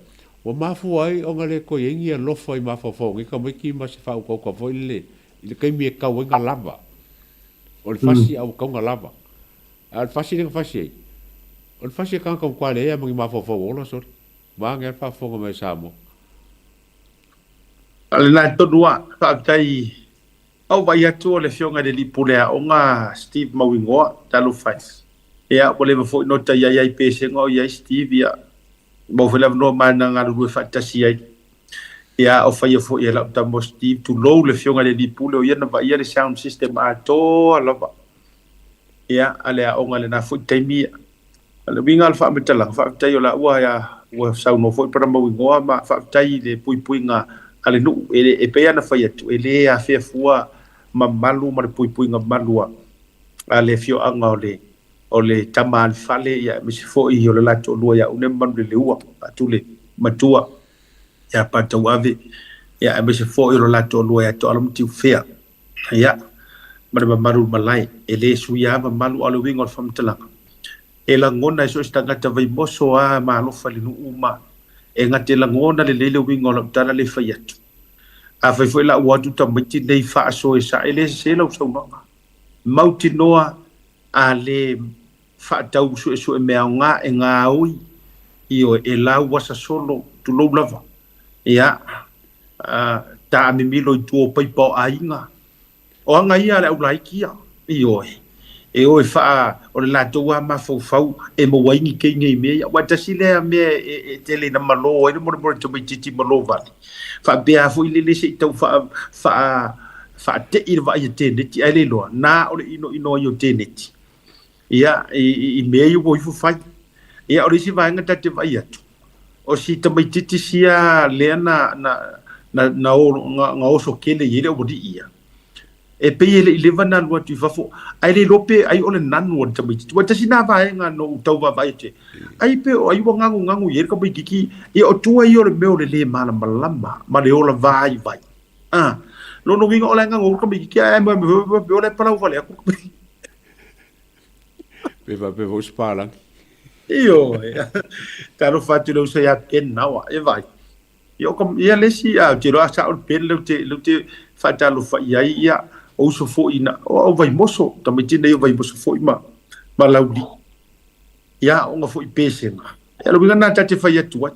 ua mafua ai ona le toe i ai ni alofa i mafaufau o nei tamaiti ma se faautautau foi lele i le taimi e tau ai ona lava. O le fasi a ua tau ona lava. A o le fasi lea na fasi ai, o le fasi a tagata matua leai lava ma ni mafaufau ola sole, vaeane lava le faafofoga mai a Samoa. A o lena tonu lava, faafetai. A ou vaai atu o le afioga i le alii pule aoga Steve Mauigoa, talofa e. Ia, ua leva foi ona ota i ai ai Pesega o i ai Steve, ia, maua foi le avanoa ma na galulue faatasi ai. Ia, o faia foi e lau tama o Steve, tulou le afioga i le alii pule o ia na vaaia le sound system atoa lava. Ia, a le aoga i lena foi taimi, ia. O le uiga o le faamatalaga, faafetai o la ua ua saunoa foi Brother Mauigoa ma faafetai i le puipuiga a le nuu. E, e pei ona fai atu, e le afea fua mamalu ma le puipuiga malu a, a le afioaga o le o le tama a le fale, ia aemaise foi o le la toalua ia Une ma Manuleleua, Faatule Matua ia Patauave, ia aemaise foi o le la toalua ia Toala ma Tiufea. Ia, ma le mamalu o le malae, e le suia lava mamalu, a o le uiga o le faamatalaga, e lagona e so o se tagata Vaimoso lava ma alofa i le nuu ma e gata e lagona lelei le uiga o lau tala lea e fai atu. Afai foi la ua atu tamaiti nei faasoa e sae, e le sese lau saunoaga. Mautinoa a le faatau suesue mea aoga e gaoi, ioe, e lau asa solo, tulou lava. Ia, taamimilo i tua o paipa o aiga. O aga ia a le au laiti ia, ioe, e o e faa, o le latou lava mafaufau e maua ai ni teine i mea ia. Aua e tasi lea mea e tele ina malo ai le molemole tamaitiiti malo vale. Faapea lava foi lele se i tau faa, faa, faate'i le vaai a teneti, ae le iloa, na o le inoino ai o teneti. Ia, i mea ia ua ifo fai. Ia, o le isi vaega ta te vaai atu, o si tamaitiiti sia lea na, na, na, na, na, na oso kele i ai le aualii ia. E pei e le i leva ona alu atu i fafo, ae le iloa pe ai o le nanu o le tamaitiiti. Ua tasi lena vaega na ou tau vaavaai atu ai, ai pe o ai ua gagugagu i ai le tamaitiiti, ia o tua ia o le mea o le lē malamalama ma le ola vaivai. A, lona uiga o la e gagugagu le tamaitiiti ae moemoe o la e palau vale atu le tamaitiiti. Pe faapea foi se palagi. Ioe. Talofa atu i le uso ia Ben Nawa, e vaai. Ia o ka, ia le isi, a, ou te iloa a sao le Ben lea ou te, lea ou te faatalofa i ai, ia, o uso foi na, o au Vaimoso, tamaiti nei o Vaimoso foi ma, ma Lauli. Ia, aoga foi i Pesega. Ia, o le uiga lena ta te fai atu ai.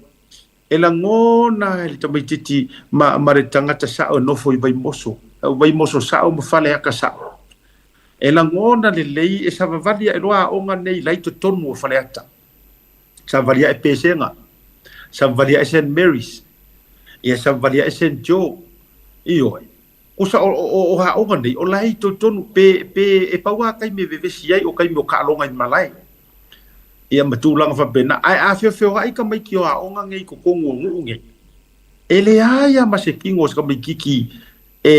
E lagona e le tamaitiiti ma, ma le tagata sao e nofo i Vaimoso, au Vaimoso sao ma Faleata sao. E lagona lelei e savavali ae loa aoga nei la i totonu o Faleata. Savavali ae Pesega, savavali ae Saint Mary's, ia savavali ae Saint Joe. Ioe. Kusa o, o, o aoga nei, o la e i totonu, pe, pe e pau lava taimi e vevesi ai o taimi o taaloga i malae. Ia ma tulaga faapena. Ae a feofeoai tamaiti o aoga nei i totonu o nuu nei, e leai lava ma se tino o se tamaitiiti e,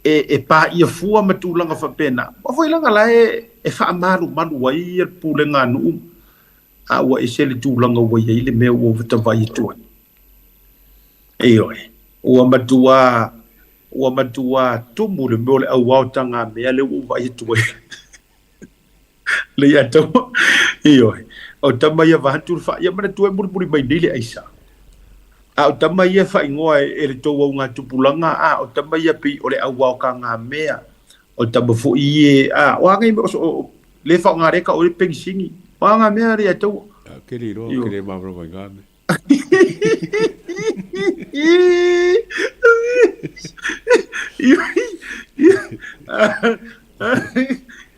e, e paia fua ma tulaga faapena. Aua foi leaga la e, e faamalumalu ai le pulega a nuu, a ua ese le tulaga ua i ai le mea ua watavai atu ai. Ioe, ua matua, ua matua tumu le mea o le auao tagamea lea ua ou vaai atu ai. Le ia tama, ioe, o tama ia vaeatu le faa, ia manatua e mulimuli mai nei le aisa. A o tama ia e faaigoa e le tou augatupulaga, a o tama ia pei o le auao tagamea, o tama foi ia, a o a nei mea o, le faaaoga lea tau o le penisini, o a ngā mea le ia taua. Ke le iloa, ke le malamalama i ngā mea.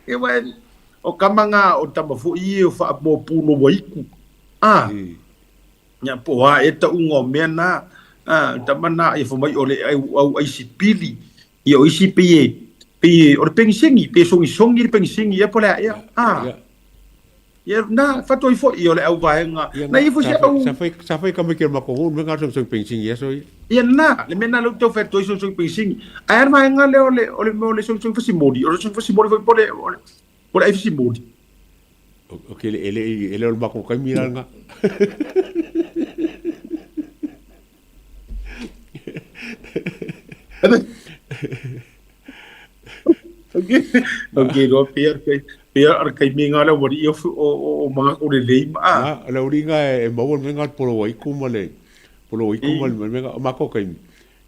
E wai, o kama ngā o tama foi ia o whaamopuno waiku. Ah, ia po a e tauga o mea nā, ah, tama nā ia whamai o le au, au aisi pili, ia o isi pei e, pei e, o le pengiseni, pe songisongi le pengiseni ia po le a ea. Ah, Ia, na, fatoi foi ia o le au vaega. Ia, Na ia foi se au... Sa fai, sa fai ka mai ke mako honu, me ngā song song pensing ia so ia. Ia na, le mea na leu tau fatoi song song pensing. Ai ana vaega lea o le, o le mea o le song song fasimoli, o le song fasimoli foi po le, o le, po le ai fasimoli. O ke le, ele, ele o le mako kai mira nga. Ok, loa pea, pea ar kai me ngā leo wari i o, o, o mga kore lei ma a. Nga, le uri nga e maua me ngā polo waiku ma le, polo waiku ma le, me ngā, mako kai,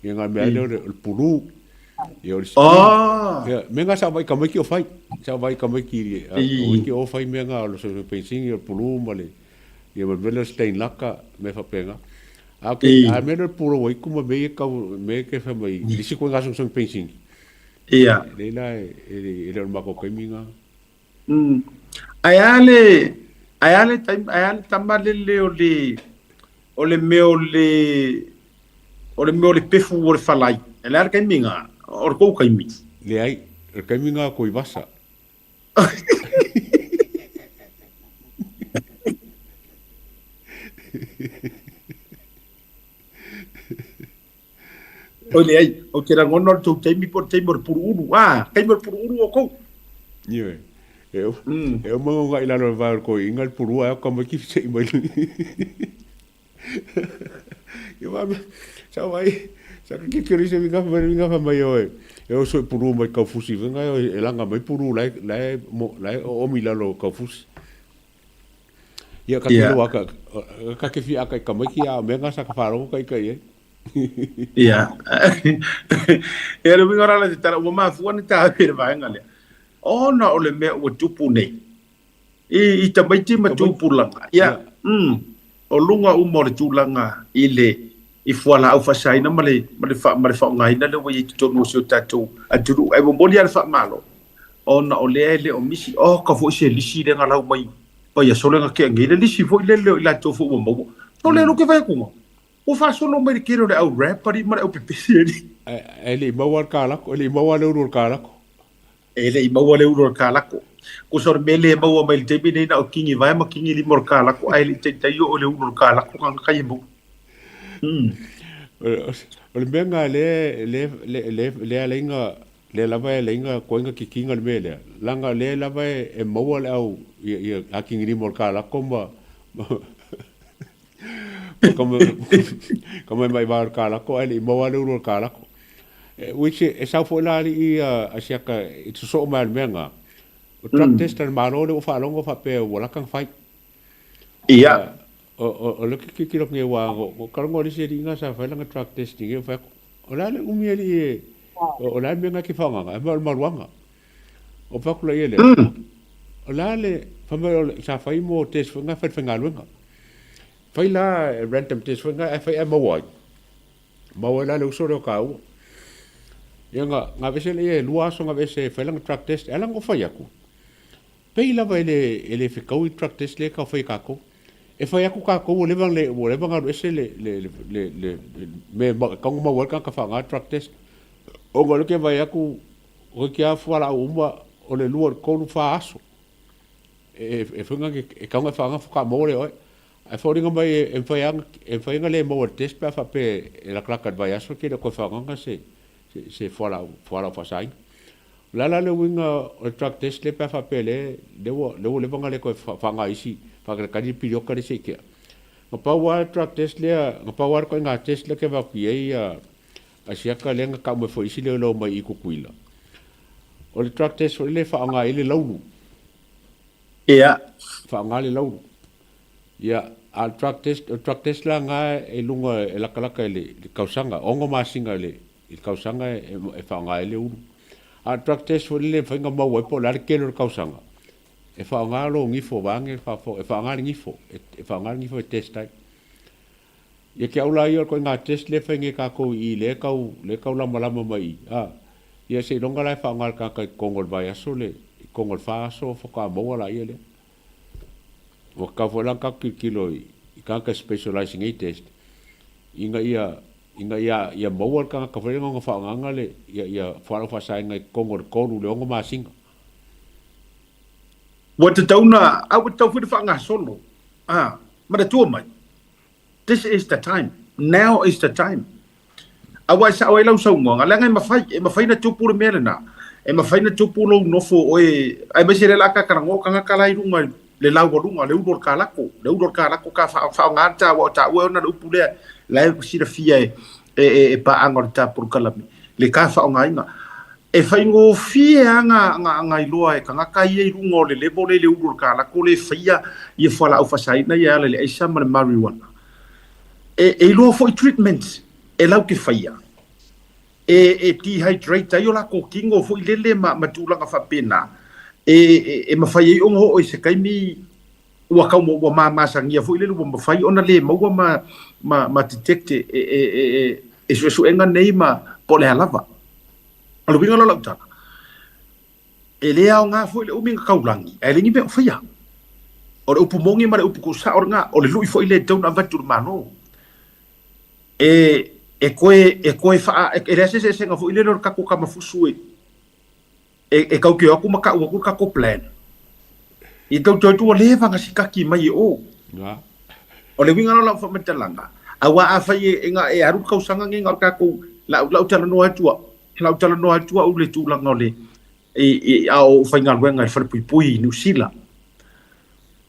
ia ngā mea leo le pulu, ia o le siki. Ia, me ngā sa vai kamaiki o whai, sa vai kamaiki, o wiki o whai me ngā, o le soso pensing, o le pulu ma le, ia ma me le stein laka, me whapenga. A, ok, a me le polo waiku ma me ia kau, me ke wha mai, lisi koe ngā song song pensing. Ia. Leila e, e, e le o le mako kaimi ngā. Ai a le, ai a le taim, ai a le tama lele o le, o le mea o le, o le mea o le pefu o le falai. E le a le kaimi ngā, o le kou kaimi. Leai, o le kaimi ngā ko i vasa. Oi leai, ou te rangona o le tou taimi po o le taimi o le puruuru. Ah, taimi o le puruuru o kou. Ioe. E o, e o mango ngai lalo e vai ko inga le puru ai ka mai ki se mai. Ia va sa vai sa ki ki ri se vinga mai vinga fa mai oe. E o so puru mai ka fusi vinga e langa mai puru lai lai mo lai o mi lalo ka fusi. Ia ka kilo aka ka ke fi aka ka mai ki a me nga sa ka faro ka i ai. Ia. Ia le uiga la le tala ua mafua ona tāu le vaega lea. Ona o le mea ua tupu nei. I, i tamaiti ma tupulaga. Ia, o luga uma o le tulaga i le i fualaau faasaina ma le ma le fa, ma le faaaogaina lea ua i ai i totonu o si o tatou atunuu. Ae momoli lava le faamalo ona o lea e le o misi. Oka foi se lisi lea na lau mai mai aso lea na tea nei, le lisi foi lele o i latou foi ua maua. No le ke fai atu Ua faasolo mai le tele o le au rap alii ma le au pepesi alii. Ae le i maua le kalako, e le i maua le ulu o le kalako. E le i maua le ulu o le kalako. Kusa o le mea le maua mai le taimi nei na o kingi vae ma kingi lima o le kalako, ae le i taitai oo le ulu o le kalako nga kai e maua. O le mea nga le, le, le, le, le ala inga Lea lava e laina koe na kikiga le mea lea, leaga o lea lava e maua le au ia ia atigilima o le kalako ma ma tama mai o le kalako ae le i maua le ulu o le kalako. Which e sau foi la alii a siaka i te sosoo mai o le mea na. O drug test a le Malo lea ua faalogo faapea ua laka na fai. Ia. O le tilotilo atu nei aua na talanoa i le isi alii na sa fai lana drug test nei, fai atu, o le a le umi alii e, o le a le mea na e te faaaogaina? Fai mai o le maruana. Ona fai atu laia lea, o le a le, fai mai o le, sa fai mo test foi na fai i le faigaluega. Fai la random test foi na ae fai ae maua ai. Maua ai la le uso lea o taua. Ia na, na aveese lea e 2 aso na aveese e fai lana drug test, e ala ona ou fai atu, Pei lava e le e le fetaui le drug test lea e tau fai e tatou. E fai atu tatou ua leva ona ua leva ona alu ese le le le le le mea e tatau ona maua ai le tagata faaaoga le drug test. Ona o lea ou te vaai atu toeitiiti lava fualaau uma o le 2 i le 3, 4 aso e e fai ona e tatau ona e faaaoga faatoa maua lea e oe. Ae foliga mai e mafai lava e mafai ona le maua i le test pe a faapea e latalata i le vaiaso e te le o toe faaaogaina se se fualaau fualaau faasaina. O le a la le uiga o le drug test lea pe a faapea lea lea ua lea ua leva ona le toe faaaoga e isi faatalitali le piriota lea se i tea. Na pau lava le drug test lea, na pau lava le ituaiga test lea ou te vaai atu i ai a siaka lea na tau mai foi e isi leoleo mai i Tutuila. O le drug test foi lea e faaaoga ai le laulu. Ia. Faaaoga le laulu. Ia, a o le drug test, o le drug test la lena e i luga e latalata i le tausaga, 6 masina i le i le tausaga e faaaoga ai le ulu. A o le drug test foi lele e mafai ona maua ai po o le a le tele o le tausaga, e faaaoga lou gifo vaeane le faafofoga, e faaaoga le gifo, e faaaoga le gifo e test ai. Ia te au la ia o le ituaiga test lea e fai nei e tatou i i lea e tau, lea e tau lamalama mai i i, a, ia seiloga la e faaaoga e le tagata i totonu o le vaiaso le, i totonu o le fa aso faatoa maua laia lea. Ua tatau foi la ona tatou tilotilo i tagata e specialize i nei test ina ia ina ia ia maua le tagata foi lea ona faaaogaina le ia ia fualaau faasaina i totonu o le 3 i le 6 masina. Ua tatau ona, a ua tatau foi ona faagasolo, a, manatua mai, this is the time, now is the time. Aua e sao ai lau saunoaga, leaga e mafai, e mafai ona tupu le mea lena. E mafai ona tupu lou nofo oe, aemaise lea la a talanoa tagata la i luga i le laualuga, le ulu o le kalako, le ulu o le kalako ka faaaoga le taua o taua e ona le upu lea, la e silafia e, e, e, e paaga o le ta polokalame, le ka faaaogaina. E faigofie lava na, na, na iloa e tagata ia i luga o le level lea i le ulu o le kalako lea e faia ia fualaau faasaina ia e ala i le aisa ma le marijuana. E, e iloa foi treatments e lau te faia, e, e dehydrate ai o latou kino foi lele ma, ma tulaga faapena, e, e, e mafai ai ona oo i se taimi ua tau ua mamasagia foi lele ua mafai ona le maua ma, ma, ma detect e, e, e, e, e suesuega nei ma po o le a lava. O le uiga la o lau tala, e le aoga foi le umi na taulagi, ae le ni mea o faia. O le upu moni ma le upu tuusao lena, o le lui foi lea e tatau ona avatu i le Malo. E, e toe, e toe faa, e leai se eseesega foi lele o le tatou tamafusu e, e, e tau te o atu ma tau atu le tatou plan. I tau te o atu ua leva ona sikaki mai e o. O le uiga la o lau faamatalaga, aua afai e, e, e alu le tausaga nei na o le tatou, lau, lau talanoa atu au, lau talanoa atu au i le tulaga o le, i, i, a o ou faigaluega i le falepuipui i Niu Sila.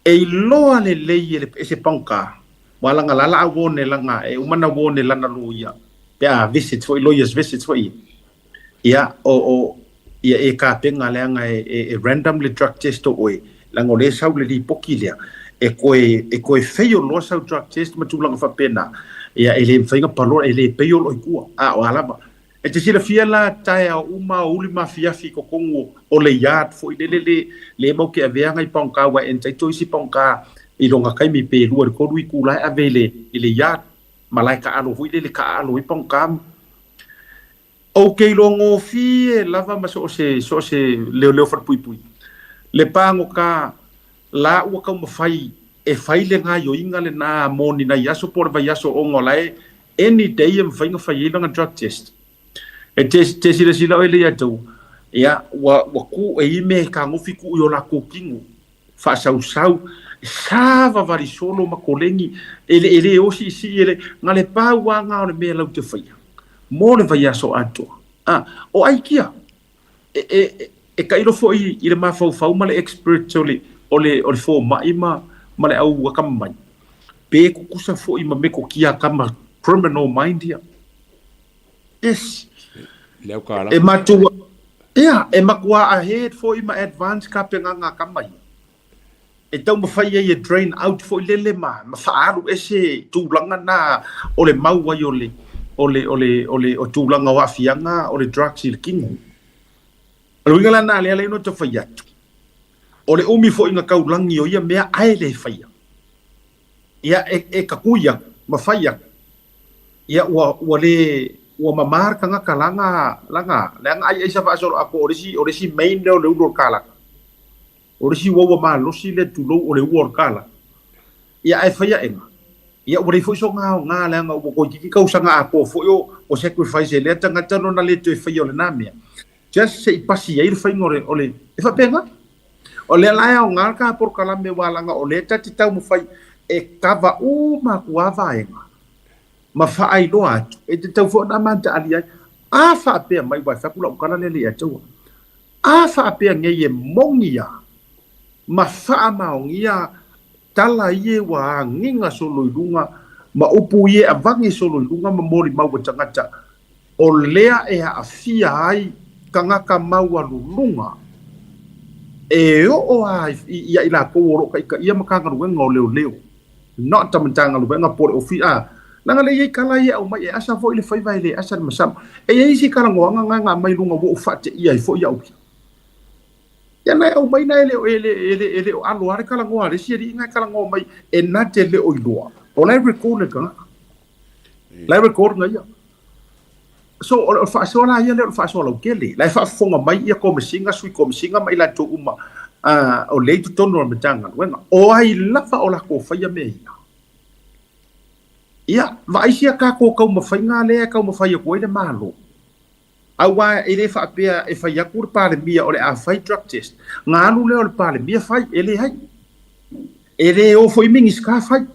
E iloa lelei e le e se pagoka, ua laga la la a warn e laga, e uma na warn e lana loia, pe a visit foi, lawyers visit foi ia. Ia, o, o, ia e kapena leaga e, e, e random le drug test o oe, leaga o lea e sau le lipoti lea, e koe, e koe fail loa sau drug test ma tulaga faapena, ia e le mafai ona parole, e le bail oe i tua, a o a lava. E te silafia la taeao uma aoauli ma afiafi i totonu o le yard foi lele le le mau te avea nai paoga aua e entitle isi paoga i lona taimi pe 2 i le 3 itula e ave i le i le yard ma la e taalo foi lele taaalo ai paoga. Ou te iloa gofie lava ma so o se so o se leoleo falepuipui le pagota la ua taumafai e fai le gaioiga lena mo ni nai aso po o le vaiaso ona o la e any day e mafai ona fai ai lana drug test. E te, te silasila oe lea ia te au, ia, ua, ua ku, e i mea e kagofi ku i o lakou kino, faasausau, savavali solo ma koleni, e le, e le osiisii, e le, na le pau lava na o le mea lau te faia, mo le vaiaso atoa. A, o aikia. e, e, e tailo foi i le mafaufau ma le expert o le, o le, o le fomai ma, ma le au akamamai, pe tutusa foi ma metotia a tama criminal mind ia. Yes. Le au kala. E matua, ia, e matua ahead foi ma advance tapenaga a tama ia. E taumafai ai e drain out foi lele ma, ma faaalu ese tulaga na o le mau ai o le, o le, o le, o le, o tulaga o aafiaga o le drugs i le kino. O le uiga la lena lea la ina tau fai atu, o le umi foi na taulagi o ia mea ae le faia. Ia e, e tatui atu ma fai atu, ia ua, ua le, ua mamā le tagata lana, lana, leaga ai aisa faasoloatoa o le isi, o le isi main lea o le ulu o le kalaka. O le isi uaua malosi lea tulou o le ua o le kala. Ia ae fai aʻega, ia ua leai foi sona aoga leaga ua toeitiiti tausaga atoa foi o, o sacrifice e lea tagata lona le toe faia o lena mea. Just se i pasi ai le faiga o le, o le, e faapena. O lea la e aoga le ta polokalame aua leaga o lea ta te taumafai e kava uma atu lava vaega ma faailoa atu e tatau foi ona mataalia ai. A faapea mai, aua e fai atu lau tala lea le ia te au. A faapea nei e moni lava ma faamaonia tala ia ua agiga solo i luga ma upu ia e avage solo i luga ma molimau a tagata, o lea e aafia ai tagata maualuluga e oo lava ia i latou o lo o taitaia Matagaluega o Leoleo, not a Matagaluega po o le Ofisa, a, leaga lea e i ai tala ia e aumai e asa foi le faiva e le asa le masalo. E i ai isi talanoaga na na aumai i luga ua ou faateia ai foi au ia. Ia na e aumai na e le o, e le, e le, e le o alo lava le talanoa a le isi alii na e talanoa mai e na te le o iloa. O la e record le tagata. La e record na ia. So, o le faasoa la ia lea o le faasoa lautele. La e faafofoga mai ia Komesina, Sui Komesina ma i latou uma o lea i totonu o le Matagaluega. O ai lava o latou faia mea ia? Ia, vaai sia tatou taumafaiga lea e taumafai atu ai le Malo. Aua e le faapea e fai atu le Palemia o le a fai drug test, na alu lea o le Palemia fai, e leai. E le o foi Minisita fai.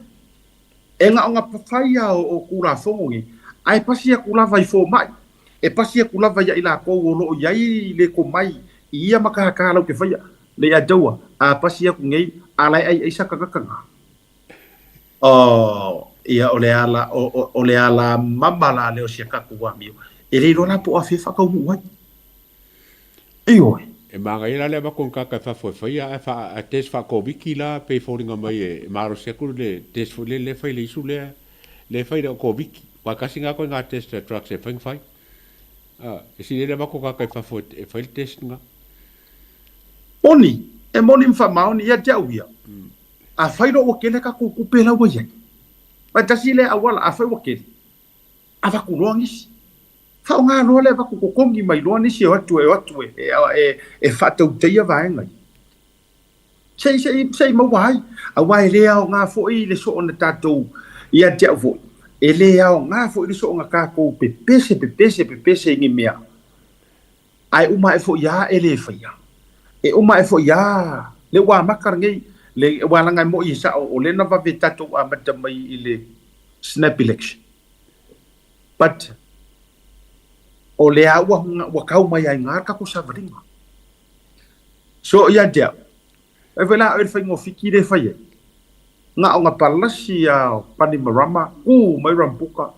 E na ona fai lava o Tulafono nei, ae pasi atu lava i fomai, e pasi atu lava ia i latou o lo o i ai le tomai i ia matata latou te faia. Le ia te au, a pasi atu nei, a la e ai aisa tagata na. Oh, ia o le ala, o, o, o le ala mama la lea o si a tatou amio. E le iloa la po o afea e faataunuu ai. Ioe. E manaia la le avatu o ni tagata i fafo e faia ae faa ae test faa-Koviti la pei foliga mai e malosi atu le test foi lele lea e fai i le isu lea lea e fai i le Koviti. Aua e tasi lena ituaiga test a drugs e mafai ona fai. A, e sili ai le avatu o tagata i fafo e fai le test lena. Moni, e moni ma faamaoni ia te au ia. Afai loa ua tele tatou tupe la ua i ai, aua e tasi lea auala, afai ua tele, avatu loa nisi. Faaaoga loa le avatu totogi mai loa nisi e o atu e o atu e, e, e faatautaia vaega ia. Se i, se i, se i maua ai. Aua e le aoga foi le soona tatou, ia te au foi, e le aoga foi le soona tatou pepese, pepese, pepese i ni mea. Ae uma ae foi a e le faia. E uma ae foi a le ua amata lenei, le ua laga e moi e sao o lea na vave tatou amata mai i le snap election. But o lea ua ua tau mai ai ina le tatou savaliga. So ia te au, e fai la oe le faiga o Fiti lea e fai ai. Na o na palasi a Panimarama, ku mai Rambuka,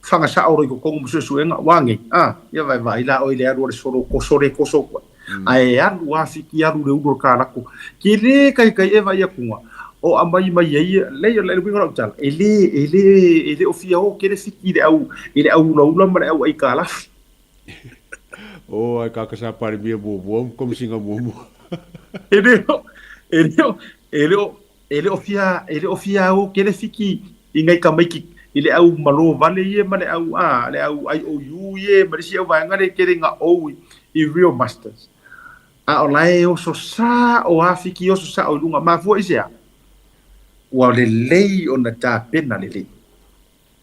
Whanga sao roi totonu ma suesuega, ua nei, a, ia vaevae la oe i le alu a le solo, koso le koso koe. Ae alu a Fiti alu le ulu o le kalako. Ke le kaikai e vaai atu o aumai mai ai, lei o le uiga o lau tala, e le, e le, e le o fia o tele Fiti i le au, i le au ulaula ma le au aikalafi. Oh, ai kaka sa Palemia muamua ma Komesina muamua. E le o, e le o, e le o, E le o fia, e le o fia o tele Fiti i nai tamaiti i le au malo vale ia ma le au, a, le au IOU ia ma le isi au vaega lea e tele ina ou i real masters. A o la e oso sao a Fiti oso sao i luga. Mafua i se a? Ua lelei ona tapena lelei.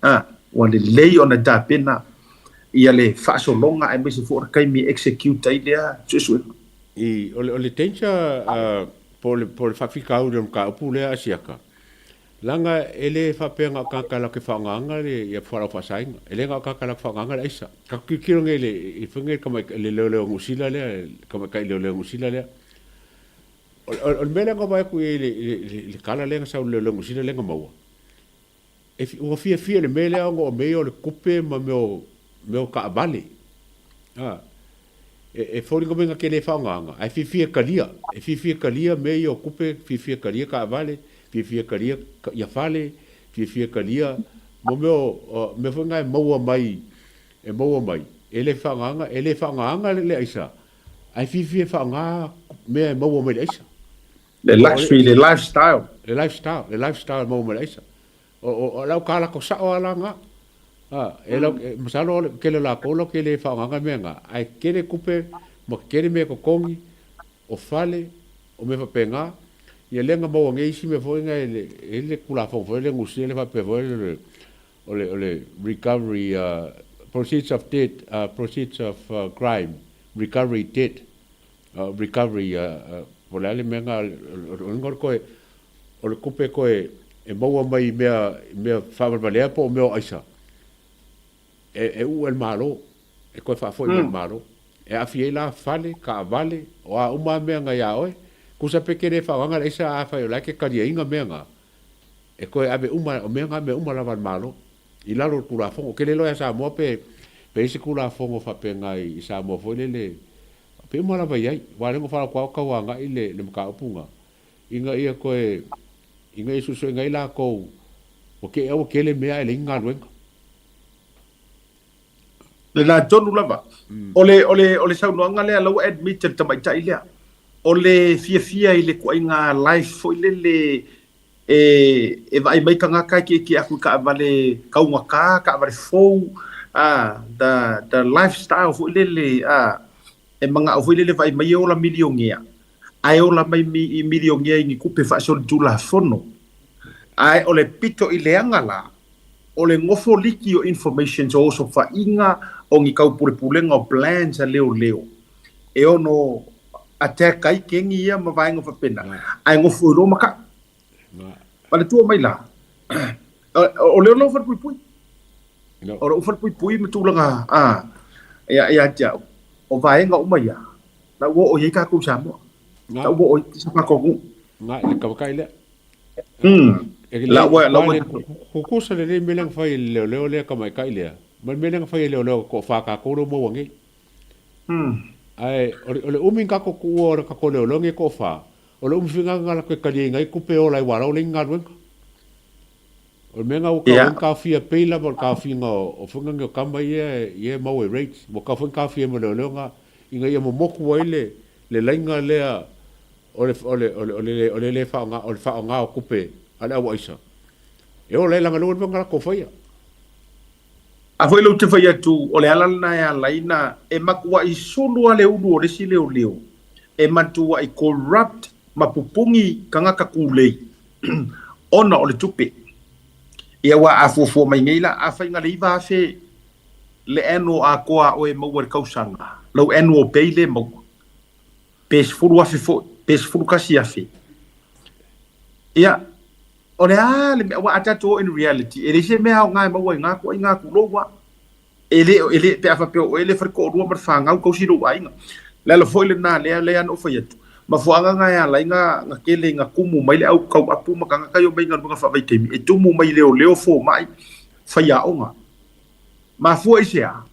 A, ua lelei ona tapena ia le faasologa aemaise foi o le taimi e execute ai lea suesuega. I, o le, o le danger, uh, po o le, po o le faafitauli o le mataupu lea a Siaka, Leaga e le faapea na o tagata latou te faaaogaina le ia fualaau faasaina, e le na o tagata latou te faaaogaina le aisa. Tatou tilotilo nei i le i fai nei le le leoleo Niu Sila lea, le tamaitai leoleo Niu Sila lea. O o le mea lea na vaai atu i ai i le i le tala lea na sau i le leoleo Niu Sila lea na maua, e ua fiafia i le mea lea ona o mea ia o le tupe ma mea o mea o taavale. A, e foliga mai na te le faaaogaina, ae fiafia e talia, e fiafia e talia mea ia o tupe, fiafia e talia taavale, fiafia e talia ia fale, fiafia e talia mo mea o mea foi na e maua mai, e maua mai, e le faaaogaina, e le faaaogaina le aisa, ae fiafia e faaaoga mea e maua mai le aisa. Le luxury, le lifestyle. Le lifestyle, le lifestyle e maua mai le aisa. O lau kalako sao lava la na. E lau, masalo o le tele o latou latou te le faaaogaina mea na, ae tele tupe ma tele mea e totogi, o fale, o mea faapena. Ia lea na maua nei isi mea foi na e i ai le Tulafono foi lea Niu Sila lea faapea foi o le recovery proceeds of debt, proceeds of crime recovery debt, recovery po o le a le mea na, o le toe O le tupe toe e maua mai i mea mea faavalevalea po o mea o aisa, e, e uu e le Malo, e toe faafoi mai i le Malo. E aafia ai la fale, taavale, o a uma lava mea na iā oe. Tusa pe te le faaaogaina le aisa afai o la e te taliaina mea na, e toe ave uma, o mea na, mea uma lava a le Malo i lalo o le Tulafono. Ou te le iloa ia Samoa pe, pe i ai se Tulafono faapena i Samoa foi lele, pe uma lava i ai. Aua o lea na faaaloalo atu tau agai le, le mataupu na, ina ia toe, ina ia suesueina ai latou, ua te i ua tele mea ae leai ni galuega. Lena tonu lava. O le, o le, o le saunoaga lea la ua admit e le tamaitai lea. O le fiafia i le ituaiga life foi lele e, e vaai mai tagata e tietie atu i taavale taugata, taavale fou, a, the, the lifestyle foi lele, a, e manao foi lele vaai mai e ola milionea. Ae ola mai i milionea i ni tupe faasolitulafono. Ae o le pito i leaga la, o le nofo liki o informations o osofaiga o ni taupulepulega o plans a leoleo e ono attack ai keni ia ma vaega faapena, ae nofo ai loa ma ka'u. Manatua mai la, o lea o lou falepuipui. O lou falepuipui ma tulaga ia te au, o vaega uma ia, La ua oo i ai tatou i Samoa. La ua oo i sa tatou nuu. Na, le tavakai lea. La ua la ua kukusa lelei mea lea na fai e le leoleo lea tamaitai lea, ma le mea lea na fai e leoleo toafa tatou lea ua maua nei. Ae o le umi na tatou tuua o le tatou leoleo nei toafa, o le umi foi lena na latou e taliaina ai tupe e ola ai aua o la ua leai ni galuega. O le mea lena ua tau ai ona taofia pei lava o le taofiga o foi o tama ia ia e maua i rates. Ua tau foi ona taofia mai leoleo na ina ia momotu ai le le laina lea o le o le o le o le le faaaoga o le faaaoga o tupe a le au aisa e ola ai leaga lea ua leva ona latou faia. A foi lea ou te fai atu, o le ala lena e ala ai na e matuai sulu lava le ulu o le isi leoleo, e matuai corrupt ma pupugi tagata kulei ona o le tupe. Ia aua a fuafua mai nei la, afai na le 9,000 le annual atoa a oe e maua i le tausaga, lau annual pay lea e maua, pe 10,000 foi, pe 11,000. Ia, o le a le mea, aua a tatou o in reality, e leai se mea aoga e maua i na ituaiga tulou lava. E le, e le, pe a faapea o oe le fale toalua ma le fanau, tausi lou aiga. Le ala foi lena lea, lea na ou fai atu, mafuaaga na e ala ai na, na tele ina tumu mai le au tauapu ma tagata ia omai i galuega faavaitaimi, e tumu mai i leoleo, fomai, faiaoga. Mafua i se a?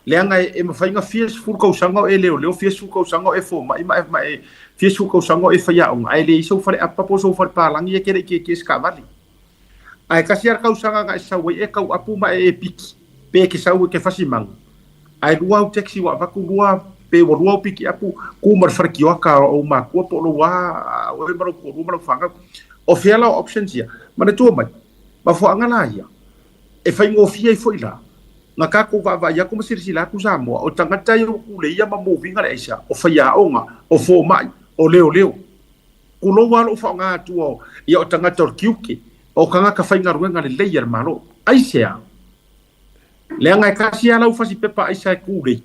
Leaga e, e mafai na fia sefulu tausaga o e leoleo, fia sefulu tausaga o e fomai, ma e, ma e fia sefulu tausaga o e faiaoga, ae leai sou faleapa po o sou falepalagi e te le i tietie i se taavale. Ae tasi lava le tausaga na e sau ai e tauapu ma e epiki, pe e te sau e te fasi magu. Ae lua au taxi ua avatu lua, pe ua lua au pikiapu, ku ma le fale kioaka o ou matua po o lou a oe ma lou toalua ma lau fanau. O fea la o options ia? Manatua mai, mafuaaga la ia, e faigofie ai foi la, na tatou vaavaai atu ma silasila atu Samoa, o tagata ia ua tuleia ma moving le aisa, o faiaoga, o fomai, o leoleo. Kulou lava lou faaaoga atu o ia o tagata o le tiute, o tagata faigaluega lelei a le Malo. Aisea? Leaga e tasi lava lau fasi pepa aisa e kulei.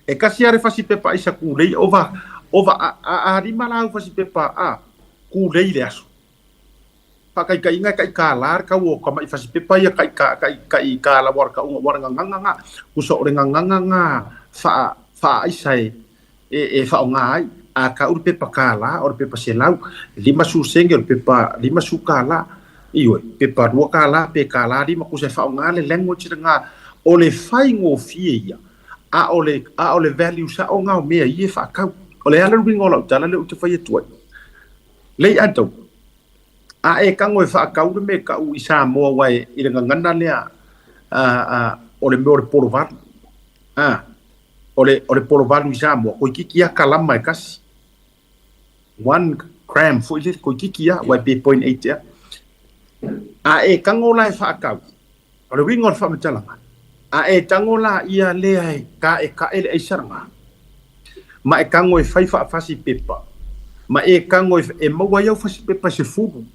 E tasi lava le fasi pepa aisa kulei, ova, ova a, a, a lima la au fasi pepa a kulei i le aso. Faataitaiga e tai $1 le tau o tamai fasipepa ia tai tai tai $1 aua o le tauga aua o le gagana lena. Tusa o le gagana lena faa faaaisa e e faaaoga ai. A tau le pepa $1 o le pepa 100, 50 sene o le pepa $50, ioe, pepa $2 pe $1.50, tusa e faaaoga le language lena. O le faigofie ia, a o le a o le value sao lena o mea ia e faatau. O le a le uiga o lau tala lea ou te fai atu ai? Lei Atou, a e tago e faatau le mea e tau i Samoa aua i le gagana lea o le mea o le polovalu. A, o le, o le polovalu i Samoa, toeitiiti lava kalama e tasi. 1 gram foi lele, toeitiiti lava, aua pe 0.8 ea. A e tago la e faatau, o le uiga o le faamatalaga, a e tago la ia lea e taetae le aisa lena, ma e tago e fai faafasi pepa, ma e tago e maua ai au fasi pepa e 10.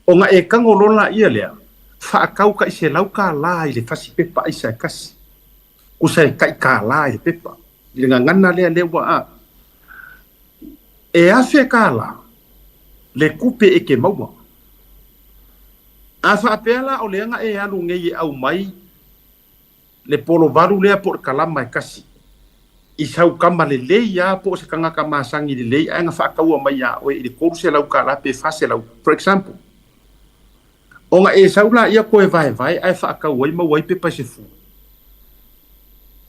Ona e tago loa laia lea, faatau tai $100 i le fasi pepa aisa e tasi, tusa e tai $1 i le pepa, i le gagana lea lea ua a. E $1,000 le tupe e te maua. A faapea la o lea na e alu nei e aumai le polovalu lea po o le kalama e tasi i sau tama lelei lava po o se tagata masani lelei ae na faataua mai ia oe i le $300 pe $400, for example. Ona e sau laia toe vaevae ae faatau ai maua ai pepa e 10.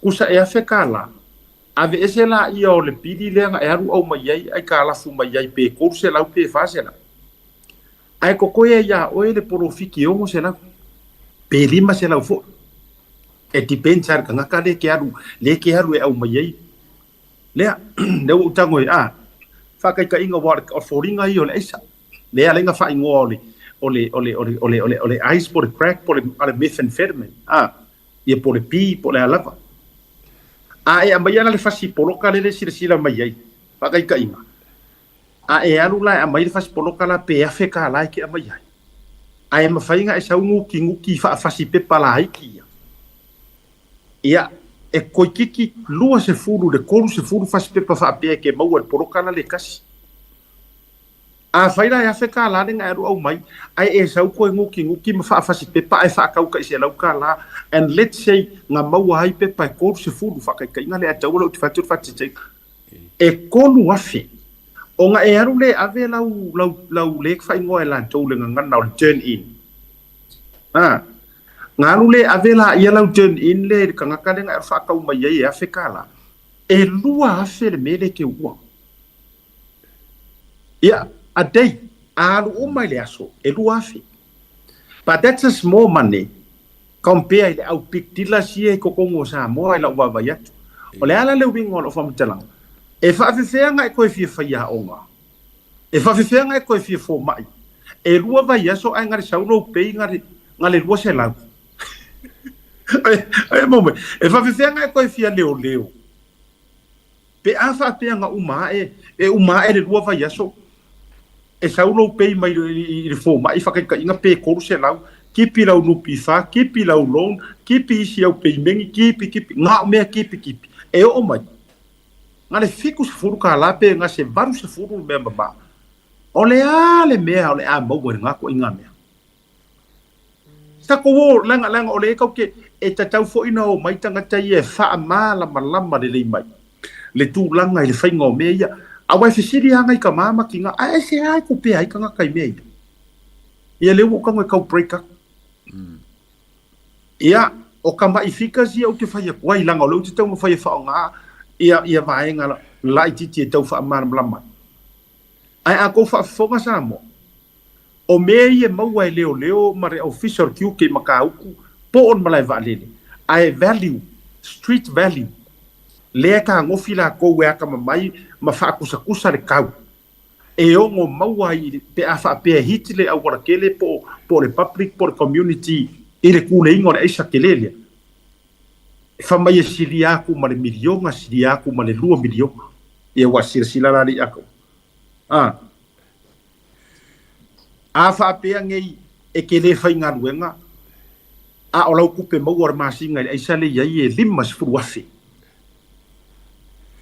Tusa e $1,000, aveese laia o le pili lea na e alu aumai ai aitalafu mai ai pe $300 pe $400. Ae totoe ai ia oe le polofiti e 600 pe 500 foi. E depends lava i le tagata lea e te alu, lea e te alu e aumai ai. Lea, lea ua ou tago ai, a, faataitaiga aua o le foliga ia o le aisa. Lea e ala ai ona faaigoa o le, o le, o le, o le, o le, o le, o le ice po o le crack po o le, o le methamphetamine, a, ia po o le P po o le a lava. A e aumaia la le fasi poloka lea e silasila mai ai, faataitaiga, A e alu la e aumai le fasi poloka la pe $1,000 e te aumai ai. Ae mafai ona e sau gugigugi faafasi pepa laiti ia. Ia, e toeitiiti 20 i le 30 fasi pepa faapea e te maua i le poloka la le tasi. Afai la e $1,000 le na e alu aumai, ae e sau toe gugigugi ma faafasi pepa ae faatau tai $100, and let's say na maua ai pepa e 30 faataitaiga lea e tatau ona ou te fai atu le faataitaiga. E 3,000. Ona e alu lea e ave lau, lau, lau le faaigoa e latou le gagana o le turn in. A, na alu lea e ave laia lau turn in lea i le tagata lea na e alu faatau mai ai e $1,000. E 2,000 le mea lea e te uua. Ia, a day, a alu uma i le aso, e 2,000. But that's a small money compare i le au big dealers ia i totonu o Samoa i lau vaavaai atu. O le a la le uiga o lau faamatalaga? E faafefea ona e toe fia faiaoga? E faafefea ona e toe fia fomai? E lua vaiaso ae na le sau lou pay na le, na le 200. E mo mai, e faafefea ona e toe fia leoleo? Pe a faapea na uma ae, e uma ae le lua vaiaso, e sau lou pay mai i le fomai faataitaiga pe 300, kipi lau NPF, kipi lau loan, kipi isi au peimeni, kipi, kipi, na o mea kipi, kipi. E oo mai, na le $70 pe na se 80 le mea mama. O le a le mea o le a maua i lena ituaiga mea? Tatou o, leaga, leaga o lea tatou te, e tatau foi ona omai tagata ia e faamalamalama lelei mai le tulaga i le faiga o mea ia. Aua e fesili lava nai tama ma tina, ae aisea e tupea ai tagata i mea ia? Ia lea ua ou tago e tau break atu. Ia, o tamai figures ia ou te fai atu ai, leaga o lea ou te taumafai e faaaoga ia, ia vaega laitiiti e tau faamalamalama ai. Ae a tou faafofoga Samoa, O mea ia e maua e leoleo ma le Ofisa o le Tiute i Matautu po o le malae vaalele, ae value, street value, lea e tagofi latou e atamamai ma faatusatusa le tau e ono maua ai pe a faapea e hit le aualatele po o le public po o le community i le tuleiga o le aisa tele lea. E fai mai e silia atu ma le miliona, silia atu ma le $2 miliona. Ia ua silasila la le ia. A. A faapea nei e te le faigaluega, a o lau tupe maua o le masina i le aisa lea i ai e $50,000.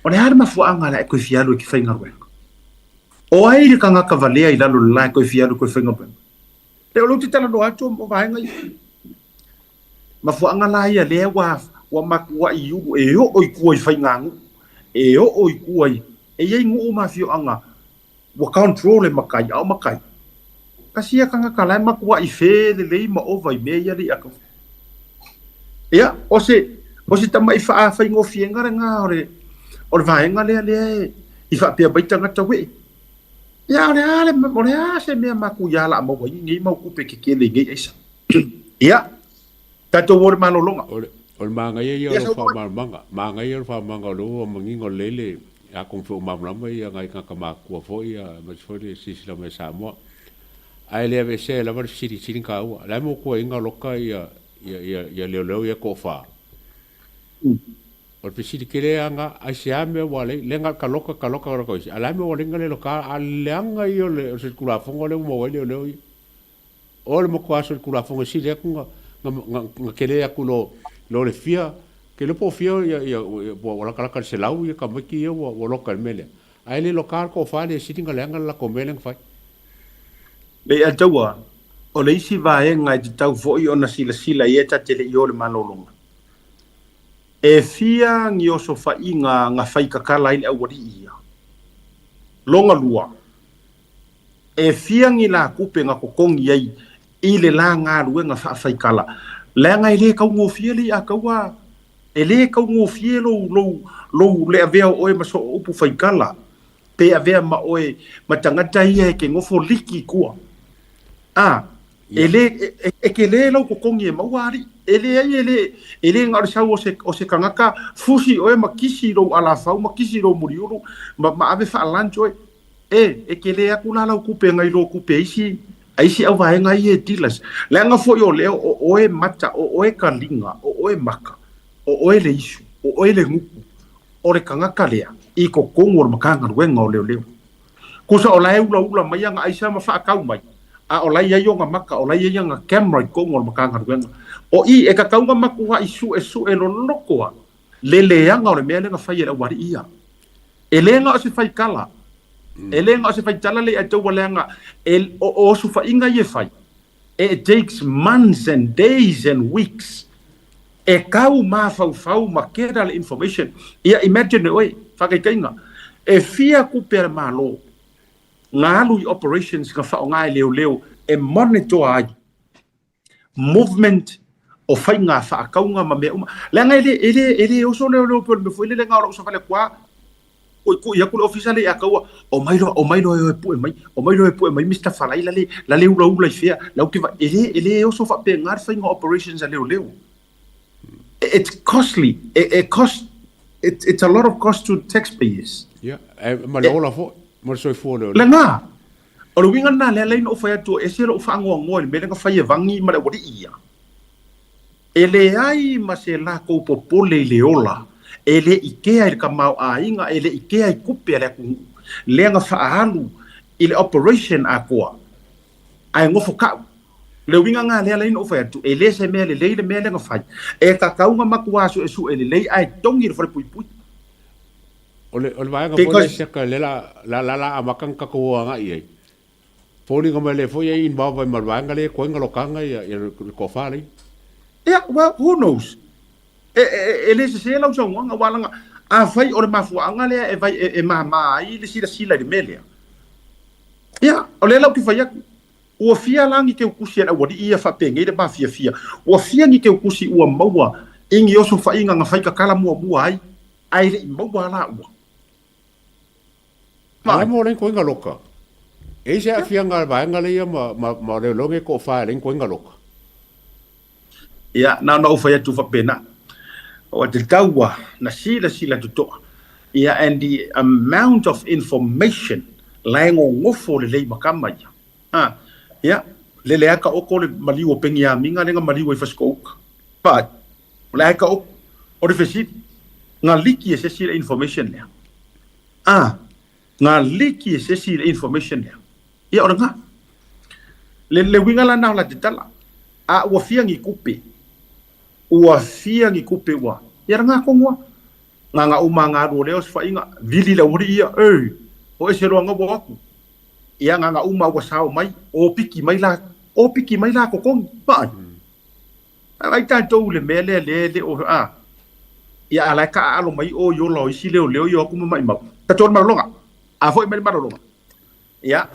O le a le mafuaaga o le a e toe fia alu e te faigaluega? O ai le tagata valea i lalo o le la e toe fia alu e toe faigaluega? Le o lea ou te talanoa atu o vaega ia. Mafuaaga la ia lea ua ua matuai ulu e oo i tua i faiganuu, e oo i tua i, e i ai nuu ma afioaga ua control e matai, a o matai, tasi ia tagata la e matuai fe lelei ma ova i mea ia le i'a. Ia, o se, o se tama'i faafaigofieina lena o le, o le vaega lea lea e, i faapea mai tagata ue'e. Ia, o le a le, o le a se mea matuia la a maua ai nei mau tupe tetele i nei aisa. Ia, tatou o i le malologa. O le, o le manaia ia o lou faamalamalamaga, manaia ia o le faamalamalamaga o lea ua manino lelei le, atonu foi ua malamalama ia nai tagata matutua foi aemaise foi le silasila mai a Samoa. Ae le aveesea lava le fesili sili ona taua. O le a mo tuuaiga loka ia, ia, ia, ia leoleo ia toafa? O le fesili tele lava lena, aisea mea ua alai, lea na o le taloka, taloka, taloka isi, a o le a mea ua alai na le loka, a o le leaga ia o le, o se Tulafono lea ua maua ai leoleo ia. O le matua solitulafono e sili atu na, na, na, na tele atu lo, lo le fia, ke le po fia ia, ia, ua, ua latalata le selau ia tamaiti ia ua, ua loka i le mea lea. Ae le loka le toafa le sili na leaga le latou mea lea na fai. Leiataua, o le isi vaega e tatau foi ona silasila i ai ta te le i o i le malologa. E fia ni osofaiga na fai tatala ai le aualii ia? Lona lua, E fia ni la tupe na totogi ai i le la galuega faafaikala, leaga e le taugofie le i'a taua, e le taugofie lou, lou, lou le avea o oe ma soo upu faikala, pe avea ma oe ma tagata ia e ke nofo liki i tua. A, e le, e, e tele lou totogi e maua alii. E leai, e le, e le na o le sau o se, o se tagata fusi i oe ma kisi i lou alafau ma kisi i lou muliulu ma, ma ave faa-lunch oe. E, e tele atu la lau tupe nai lo tupe a isi, a isi auvaega ia e dealers. Leaga foi o lea o oe mata, o oe kaliga, o oe maka, o oe le isu, o oe le nuku, o le tagata lea i totonu o le Matagaluega o Leoleo. Tusa o la e ulaula mai ana aisa ma faatau mai, a o la e i ai ona maka, o la e i ai ana camera i totonu o le Matagaluega. O i, e tatau ona matuai suesue loloto lava le leaga o le mea lea na fai e le aualii ia. E le na o se faitala. E le na o se faitala le ia taua leaga e, o, o osofaiga ia e fai, it takes months and days and weeks e tau mafaufau ma gather le information. Ia imagine oe, faataitaiga, e fia tupe a le Malo na alu i operations na faaaoga e leoleo e monitor ai movement o faiga faakauga ma mea uma. Leaga e le, e le, e le oso leoleo pei o le mea foi lele na o lou savali atu lava, kuikui atu le ofisa lea ia taua, omai loa, omai loa e o e pue mai, omai loa e pue mai Mister Falai la le, la le ulaula i fea, la ou te vaai, e le, e le oso faapena le faiga o operations a leoleo. It's costly, it, it cost, it, it's a lot of cost to taxpayers. Ia, e, ma le ola foi, ma le soifua o leoleo. Lena, O le uiga lena lea na ou fai atu e ese lou faanoanoa i le mea lea na fai e Vagi ma le aualii ia. E leai ma se latou popole i le ola, e le ʻikea i le tamaoaiga, e le ʻikea i tupe a le atunuu, lea na faaalu i le operation atoa, ae nofo kau. Le uiga lena lea na ou fai atu, e le se mea lelei le mea lea na fai. E tatau ona matua suesue lelei ae togi i le falepuipui. O le, o le vaega foi lea siaka lea la, la, la, la amata ona tatou o agai i ai. Foliga mai lea foi e involve ai ma le vaega lea e koe galotaga ia, ia le toafa lea. Yeah, well, who knows? E, e, e le sese lau saunoaga, aua leaga afai o le mafuaaga lea e, vai, e, e māmā ai le silasila i le mea lea. Ia, o lea la ou te fai atu, ua fia la ni teutusi a le aualii ia faapenei le mafiafia, ua fia ni teutusi ua maua i ni osofaiga na fai tatala muamua ai, Ae le i maua la ua. Ala mo leng koinga loka. E se afianga al vaenga le ia ma ma ma le longe ko fa leng koinga loka. Ia, na ona ou fai atu faapena. Ua te taua na silasila totoa. Ia, and the amount of information la e gogofo lelei ma kama ia. Ha, ia, lele lava ka oko le maliu o Peniamina lea na maliu ai Fasitoo-uka. But, o le a e ka oko. O le fesili, na liki e se isi le information lea? A, na liki e se isi le information lea? Ia, o lena. Le, le uiga la lena o la te tala. A ua fia ni tupe, ua fia ni tupe ua, ia lena tonu lava. Na na uma na alu o lea osofaiga, vili le aualii ia, ei, o ese loa na ua o atu. I agaga uma ua sao mai, opiki mai la, opiki mai la totogi. Vaai. Ae vaai tatou i le mea lea lea e le o, a, ia a la e taaalo mai o i ola o isi leoleo i o atu ma maimau. Tatou le malologa. A foi mai le malologa. Ia.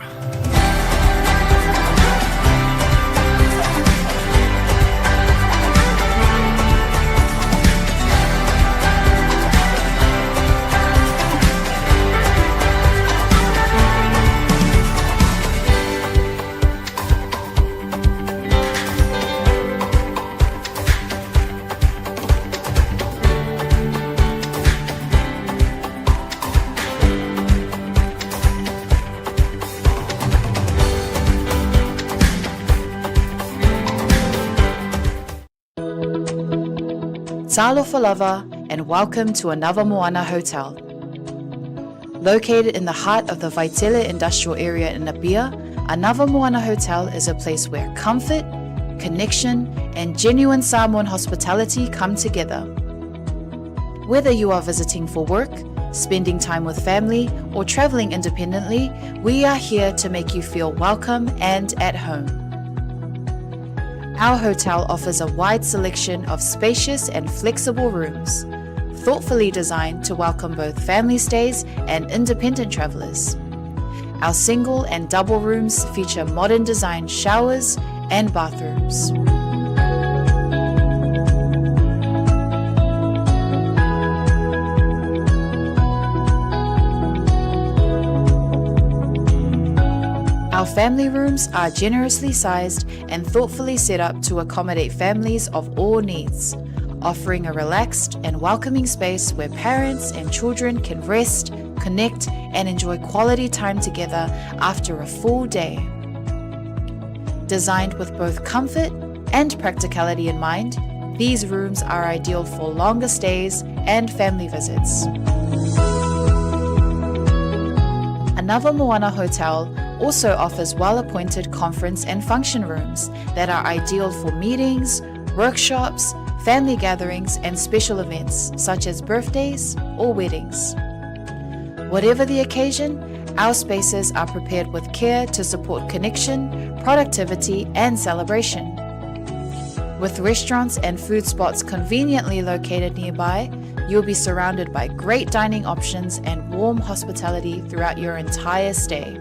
Talofa lava and welcome to Anava Moana Hotel. Located in the heart of the Vaitele industrial area in Apia, Anava Moana Hotel is a place where comfort, connection, and genuine Samoan hospitality come together. Whether you are visiting for work, spending time with family, or traveling independently, we are here to make you feel welcome and at home. Our hotel offers a wide selection of spacious and flexible rooms, thoughtfully designed to welcome both family stays and independent travelers. Our single and double rooms feature modern design showers and bathrooms. Our family rooms are generously sized and thoughtfully set up to accommodate families of all needs, offering a relaxed and welcoming space where parents and children can rest, connect, and enjoy quality time together after a full day. Designed with both comfort and practicality in mind, these rooms are ideal for longer stays and family visits. Anava Moana Hotel also offers well appointed conference and function rooms that are ideal for meetings, workshops, family gatherings, and special events such as birthdays or weddings. Whatever the occasion, our spaces are prepared with care to support connection, productivity, and celebration. With restaurants and food spots conveniently located nearby, you'll be surrounded by great dining options and warm hospitality throughout your entire stay.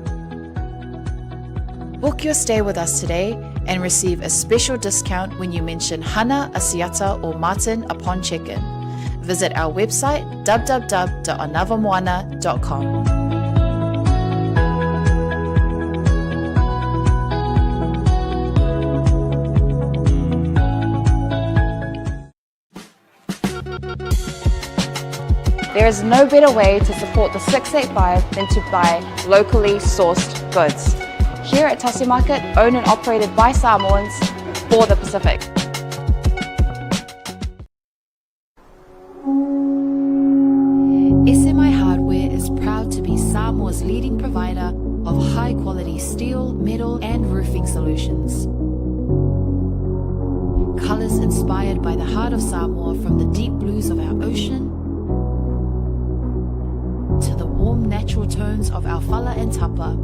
Book your stay with us today and receive a special discount when you mention Hana, Asiata, or Martin upon check in. Visit our website www.anavamoana.com. There is no better way to support the 685 than to buy locally sourced goods. Here at Tasi Market, owned and operated by Samoans for the Pacific. SMI Hardware is proud to be Samoa's leading provider of high quality steel, metal, and roofing solutions. Colors inspired by the heart of Samoa from the deep blues of our ocean to the warm natural tones of our fala and tapa.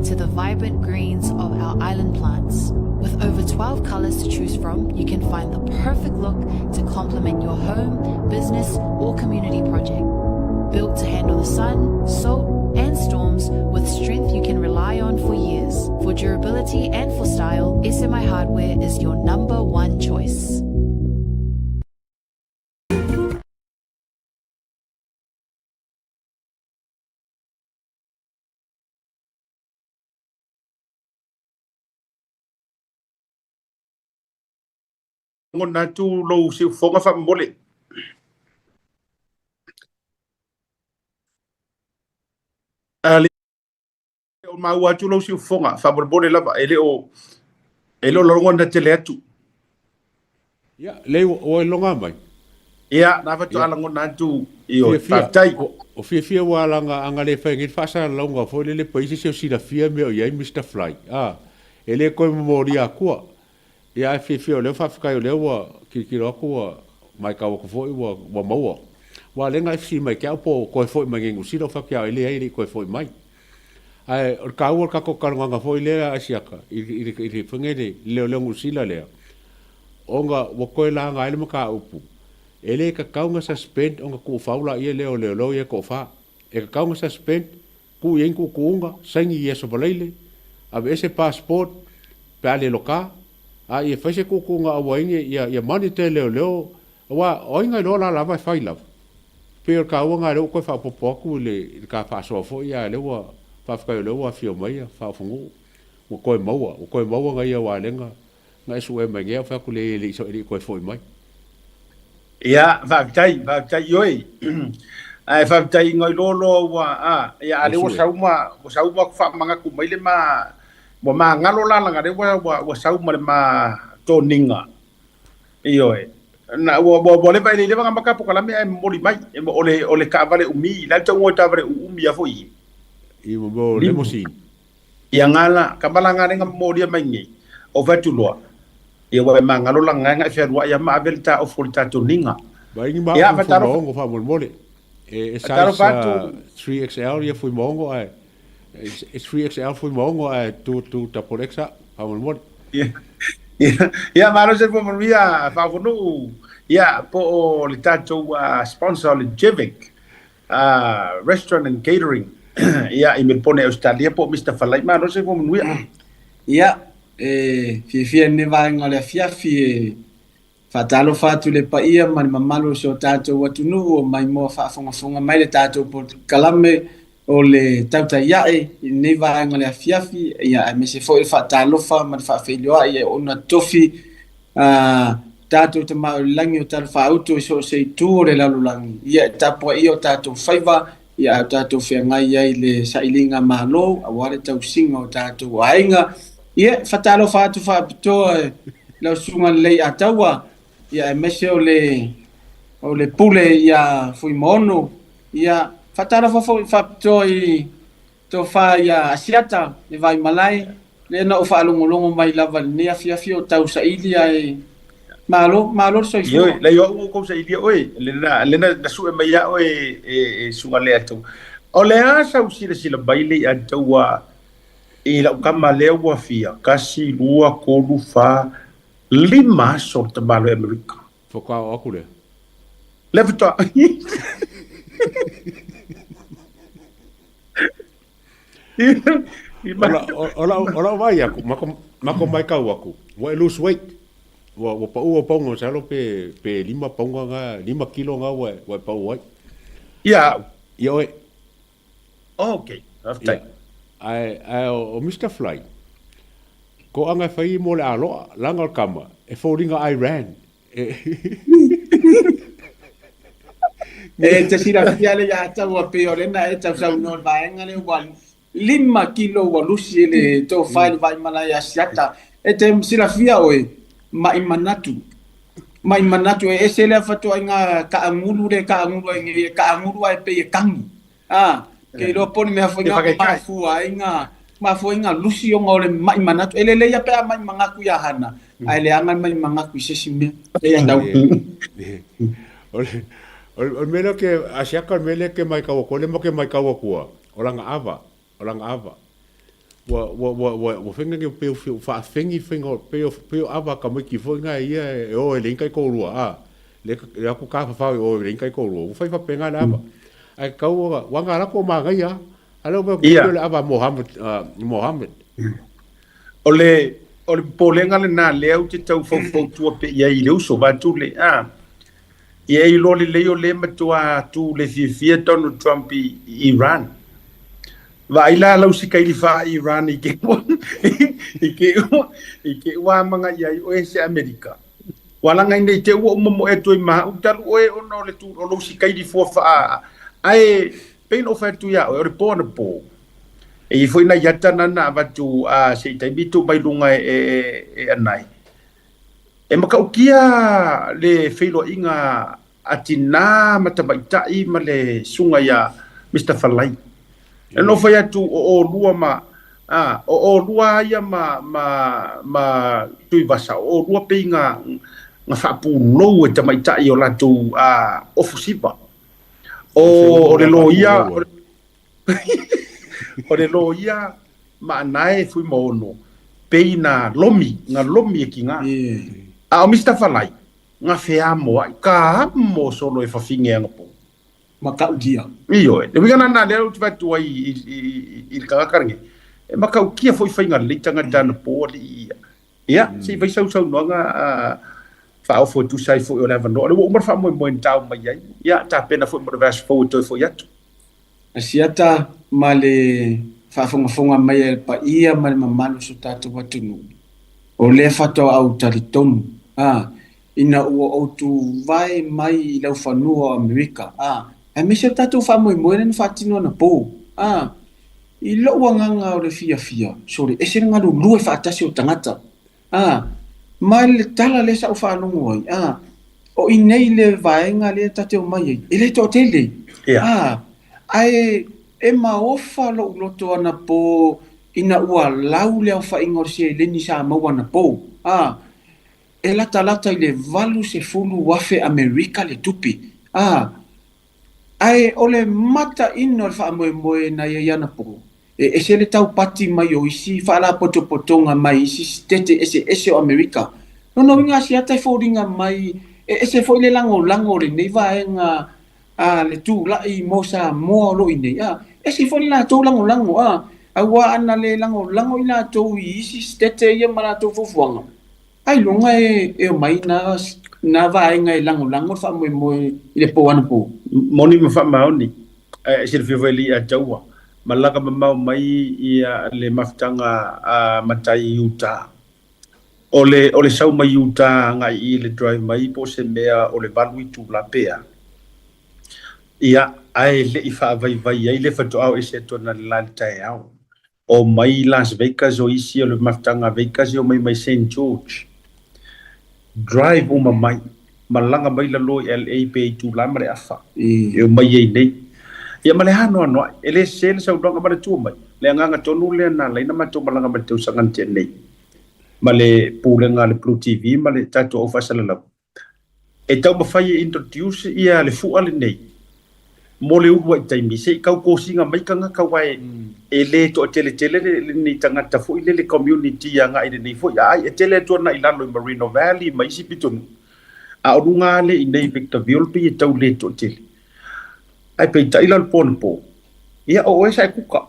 To the vibrant greens of our island plants. With over 12 colors to choose from, you can find the perfect look to complement your home, business, or community project. Built to handle the sun, salt, and storms with strength you can rely on for years. For durability and for style, SMI Hardware is your number one choice. Lagona atu lou siufofoga faamolemole. A le o maua atu lou siufofoga faamolemole lava e le o e le o lagona tele atu. Ia, lei ua iloga mai. Ia, na faatoa lagona atu ioe. Faafetai. O fiafia ua alaga aga le fai nei le faasalalauga foi lele pa isi se o silafia mea o i ai Mister Fly. A, e le toe momolia atua. Ia ae fiafia o lea faafetai o lea ua tilotilo atu ua matau atu foi ua ua maua. Ua lea na e fesili mai ke au po o koe foʻi mai nei Niu Sila, ou fai atu ia oe, leai e le i koe foʻi mai. Ae o le taua o le tatou talanoaga foi lea Asiata i le i le foi nei le leoleo Niu Sila lea, ona ua toe laga ai le mataupu, e le tatau ona suspend ona tuufau laia lea o leoleo ia e toafa. E tatau ona suspend, tuu i ai ni tuutuuga, saini i Aso Faraile, aveese passport pe a le loka, a ia fai se tuutuuga aua ai ne i ia monitor e leoleo, aua o ai na iloa la lava e fai lava. E pei o le taua lena lea ua toe faaopoopo atu i le ta faasoa foi, a o lea ua faafetai o lea ua afio mai Faaofonuu, ua toe maua, ua toe maua nai aua lea na na e sue mai nei, ae ou fai atu, Leai, e le i toe foi mai. Ia, faafetai, faafetai ioe. Ae faafetai i ngoi loa ua, a, ia, a lea ua sau ma, ua sau ma faamanatu mai le ma, ua magalo la laga lea ua, ua, ua sau ma le ma toniga. Ioe. Na, ua, ua, ua leva, e le i leva na maka polokalame ae momoli mai. E, o le, o le taavale umi, la le tauga o le taavale uumi a foi. I mo mo limousine. Ia nga la, ka malaga le nga momolia mai nei, o fai atu loa, ia ua e magalo la nga e fealuai a ma ave le taofu o le tatou niga. Vaai ni ma Ia, au fatalofa, Fuimaono faamolemole. E, e size fatalofa atu, 3XL ia Fuimaono ae e 3XL Fuimaono ae 2 2 double X faamolemole. ia, ia, ia malo se fua manuia faafonuu, ia, po o le tatou sponsor o le Jevic, Restaurant and Catering ia i Melbourne Australia po o Mister Falai. Malo le soifua manuia. Ia, e fiafia i lenei vaega o le afiafi e faatalofa atu i le paia ma le mamalu o si o tatou atunuu o maimoa faafogafoga mai le tatou polokalame o le Tautai Ae i lenei vaega o le afiafi, ia, aemaise foi le faatalofa ma le faafeiloai e ona tofi a tatou Tama o i le Lagi o talafaauto i so o se itu o le lalolagi, ia e tapuaia o tatou faiva, ia a o tatou feagai ai i le sailiga malo aua le tausiga o tatou aiga. Ia, e faatalofa atu faapitoa i lau Susuga Lelei Ataua, ia aemaise o le o le pule ia Fuimaono, ia faatalofa foi faapitoa i Tofa ia Asiata le Vaimalae, lea na ou faalogologo mai lava i lenei afiafi o tau saili ae malo, malo le soifua. Ioe, leai o au ua tou sailia oe, lena, lena na sue mai ia oe e, e suga lea tou. O le a sau silasila mai le ia taua i lau tama lea ua fia, kasi, lua, tolu, fa, lima aso le tamalo i Amerika. Faatoa oo atu lea. Lea faatoa. O lau vaai atu, matou matau atu, ua e lose weight. Ua pau au pauga masalo pe 5 pauga na, 5 kilo na ua e pau ai. Ia au. Ia oe. Okay, faafetai. Ae o Mister Fly, toaga e fai mo le aloa, leaga o le tama, e foliga Iran. E te silafia le ia taua pei o lena e tausaunoa i le vaega lea ua 5 kilo ua lusi e le tofa i le Vaimalae Asiata. E te silafia oe, ma'i manatu. Ma'i manatu e ese lea fatoaiga kaagulu le kaagulu ai nei, e kaagulu ae pei e kagi. A, ke iloa po o ni mea foi nga mafua ai nga mafua ai nga lusi ona o le ma'i manatu. E lelei lava pe a ma'i manatu iā Hana, ae leaga le ma'i manatu i se isi mea. Tau. O le mea lea ke Asiata o le mea lea ke matau atu ai, lea matou te matau atu a, o lana ava, o lana ava. Ua, ua, ua, ua, ua fai nani pei o faafegi faiga o, pei o, pei o ava a tamaiti foi na ia e o e leai ni taitoalua, a, le, le atu tafafao i o e leai ni taitoalua, ua fai faapena le ava. Ae tatau ona, ua na latou manaia lava. A lea ua pei o le ava a Mohammed, Mohammed. O le, o le popolega lena lea ou te tau faufautua pea i ai i le uso, vaeatu le, a, ia e iloa lelei o lea e matua tu le fiafia Donald Trump i, i Iran. Vaai la lau sikaili faa Iran i ke ua, i ke ua, i ke ua amanaia ai oe se Amerika. Ua laga nei te ua uma moe atu ai ma au talu oe ona o le tu, o lou sikaili fua faa, ae pei ona ou fai atu iā oe, o le po anapo. E i ai foi nai ata na na avatu a se i taimi tuu mai luga e, e, e anai. E matautia le feiloaiga a tinā ma tamaitai ma le susuga ia Mister Falai. E no fai atu o olua ma, a, o olua ia ma, ma, ma Tuivasa, o olua pei nga, nga faapulou e tamaitai o latou a, ofu siva. O le loia, o le loia maanae Fuimaono, pei na lomi, na lomi e kiga. A o Mister Falai, na feamoai, ka amo solo e fafine anapo. Matautia. Ioe, le uiga lena lea ou te vaai atu ai i le tagata lenei, e matautia foi faiga lelei tagata anapo alii ia. Ia, se i fai sau saunoaga faaofo e tusa ai foi o le avanoa. O lea ua uma le faamoemoe na tau mai ai. Ia, tapena foi mo le vaiaso fou e toe foi atu. Asiata ma le faafogafoga mai a le paia ma le mamalu o so tatou atunuu, o lea faatoa ou talitonu, a, ina ua ou tuvae mai i laufanua o Amerika, a, aemaise o le tatou faamoemoe lea na faatino anapo, a, i lou agaga o le fiafia, sole ese le galulue faatasi o tagata, a, ma le tala lea sa ou faalogo ai, a, o i nei le vaega lea ta te omai ai, e le toatele, a, ae e maofa lou loto anapo ina ua lau le aofaiga o le seleni sa maua anapo, a, E latalata i le 80,000 Amerika le tupe, ā, ae o le mataʻino o le faamoemoe na i ai anapo, e ese le taupati mai o isi faalapotopotoga mai isi sitete eseese o Amerika. Lona uiga Asiata e foliga mai e ese foi le lagolago o lenei vaega a le tulai mo Samoa o lo o i nei, ā, ese foi le latou lagolago, ā, auā ana le lagolago i latou i isi sitete ia ma latou fuafuaga, Ailoga e omai na vaega e lagolago le faamoemoe i le po anapo. Moni ma faamaoni, e silafia foi e le Iataua, malaga mamao mai ia le mafutaga a matai i Utah. O le, o le sau mai Utah agai i le drive mai po o se mea o le 8 itula pe a. Ia, ae le i faavaivai ai le faatoa o ese atu ana le la i le taeao. Omai Las Vegas o isi o le mafutaga a Vegas e omai mai Saint George. Drive uma mai, malaga mai lalo i LA pe itula ma le afa e omai ai nei. Ia ma le anoanoai, e le sese le saunoaga ma le tua mai. Le agaga tonu lea na ala ai na matou malaga mai le tausaga na tea nei ma le pulega a le Blue TV ma le tatou au faasalalau. E taumafai e introduce ia le fua lenei mo le uluai taimi se i tau kosiga mai tagata aua e le toateletele lenei tagata foi lele community agai lenei foi aai e tele atu ana i lalo i Moreno Valley ma isi pitonuu a o luga lava le i nei Victorville pei e tau le toatele ae peitai la o le po anapo ia o oe sa e kuka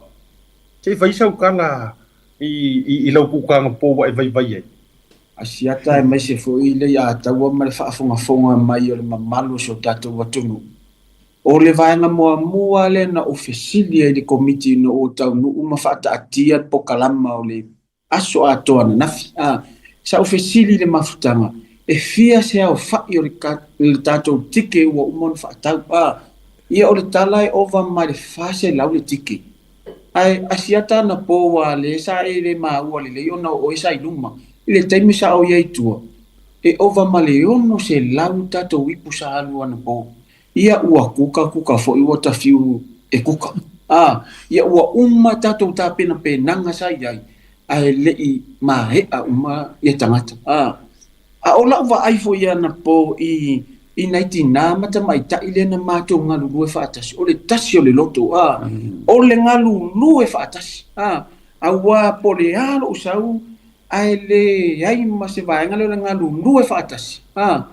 se i fai sau tala i lau kukaga po ua e vaivai ai. Asiata aemaise foi le Iataua ma le faafogafoga mai o le mamalu o si o tatou atunuu. O le vaega muamua lea na ou fesili ai i le Komiti ina ua taunuu ma faataatia le polokalama o le aso atoa ananafi, a, sa ou fesili i le mafutaga, e fia se aofai o le tatou tike ua uma ona faatau? A, ia o le tala e ova ma le 400 le tike. Ae asiata anapo ua le sa e le maua lelei ona o oe sa i luma. I le taimi sa ou i ai i tua, e ova ma le 600 tatou ipu sa alu anapo. Ia ua kuka kuka foi ua tafiu e kuka. A, ia ua uma tatou tapenapenaga sa i ai, ae le i maea uma ia tagata. A. A o lau vaai foi anapo i i nai tinā ma tamaitai lea na matou galulue faatasi, o le tasi o le loto, a, o le galulue faatasi, a, auā po o le a lou sau ae leai ma se vaega lea o le galulue faatasi, a,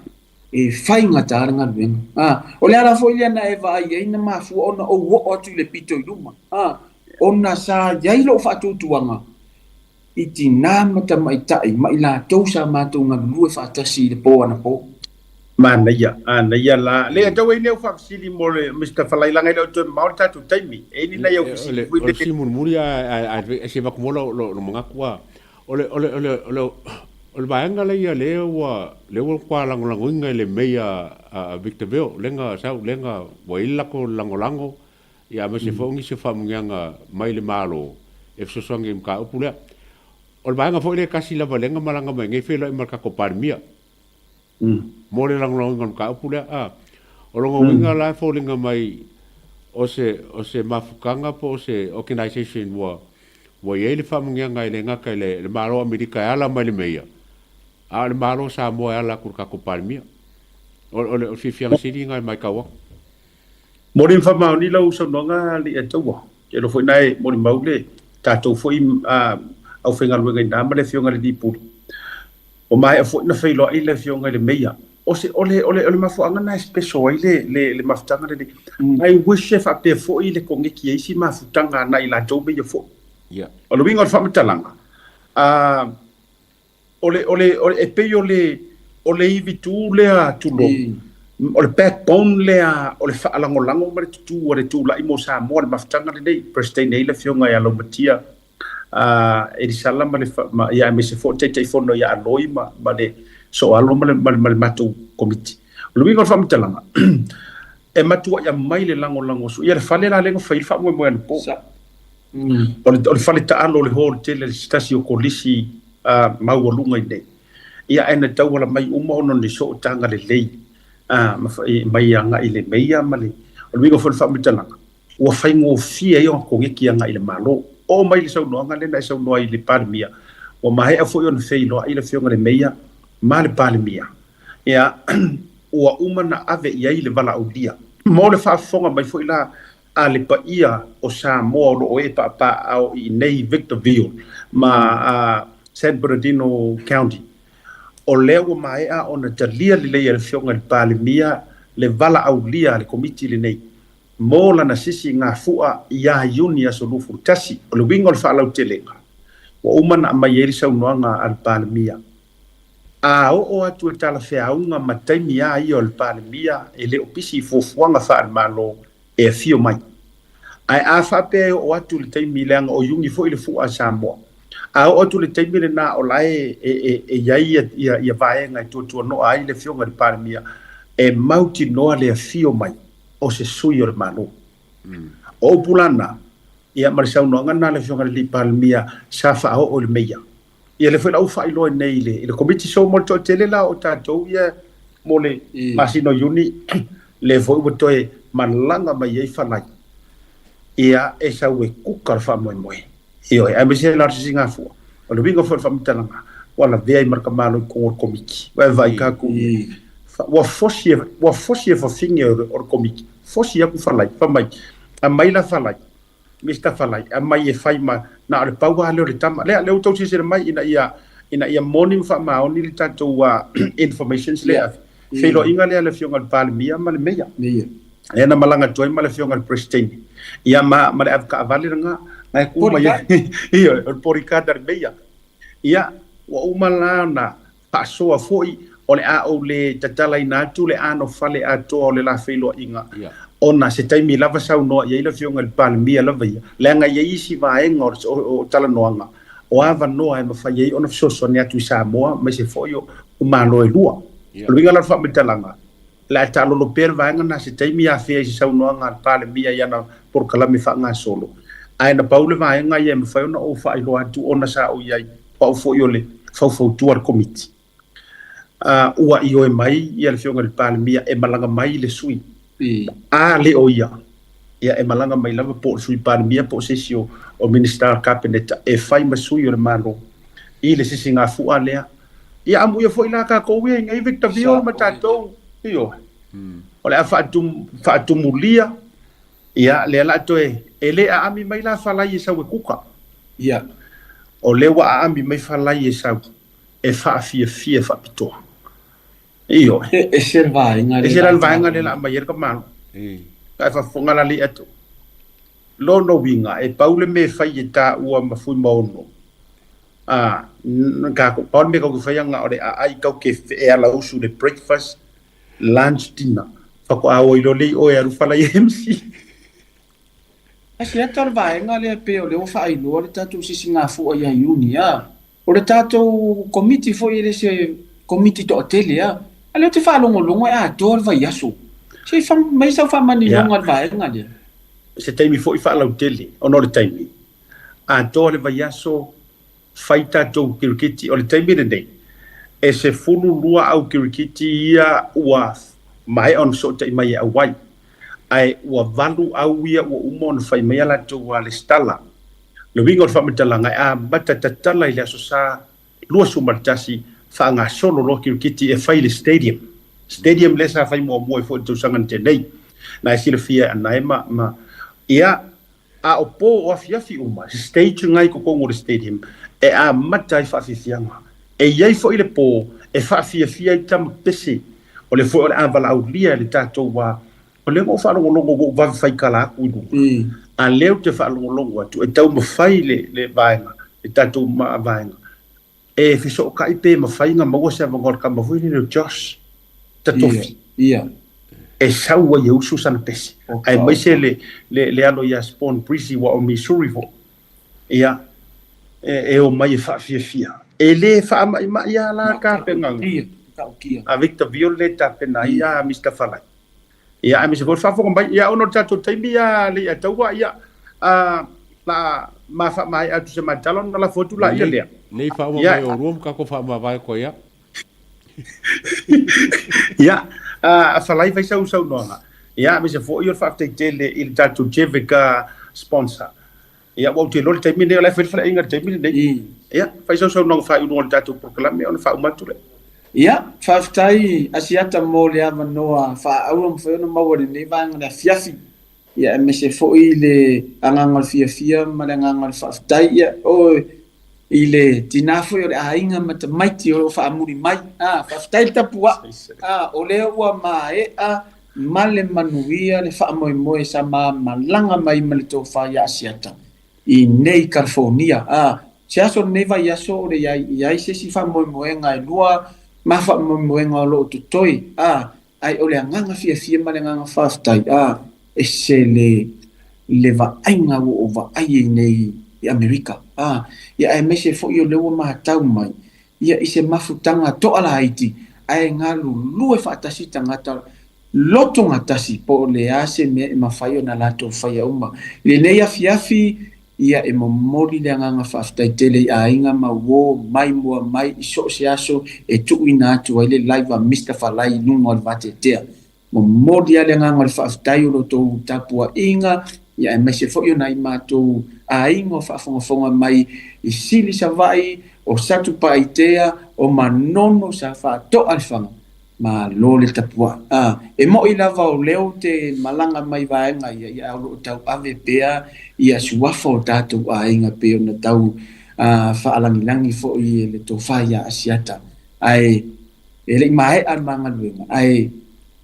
e faigata le galuega. A, o le ala foi lea na e vaai ai na mafua ona ou oo atu i le pito i luma, a, ona sa i ai lou faatuatuaga i tinā ma tamaitai ma i latou sa matou galulue faatasi i le po anapo. Manaia, manaia la. Le tau ai ni au faafesili mo le Mister Falai leaga e le o toe mamao le tatou taimi. E i ai ni nai au fesili foi O le fesili mulimuli a e se avatu mo lou manatu a o le o le o le o le o le vaega lea lea ua lea ua matua lagolagoina e le Mayor a Victorville lea na sau lea na ua i ai le latou lagolago Ia aemaise foi o nisi o faamanuiaga mai le Malo e fesoasoani i le mataupu lea. O le vaega foi lea e tasi lava lea na malaga mai nei feiloai ma le tatou Palemia mo le lagolagoina o le mataupu lea. A, o lona uiga la e foliga mai o se, o se mafutaga po o se organization ua, ua i ai le faamanuiaga e le gata i le, le Malo o Amerika e ala mai le Meia, a o le Malo o Samoa e ala atu i le tatou Palemia. O, o le, o le fiafiaga sili lena e matau atu. Moni ma faamaoni lau saunoaga Alii-a-Taua. Ou te iloa foi na e molimau le tatou foi aufaigaluega i ina ma le Afioga i le Alii Pule. Ua maea foi ona feiloai le Afioga i le Meia. O se, o le, o le, o le mafuaaga lena e special ai le, le, le mafutaga lenei. I wish e faapea foi le koneki a isi mafutaga a nai latou meia foi. O le uiga o le faamatalaga, O le, o le, o le, e pei o le, o le ivi tu lea, tulou, o le backbone lea o le faalagolago ma le tutū a le tulai mo Samoa, le mafutaga lenei, President ai le Afioga ia Laumatia Elisala ma le, ma, ia, aemaise foi le Taitaifono ia Aloi ma, ma le Sooalo ma le, ma le, ma le matou Komiti. O le uiga o le faamatalaga, e matuai aumai le lagolago, ia le fale la lea na fai ai le faamoemoe anapo. O le, o le fale taalo o le hall tele le se tasi o kolisi maualuga i nei. Ia ae na tauala mai uma ona o ni sootaga lelei ma mai agai i le meia ma le, o le uiga foi o le faamatalaga, ua faigofie ai ona koneki agai i le Malo. Oo mai le saunoaga lea na e saunoa ai i le Palemia, ua maea foi ona feiloai le Afioga i le Meia ma le Palemia, ia ua uma ona ave i ai le valaaulia. Mo le faafofoga mai foi la a le paia o Samoa o lo o ee paapaaao i inei Victorville ma San Bernardino County. O lea ua maea ona talia lelei e le Afioga i le Palemia le valaaulia a le Komiti lenei mo lana sisi gafu'a ia Iuni aso 21. O le uiga o le faalautelega, ua uma ona aumai ai le saunoaga a le Palemia. A oo atu e talafeauga ma taimi a ia o le Palemia e le o pisi i fuafuaga faale-Malo e afio mai. Ae a faapea e oo atu le taimi leaga o Iuni foi le fu'a a Samoa, a oo atu le taimi lena o la e i ai ia vaega e tuatuano'a ai le Afioga i le Palemia, e mautinoa le afio mai o se sui o le Malo. O upu la na, ia ma le saunoaga lena a le Afioga i le Alii Palemia sa faaoo i le Meia. Ia lea foi la ua faailoa nei i le, i le Komiti. So mo le toatele la o tatou ia mo le masina o Iuni, lea foi ua toe malaga mai ai Falai, ia e sau e kuka le faamoemoe. Ioe, aemaise la o le sisigafua. O le uiga foi o le faamatalaga, ua lavea ai ma le tamaloa i totonu o le Komiti. Ua e vaai tatou ia, ua fosi e, ua fosi e fafine o le Komiti, fosi atu Falai, fai mai, aumai la Falai, Mister Falai, aumai e fai ma, na o le pau lava lea o le tama. Lea, lea ua tou silasila mai ina ia, ina ia moni ma faamaoni le tatou informations lea e ave. Feiloaiga lea a le Afioga i le Palemia ma le Meia. Lea na malaga atu ai ma le Afioga i le Peresetene. Ia ma, ma le avetaavale lena, na e tu mai ai, ioe, o le bodyguard a le Meia. Ia, ua uma la ona faasoa foi, o le a ou le tatalaina atu le anofale atoa o le la feiloaiga, ona se taimi lava saunoa i ai le Afioga i le Palemia lava ia, leaga e i ai isi vaega o talanoaga o avanoa e mafai ai ona fesoasoani atu i Samoa aemaise foi o Malo e lua. O le uiga la o le faamatalaga, o le a taalolo pea le vaega lena se taimi afea i se saunoaga a le Palemia i ana polokalame faagasolo, ae na pau le vaega ia e mafai ona ou faailoa atu ona sa ou i ai, o au foi o le faufautua a le Komiti. Ua ioe mai ia le Afioga i le Palemia e malaga mai le sui, a le o ia, ia e malaga mai lava po o le Sui Palemia po o se isi o Minisita o le Kapeneta e fai ma sui o le Malo i le sisigafua lea. Ia amuia foi la tatou ia i nei Victor Viol ma tatou, ioe. O le a faatumulia, ia lea la toe, e le aami mai la Falai e sau e kuka. Ia. O lea ua aami mai Falai e sau e faafiafia faapitoa. Ioe. E ese le vaega lea. Ese la le vaega lea la aumai ai le tamaloa. Ae faafofoga la alii atu. Lona uiga, e pau le mea e fai e taua ma Fuimaono, a, ka, pau le mea kau ke fai anga o le aai kau ke e ala usu le breakfast, lunch, dinner. Faatoa o ai loa lea i oe e alu fala i MC. Ae se ata o le vaega lea pei o lea ua faailoa le tatou sisigafua ia Iuni a. O le tatou komiti foi e le se komiti toatele a. A lea ou te faalogologo e atoa le vaiaso. Se i fai sau faamaninoga i le vaega lea. Se taimi foi faalautele ona o le taimi. Atoa le vaiaso fai tatou kirikiti. O le taimi lenei, e 12 au kirikiti ia ua maea ona fesootai mai e auai. Ae ua 8 au ia ua uma ona fai mai a latou lesitala. Le uiga o le faamatalaga, e amata tatala i le Aso Sa 21, faagasolo loa kirikiti e fai i le stadium. Stadium lea sa fai muamua ai foi i le tausaga na tea nei. Na e silafia e Anae ma, ma, ia, a o pō o afiafi uma, se stage lena i totonu o le stadium e amata ai faafiafiaga. E i ai foi le pō e faafiafia ai tama pese, o lea foi o le a valaaulia e le tatou wā. O lea na ou faalogologo ua ou vave faitala atu i luga, a lea ou te faalogologo atu e taumafai le, le vaega, le tatou vaega e fesootai pe mafai ona maua se avanoa o le tama foi lele o Josh Tatofi e sau ai e usu sana pese, aemaise le, le, le alo ia Spawn Breezy ua o Missouri foi, ia, e, e omai e faafiafia. E le faamaimai lava la tapenaga a Victor Viol le tapena ai a Mister Falai. Ia, aemaise foi le faafofoga mai, ia, ona o le tatou taimi a Leiataua, ia, a, la ma faamaea atu se matala ona lafo atu laia lea. Nei faauma mai oulua ma tatou faamavae koe ia. Ia, a Falai fai sau saunoaga. Ia, aemaise foi o le faafetai tele i le tatou Jevica sponsor. Ia, ua ou te iloa le taimi lenei o la e fai le faleaiga i le taimi lenei. Ia, fai sau saunoaga faaiuga o le tatou polokalame ona faauma atu lea. Ia, faafetai Asiata mo le avanoa faaauro mafai ona maua i lenei vaega o le afiafi. Ia, aemaise foi le agaga o le fiafia ma le agaga o le faafetai. Ia, o i le tina foi o le aiga ma tamaiti o lo o faamuli mai. A, faafetai le tapuai. A, o lea ua maea ma le manuia le faamoemoe sa ma malaga mai ma le tofa ia Asiata i nei Kalifonia. A, se aso o lenei vaiaso o le i i ai se isi faamoemoega e lua ma faamoemoega o lo o totoe. A, ae o le agaga fiafia ma le agaga faafetai, a, ese le, le vaaiga ua ou vaai ai nei i Amerika. A, ia aemaise foi o lea ua matau mai, ia i se mafutaga toalaiti, ae galulue faatasi tagata lotogatasi po o le a se mea e mafai ona latou faia uma. I lenei afiafi, ia e momoli le agaga faafetai tele i aiga ma uo mai mua mai i so o se aso e tuuina atu ai le live a Mister Falai i luga o le vateatea. Momoli lava le agaga o le faafetai o lo outou tapuaiga, ia aemaise foi o nai matou aiga o faafogafoga mai i Sili Savaii, o Satupaitea, o Manono sa faatoa le faga. Malo le tapuai. A, e moʻi lava o lea ou te malaga mai vaega ia, ia ae o lo o tauave pea ia suafa o tatou aiga pei ona tau faalagilagi foi e le tofa ia Asiata. Ae e le i maea le ma galuega, ae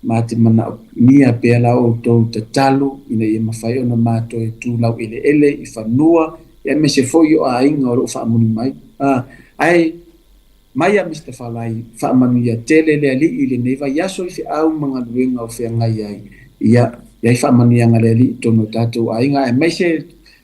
ma te manaomia pea la outou tatalo ina ia mafai ona ma toe tu laueleele i fanua, aemaise foi o aiga o lo o faamuli mai. A, ae Mai a Mister Falai, faamanuia tele le Alii i lenei vaiaso i feau ma galuega o feagai ai. Ia, i ai faamanuiaga le Alii i totonu o tatou aiga, aemaise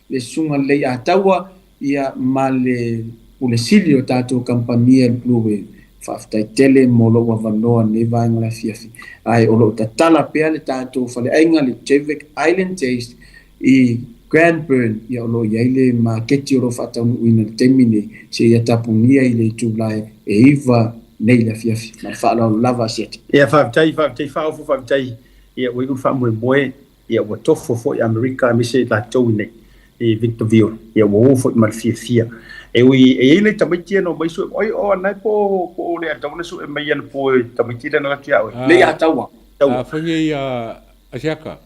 le Susuga Lelei Ataua, ia, ma le Pule Sili o tatou kamupani a le Blue Wave. Faafetai tele mo lou avanoa i lenei vaega o le afiafi. Ae o lo o tatala pea le tatou faleaiga, le Jevik Island Taste, I Cranbourne, ia o lo o i ai le maketi o lo o faataunuuina i le taimi nei, seia tapunia i le itula e 9 nei i le afiafi. Ma le faaaloalo lava Asiata. Ia faafetai, faafetai Faaofo, faafetai ia ua iu le faamoemoe, ia ua tofo foi Amerika aemaise i latou i nei i Victorville, ia ua o foi ma le fiafia. E ui e i ai nai tamaiti ia na omai sue, oi o anae po o le Ataua na sue mai anapo e tamaiti lea na alu atu ia oe. Lei Ataua. A fai nei Asiata,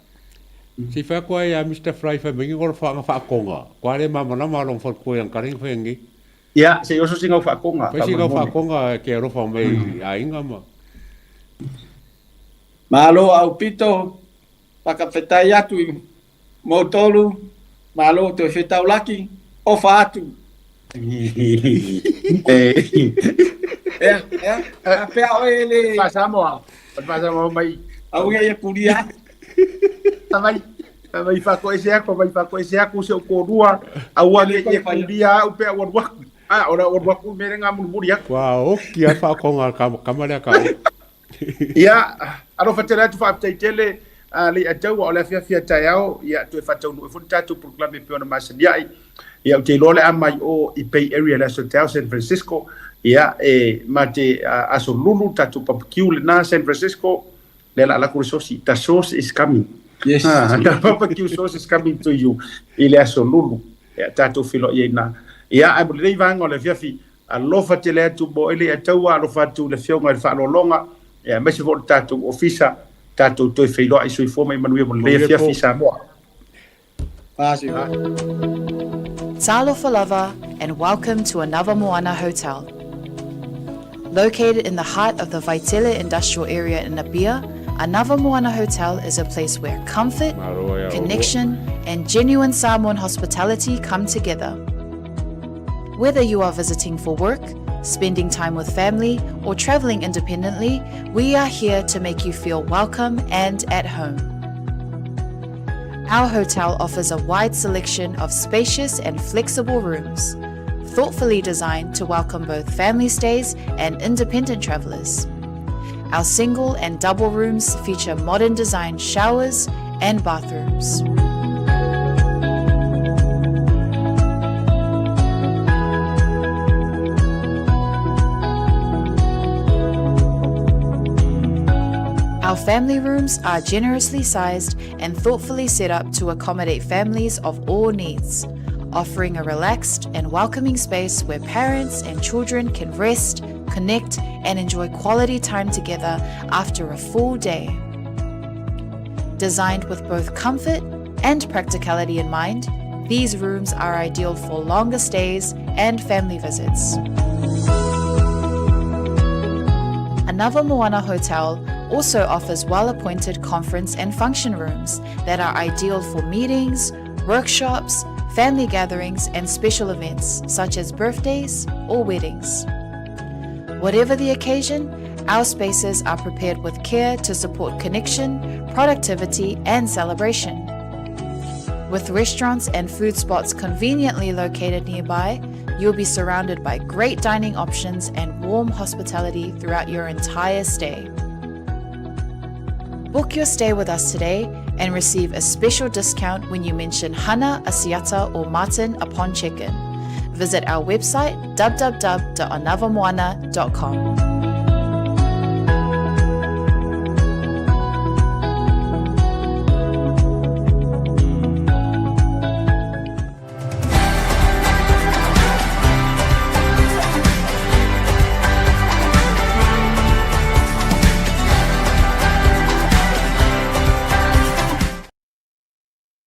Se i whai atu ai a Mister Fry whai mai ngora whaanga whaakonga. Kua re mamalama along whalkua i angkarenga whai angi. Ia, se i oso si ngau whaakonga. Whai si ngau whaakonga ke arofa mai a inga ma. Malo au pito, whakawhetai atu i mou tolu, malo toe whetau laki, ofa atu. Ea, ea, a pea oe le... Faa-Samoa, o le Faa-Samoa mai. Au ia ia pulia. Mai, mai whakoese aku, mai whakoese aku se o kōrua, aua le ia pulia au pea ua ruaku. Ah, ora ua ruaku mere ngā murimuri aku. Kua oki a whaakonga ka kamarea ka oki. Ia, alofa tele atu faafetai tele a le Ataua o le afiafi a taeao, ia toe faataunuu ai foi le tatou polokalame e pei ona masani ai. Ia, ou te iloa o le a mai o i Bay Area i le aso taeao, San Francisco, ia, e ma te aso lulu tatou barbecue lena San Francisco, lea la alaku le sosi, the sauce is coming. Yes. Ah, the barbecue sauce is coming to you i le aso lulu. Ia, tatou feiloai ai i ina. Ia, ae mo lenei vaega o le afiafi, Alofa tele atu mo e le Ataua, alofa atu i le Afioga i le Faaaloaloga, aemaise foi o le tatou Ofisa. Tatou toe feiloai soifua ma ia manuia mo lenei afiafi Samoa. Talofa lava and welcome to Anava Moana Hotel. Located in the heart of the Vaitele Industrial Area in Apia, Anava Moana Hotel is a place where comfort, connection, and genuine Samoan hospitality come together. Whether you are visiting for work, spending time with family, or traveling independently, we are here to make you feel welcome and at home. Our hotel offers a wide selection of spacious and flexible rooms, thoughtfully designed to welcome both family stays and independent travelers. Our single and double rooms feature modern design showers and bathrooms. Our family rooms are generously sized and thoughtfully set up to accommodate families of all needs, offering a relaxed and welcoming space where parents and children can rest, connect, and enjoy quality time together after a full day. Designed with both comfort and practicality in mind, these rooms are ideal for longer stays and family visits. Anava Moana Hotel also offers well appointed conference and function rooms that are ideal for meetings, workshops, family gatherings, and special events such as birthdays or weddings. Whatever the occasion, our spaces are prepared with care to support connection, productivity, and celebration. With restaurants and food spots conveniently located nearby, you'll be surrounded by great dining options and warm hospitality throughout your entire stay. Book your stay with us today and receive a special discount when you mention Hana, Asiata, or Martin upon check-in. Visit our website www.anavamoana.com.